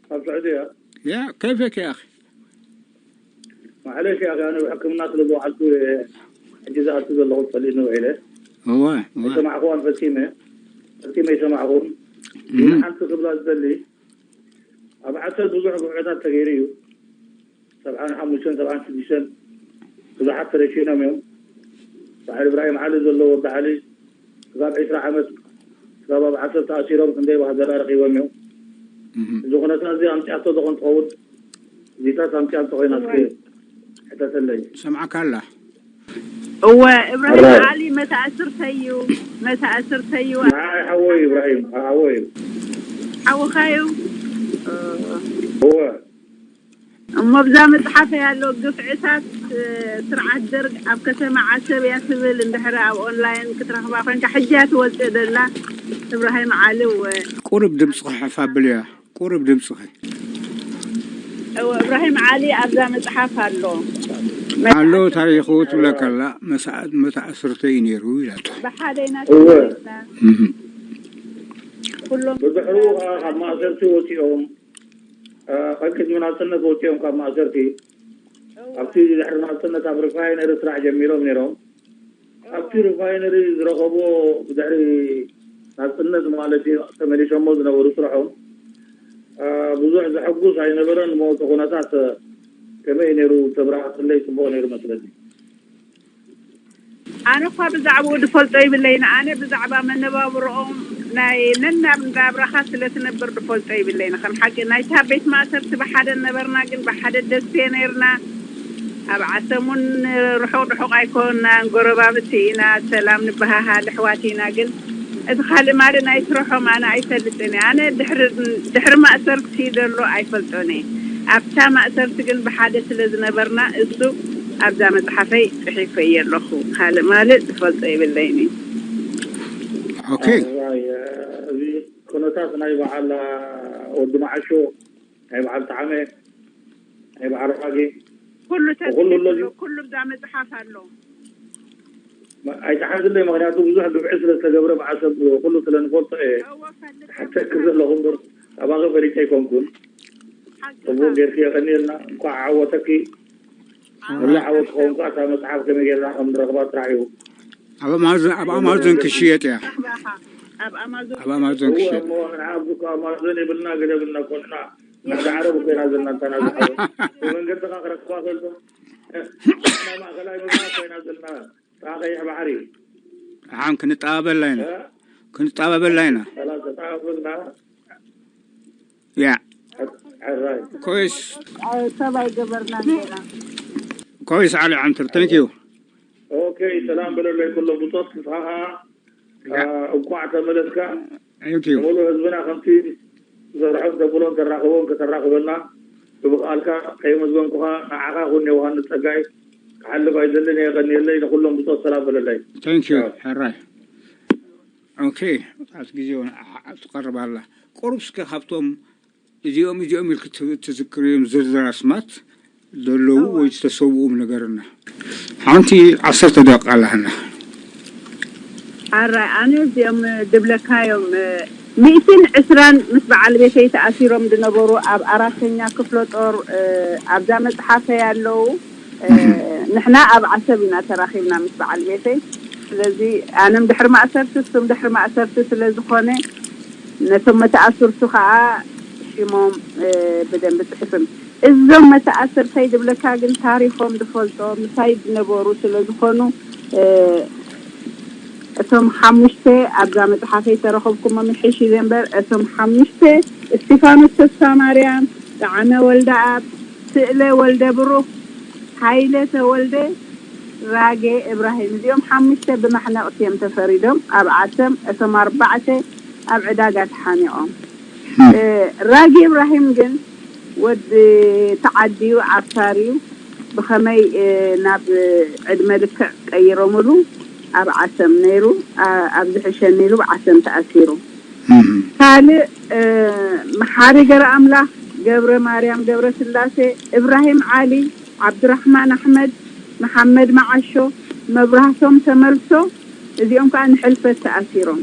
ካብ ስዑድያ። ያ፣ ከይፈክ ያ ኣኺ? ማዕለሽ ያ ኣኺ፣ ኣነ ብሕክምና ስለ ዝወዓልኩ እየ ሕጂ ዝኣቱ ዘለኹ ጸሊእኒ ውዒለ። እወ፣ እወ። ኣይሰማዕኩዋን ፈጺመ። ፈጺመ ኣይሰማዕኩን። እም። ግን ሓንቲ ክብላ ዝደሊ፣ ኣብ ዓሰብ ብዙሕ ግፍዕታት ተገይሩ እዩ። ሰብዓን ሓሙሽተን፣ ሰብዓን ሽዱሽተን ብዙሓት ተረሺኖም እዮም። በዓል እብራሂም ዓሊ ዘለዎ ወዲ ዓሊ ክሳብ ዕስራ ዓመት ክሳብ ኣብ ዓሰብ ተኣሲሮም ክንደይ ባህደላ ረኺቦም እዮም። እህ። እዚ ኩነታት እዚ ኣምፅኣቶ ዶ ትኸውን? እዚታት ኣምፅኣ እንተኾይና እስኪ እዋይ። ሕተተለይ። ሰምዓካ ኣላ። እወ፣ እብራሂም እረ። ዓሊ መተኣስርተይ እዩ፣ መተኣስርተይ እዩ። ንዓይ ሓወይ እብራሂም፣ ሓወይ እዩ። ሓውኻ እዩ? እወ። እሞ ብዛ መጽሓፈይ ኣሎ ግፍዕታት፣ እ፣ ስርዓት ደርግ ኣብ ከተማ ዓሰብ እያ ትብል፣ እንድሕሪ ኣብ ኦንላይን ክትረኽባ ኮይንካ፣ ሕጂ እያ ትወጽእ ዘላ። እብራሂም ዓሊ እወ። ቁሩብ ድምጽኺ ሓፍ ኣብልያ፣ ቁሩብ ድምጽኺ። እወ፣ እብራሂም ዓሊ ኣብዛ መጽሓፍ ኣሎ። ኣሎ ታሪኹ ትብለካ ኣላ፣ መሳዕ-፣ መተኣስርተይ እዩ ነይሩ ኢላቶ። ብሓደ ኢና እወ። ተመሪጽና። እህ። ኩሎም ብድሕሩ ከዓ ካብ ማእሰርቲ ወፂኦም፣ እ፣ ቅድሚ ናፅነት ወፂኦም ካብ ማእሰርቲ፣ እወ። ኣብቲ ድሕሪ ናፅነት ኣብ ሪፋይነሪ ስራሕ ጀሚሮም ነይሮም። እወ። ኣብቲ ሪፋይነሪ ዝረኸብዎ ብድሕሪ ናፅነት ማለት እዩ፣ ተመሊሶሞ ዝነበሩ ስርሖም፣ እ፣ ብዙሕ ዘሐጉስ ኣይነበረን። እሞ እቲ ኩነታት ከመይ ነይሩ ተብራህርህለይ ፅቡቕ ነይሩ መስለኒ። ኣነ እኳ ብዛዕባኡ ዝፈልጦ ይብለይን። ኣነ ብዛዕባ መነባብሮኦም ናይ ነናብ ናብራኻ ስለ ትነብር ዝፈልጦ ይብለይን። ከም ሓቂ ናይታ ቤት ማእሰርቲ ብሓደ ነበርና፣ ግን ብሓደ ደሴ ነይርና። ኣብ ዓሰም እውን ርሑቕ ርሑቕ ኣይኮንናን፣ ጎረባብቲ ኢና፣ ሰላም ንበሃሃል፣ ኣሕዋት ኢና። ግን እቲ ካልእ ማለት ናይ ስርሖም ኣነ ኣይፈልጥን እየ። ኣነ ድሕሪ፣ ድሕሪ ማእሰርቲ ዘሎ ኣይፈልጦን እየ። ኣብታ ማእሰርቲ ግን ብሓደ ስለ ዝነበርና እሱ ኣብዛ መጽሓፈይ ጽሒፈዮ ኣለኹ። ካልእ ማልእ ዝፈልጦ የብለይን እዩ። ኦኬ። ኣይ፣ እዚ ኩነታት ናይ በዓል ወዲ መዓሾ፣ ናይ በዓል ጣዕመ፣ ናይ በዓል ራጌ፣ ኩሉ ኩሉ ተጽሒፉ ኣሎ። ኩሉ ኣብዛ መጽሓፍ ኣሎ። ኣይተሓዝለይ፣ ምክንያቱ ብዙሕ ግብዒ ስለ ዝተገብረ ብዓሰብ ኩሉ ስለ ንፈልጦ እየ። ሓተኪ ዘለኹ እምበር፣ ኣባኺ ፈሊጠ ኣይኮንኩን። ጽቡቅ ጌርኪ የቀንየልና። እንኳዕ ዓወተኪ። ሙሉእ ዓወት ክኸውን ከዓ እታ መፅሓፍ ከመይ ጌርና ከም ንረኽባ ጥራሕ እዩ። ኣብ ኣማዞን ኣብ ኣማዞን ክሽየጥ እያ። ኣብ ኣማዞን ኣብ ኣማዞን እወ፣ ክሽየጥ። እሞ ንዓብዚ እኮ ኣማዞን የብልና፣ ገለ የብልና እኮ ንሕና። ንዓዲ ዓረብ እኮ ኢና ዘለና፣ እንታና ዝሓወት። ብመንገዲ ካ ክረክባ ከልቶ። ንሕና ማእከላይ ምብራቅ ኮይና ዘለና። ጥራ ቀይሕ ባሕሪ። ሓም ክንጠባበላ ኢና። ክንጠባበላ ኢና። ሰላም ተጠባበልና። ያ ኮይስ። ሰብ ኣይገበርናን ገና። ኮይስ ዓሊ ዓንትር፣ thank you። ኦኬ፣ ሰላም በለለይ ኩሎም ብጾት። ንስኻ ኸዓ እንኳዕ ተመለስካ። Thank you። ሙሉ ህዝብና ከምቲ ዘርሖም ዘብሎን ተራኽቦም ከተራኽበና ብብቕዓልካ ከየመስገንኩኻ ንዓኻ ኩን ዮሃንስ ጸጋይ ክሓልፍ ኣይደልን እየ። የቐንየለይ። ንኹሎም ብጾት ሰላም በለለይ። Thank you። ሕራይ። ኦኬ፣ ኣብቲ ግዜ እውን ኣሓ- ትቐርብ ኣላ። ቁሩብ እስከ ካብቶም እዚኦም እዚኦም ኢልክ ት- ትዝክርዮም ዝርዝር ኣስማት ዘለዉ ወይ ዝተሰውኡ ንገርና። ሓንቲ ዓሰርተ ደቂቃ ኣለሃና። ኣራይ ኣነ እዚኦም ድብለካዮም ሚእትን ዕስራን ምስ በዓል ቤተይ ተኣሲሮም ዝነበሩ ኣብ ኣራተኛ ክፍለ ጦር ኣብዛ መፅሓፈይ ኣለዉ። ንሕና ኣብ ዓሰብ ኢና ተራኺብና ምስ በዓል ቤተይ። ስለዚ ኣነም ድሕሪ ማእሰርቲ እሱም ድሕሪ ማእሰርቲ ስለ ዝኾነ ነቶም መተኣስርቱ ከዓ ሽሞም ብደንብ ፅሕፍም። እዞም መተኣስርተይ ድብለካ ግን ታሪኾም ድፈልጦ ምሳይ ዝነበሩ ስለ ዝኾኑ እቶም ሓሙሽተ ኣብዛ መፅሓፈይ ተረኸብኩሞም ይሕሽ ኢለ እምበር እቶም ሓሙሽተ እስቲፋኖስ ተስፋ ማርያም፣ ጣዕመ ወልደ ኣብ፣ ስእለ ወልደ ብሩኽ፣ ሃይለ ተወልደ፣ ራጌ እብራሂም እዚኦም ሓሙሽተ ብማሕነቕቲ እዮም ተፈሪዶም። ኣብ ዓሰም እቶም ኣርባዕተ ኣብ ዕዳጋ ተሓኒቖም። ራጌ እብራሂም ግን ወዲ ተዓዲ እዩ፣ ዓፋር እዩ። ብኸመይ ናብ ዕድመ ልክዕ ቀይሮምሉ ኣብ ዓሰም ነይሩ፣ ኣብ ዝሕሸኒ ኢሉ ብዓሰም ተኣሲሩ። ካልእ መሓሪ ገረኣምላኽ ገብረ ማርያም ገብረ ስላሴ፣ እብራሂም ዓሊ፣ ዓብድራሕማን ኣሕመድ፣ መሓመድ መዓሾ፣ መብራህቶም ተመልሶ፣ እዚኦም ከዓ ንሕልፈት ተኣሲሮም።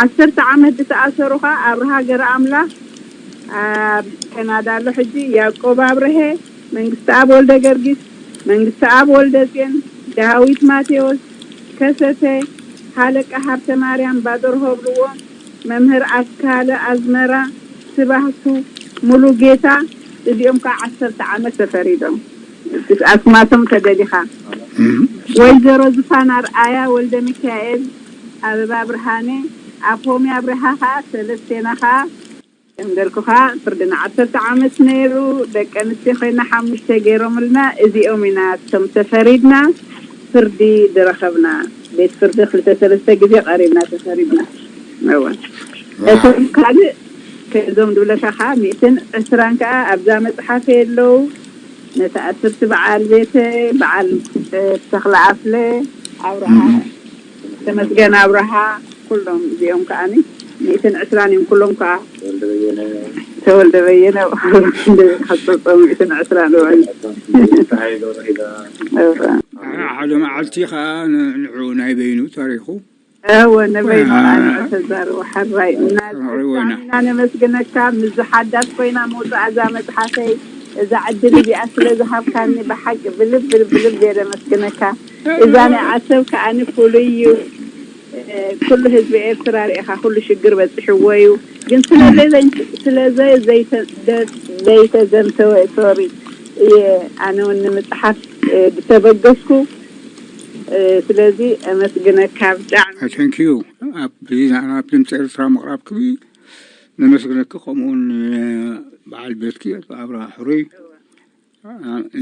ዓሰርተ ዓመት ዝተኣሰሩ ከዓ ኣብርሃ ገረኣምላኽ ኣብ ከናዳ ኣሎ ሕጂ፣ ያዕቆብ ኣብርሀ፣ መንግስተኣብ ወልደ ገርጊስ፣ መንግስተኣብ ወልደ ጼን፣ ዳዊት ማቴዎስ፣ ከሰተ፣ ሃለቃ ሃብተ ማርያም ባዶርሆ ብልዎ፣ መምህር ኣስካለ ኣዝመራ፣ ስባህቱ ሙሉጌታ፣ እዚኦም ከዓ ዓሰርተ ዓመት ተፈሪዶም። ኣስማቶም ተደሊኻ። ወይዘሮ ዝፋን ኣርኣያ ወልደ ሚካኤል፣ ኣበባ ብርሃነ፣ ኣፎምያ ኣብርሃ ከዓ ሰለስቴና ከዓ እንዳልኩኻ ፍርድና ዓሰርተ ዓመት ነይሩ። ደቂ ኣንስትዮ ኮይና ሓሙሽተ ገይሮምልና። እዚኦም ኢና እቶም ተፈሪድና ፍርዲ ዝረኸብና። ቤት ፍርዲ ክልተ ሰለስተ ግዜ ቀሪብና ተፈሪድና። እወ። እቶም ካልእ ከዞም ድብለካ ከዓ ሚእትን ዕስራን ከዓ ኣብዛ መፅሓፈይ ኣለዉ። ነቲ ኣስርቲ በዓል ቤተ በዓል ተኽለ ኣፍለ ኣብርሃ ተመስገን ኣብርሃ ኩሎም እዚኦም ከዓኒ ሚእትን ዕስራን እዮም። ኩሎም ከዓ ተወልደ በየነ ሓፀፆ ሚእትን ዕስራን እዮም። ሓደ መዓልቲ ከዓ ንዑ ናይ በይኑ ታሪኹ እወ ነበይ መርዓና ተዛርቡ ሓራይ እናና ነመስግነካ። ምስ ሓዳስ ኮይና ምውፃእ እዛ መፅሓፈይ እዛ ዕድል እዚኣ ስለ ዝሃብካኒ ብሓቂ ብልብ ብልብ ብልብ እየ ዘመስግነካ። እዛ ናይ ዓሰብ ከዓኒ ፍሉይ እዩ። ኩሉ ህዝቢ ኤርትራ ርኢኻ ኩሉ ሽግር በፂሕዎ እዩ። ግን ስለ ዘይተዘንተወ ሶሪ እየ ኣነ እውን ንምፅሓፍ ዝተበገስኩ። ስለዚ ኣመስግነካ ብጣዕሚ። Thank you። ኣብ ድምፂ ኤርትራ ምቕራብኪ ነመስግነኪ፣ ከምኡውን በዓል ቤትኪ ኣብርሃ ሕሩይ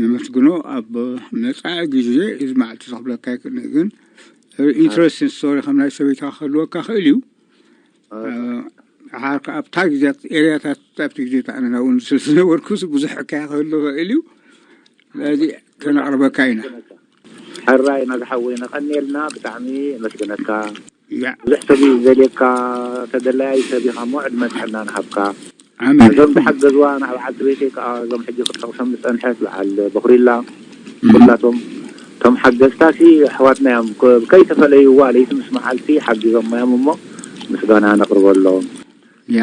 ነመስግኖ። ኣብ መፃኢ ግዜ እዚ መዓልቲ ዝኽብለካ ይክእል ግን ኢንትረስቲንግ ስቶሪ ከም ናይ ሰበይታ ክህልወካ ክእል እዩ። ሓር ኣብታ ግዜያት ኤርያታት ኣብቲ ግዜ ተኣነና እውን ዝነበርኩ ብዙሕ ሕካያ ክህሉ ክእል እዩ። ስለዚ ከነቕርበካ ኢና። ሕራይ ናዝሓወይ ነቐንየልና፣ ብጣዕሚ የመስግነካ። ብዙሕ ሰብ እዩ ዘልየካ፣ ተደላያይ ሰብ ኢኻ እሞ ዕድመ ጥዕና ንሃብካ። ኣሜን። እዞም ዝሓገዝዋ ንዓብ ዓዲ ቤተይ ከዓ እዞም ሕጂ ክትጠቕሶም ዝፀንሐት በዓል በኹሪላ፣ ኩላቶም እቶም ሓገዝታሲ ኣሕዋትና እዮም። ከይተፈለይዋ ለይቲ ምስ መዓልቲ ሓጊዞም እዮም እሞ ምስጋና ነቕርበሎም። ያ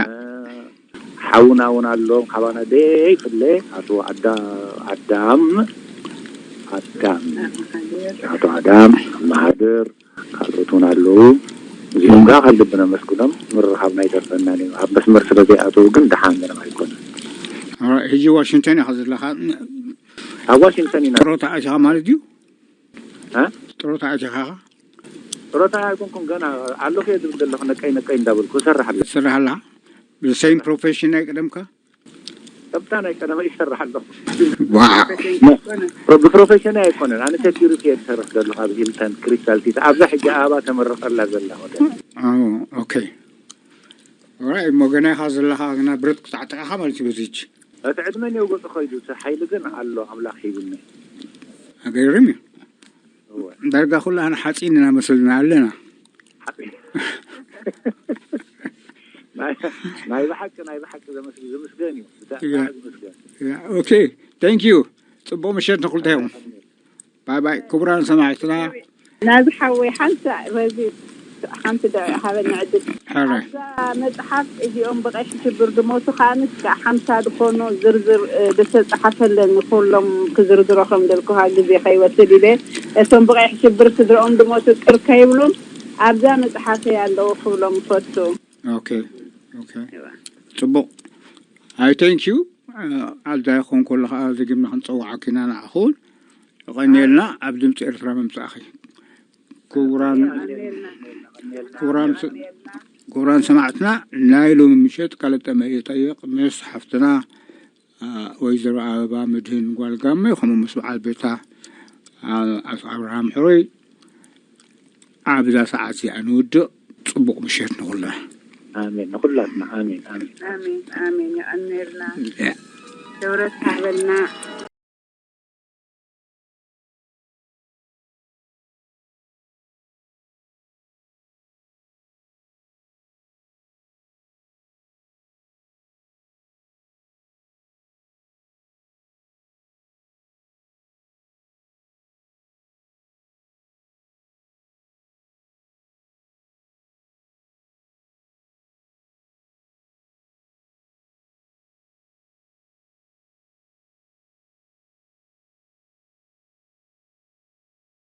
ሓውና እውን ኣሎ ካባና ደይፍለ ኣቶ ኣዳም ኣዳም ኣቶ ኣዳም ማሃድር ካልኦት እውን ኣለዉ። እዚኦም ከዓ ካብ ልቢ ነመስግኖም። ምርኻብ ናይ ደርፈናን እዩ ኣብ መስመር ስለ ዘይኣተዉ ግን ደሓን ምንም ኣይኮነን። ሕጂ ዋሽንግተን ኢኻ ዘለኻ? ኣብ ዋሽንግተን ኢና። ጥሮታ ኣቲኻ ማለት እዩ? ጥሮታ ኣቲኻ? ጥሮታ ኣይኮንኩን፣ ገና ኣለኹ እየ ዝብል ዘለኹ። ነቀይ ነቀይ እንዳበልኩ እሰርሕ ኣለኹ። ትሰርሕ ኣለኻ? ብሰይም ፕሮፌሽን ናይ ቀደምካ? ከምታ ናይ ቀደመ ይሰርሕ ኣለኹ። ብፕሮፌሽን ኣይኮነን፣ ኣነ ሴኪሪቲ እየ ዝሰርሕ ዘለኹ ኣብ ሂልተን ክሪስታል ሲቲ ኣብዛ ሕጂ ኣበባ ተመርቐላ ዘላ ሆቴል። ኦኬ። ራይ እሞ ገና ኢኻ ዘለኻ፣ ግና ብረት ክትዓጥቕ ኢኻ ማለት እዩ በዚች። እቲ ዕድመ እኒኦ ገፁ ኸይዱ፣ እቲ ሓይሊ ግን ኣሎ ኣምላኽ ሂቡኒ። ኣገርም እዩ። ዳርጋ ኩላህና ሓፂን ኢና መስልና ኣለና። ናይ ብሓቂ ናይ ብሓቂ ዘመስግን እዩ። ኦኬ። ታንክ ዩ። ፅቡቅ ምሸት ንክልተኹም። ባይ ባይ ክቡራን ሰማዕትና። ናዚ ሓወይ ሓንቲ በዚ ሓንቲ ደቂቕ ሃበኒ ዕድል። ሕራይ። ኣብዛ መጽሓፍ እዚኦም ብቐይሕ ሽብር ድሞቱ ከኣ ንስካ ሓምሳ ድኾኑ ዝርዝር እ፣ ዝተጻሓፈለን ኩሎም ክዝርዝሮ ከም ደልኩኻ ግዜ ከይወስድ ኢለ እቶም ብቐይሕ ሽብር ስድረኦም ድሞቱ ቅር ከይብሉን ኣብዛ መጽሓፈይ ኣለዉ ክብሎም እፈቱ። ኦኬ ኦኬ። ጽቡቕ። ኣይ ታንክ ዩ። ኣልዳ ይኾን ከሎ ከኣ ደጊምና ክንጸውዓኪ ኢና ንዓኹ። የቐንየልና ኣብ ድምፂ ኤርትራ ምምፃእኺ። ክቡራን ክቡራን ስ- ክቡራን ሰማዕትና ናይ ሎሚ ምሸት ቃለ ጠመ- ጠይቕ ምስ ሓፍትና ኣ፣ ወይዘሮ ኣበባ መድህን ጓል ጋመ ከምኡ ምስ በዓል ቤታ ኣ፣ ኣቶ ኣብርሃም ሕሩይ ኣብዛ ሰዓት እዚኣ ንውድእ። ጽቡቕ ምሸት ንኹልና። ኣሜን ንኹላትና ኣሜን ኣሜን። ኣሜን ኣሜን። የቐንየልና። ያ። ክብረት ሃበልና።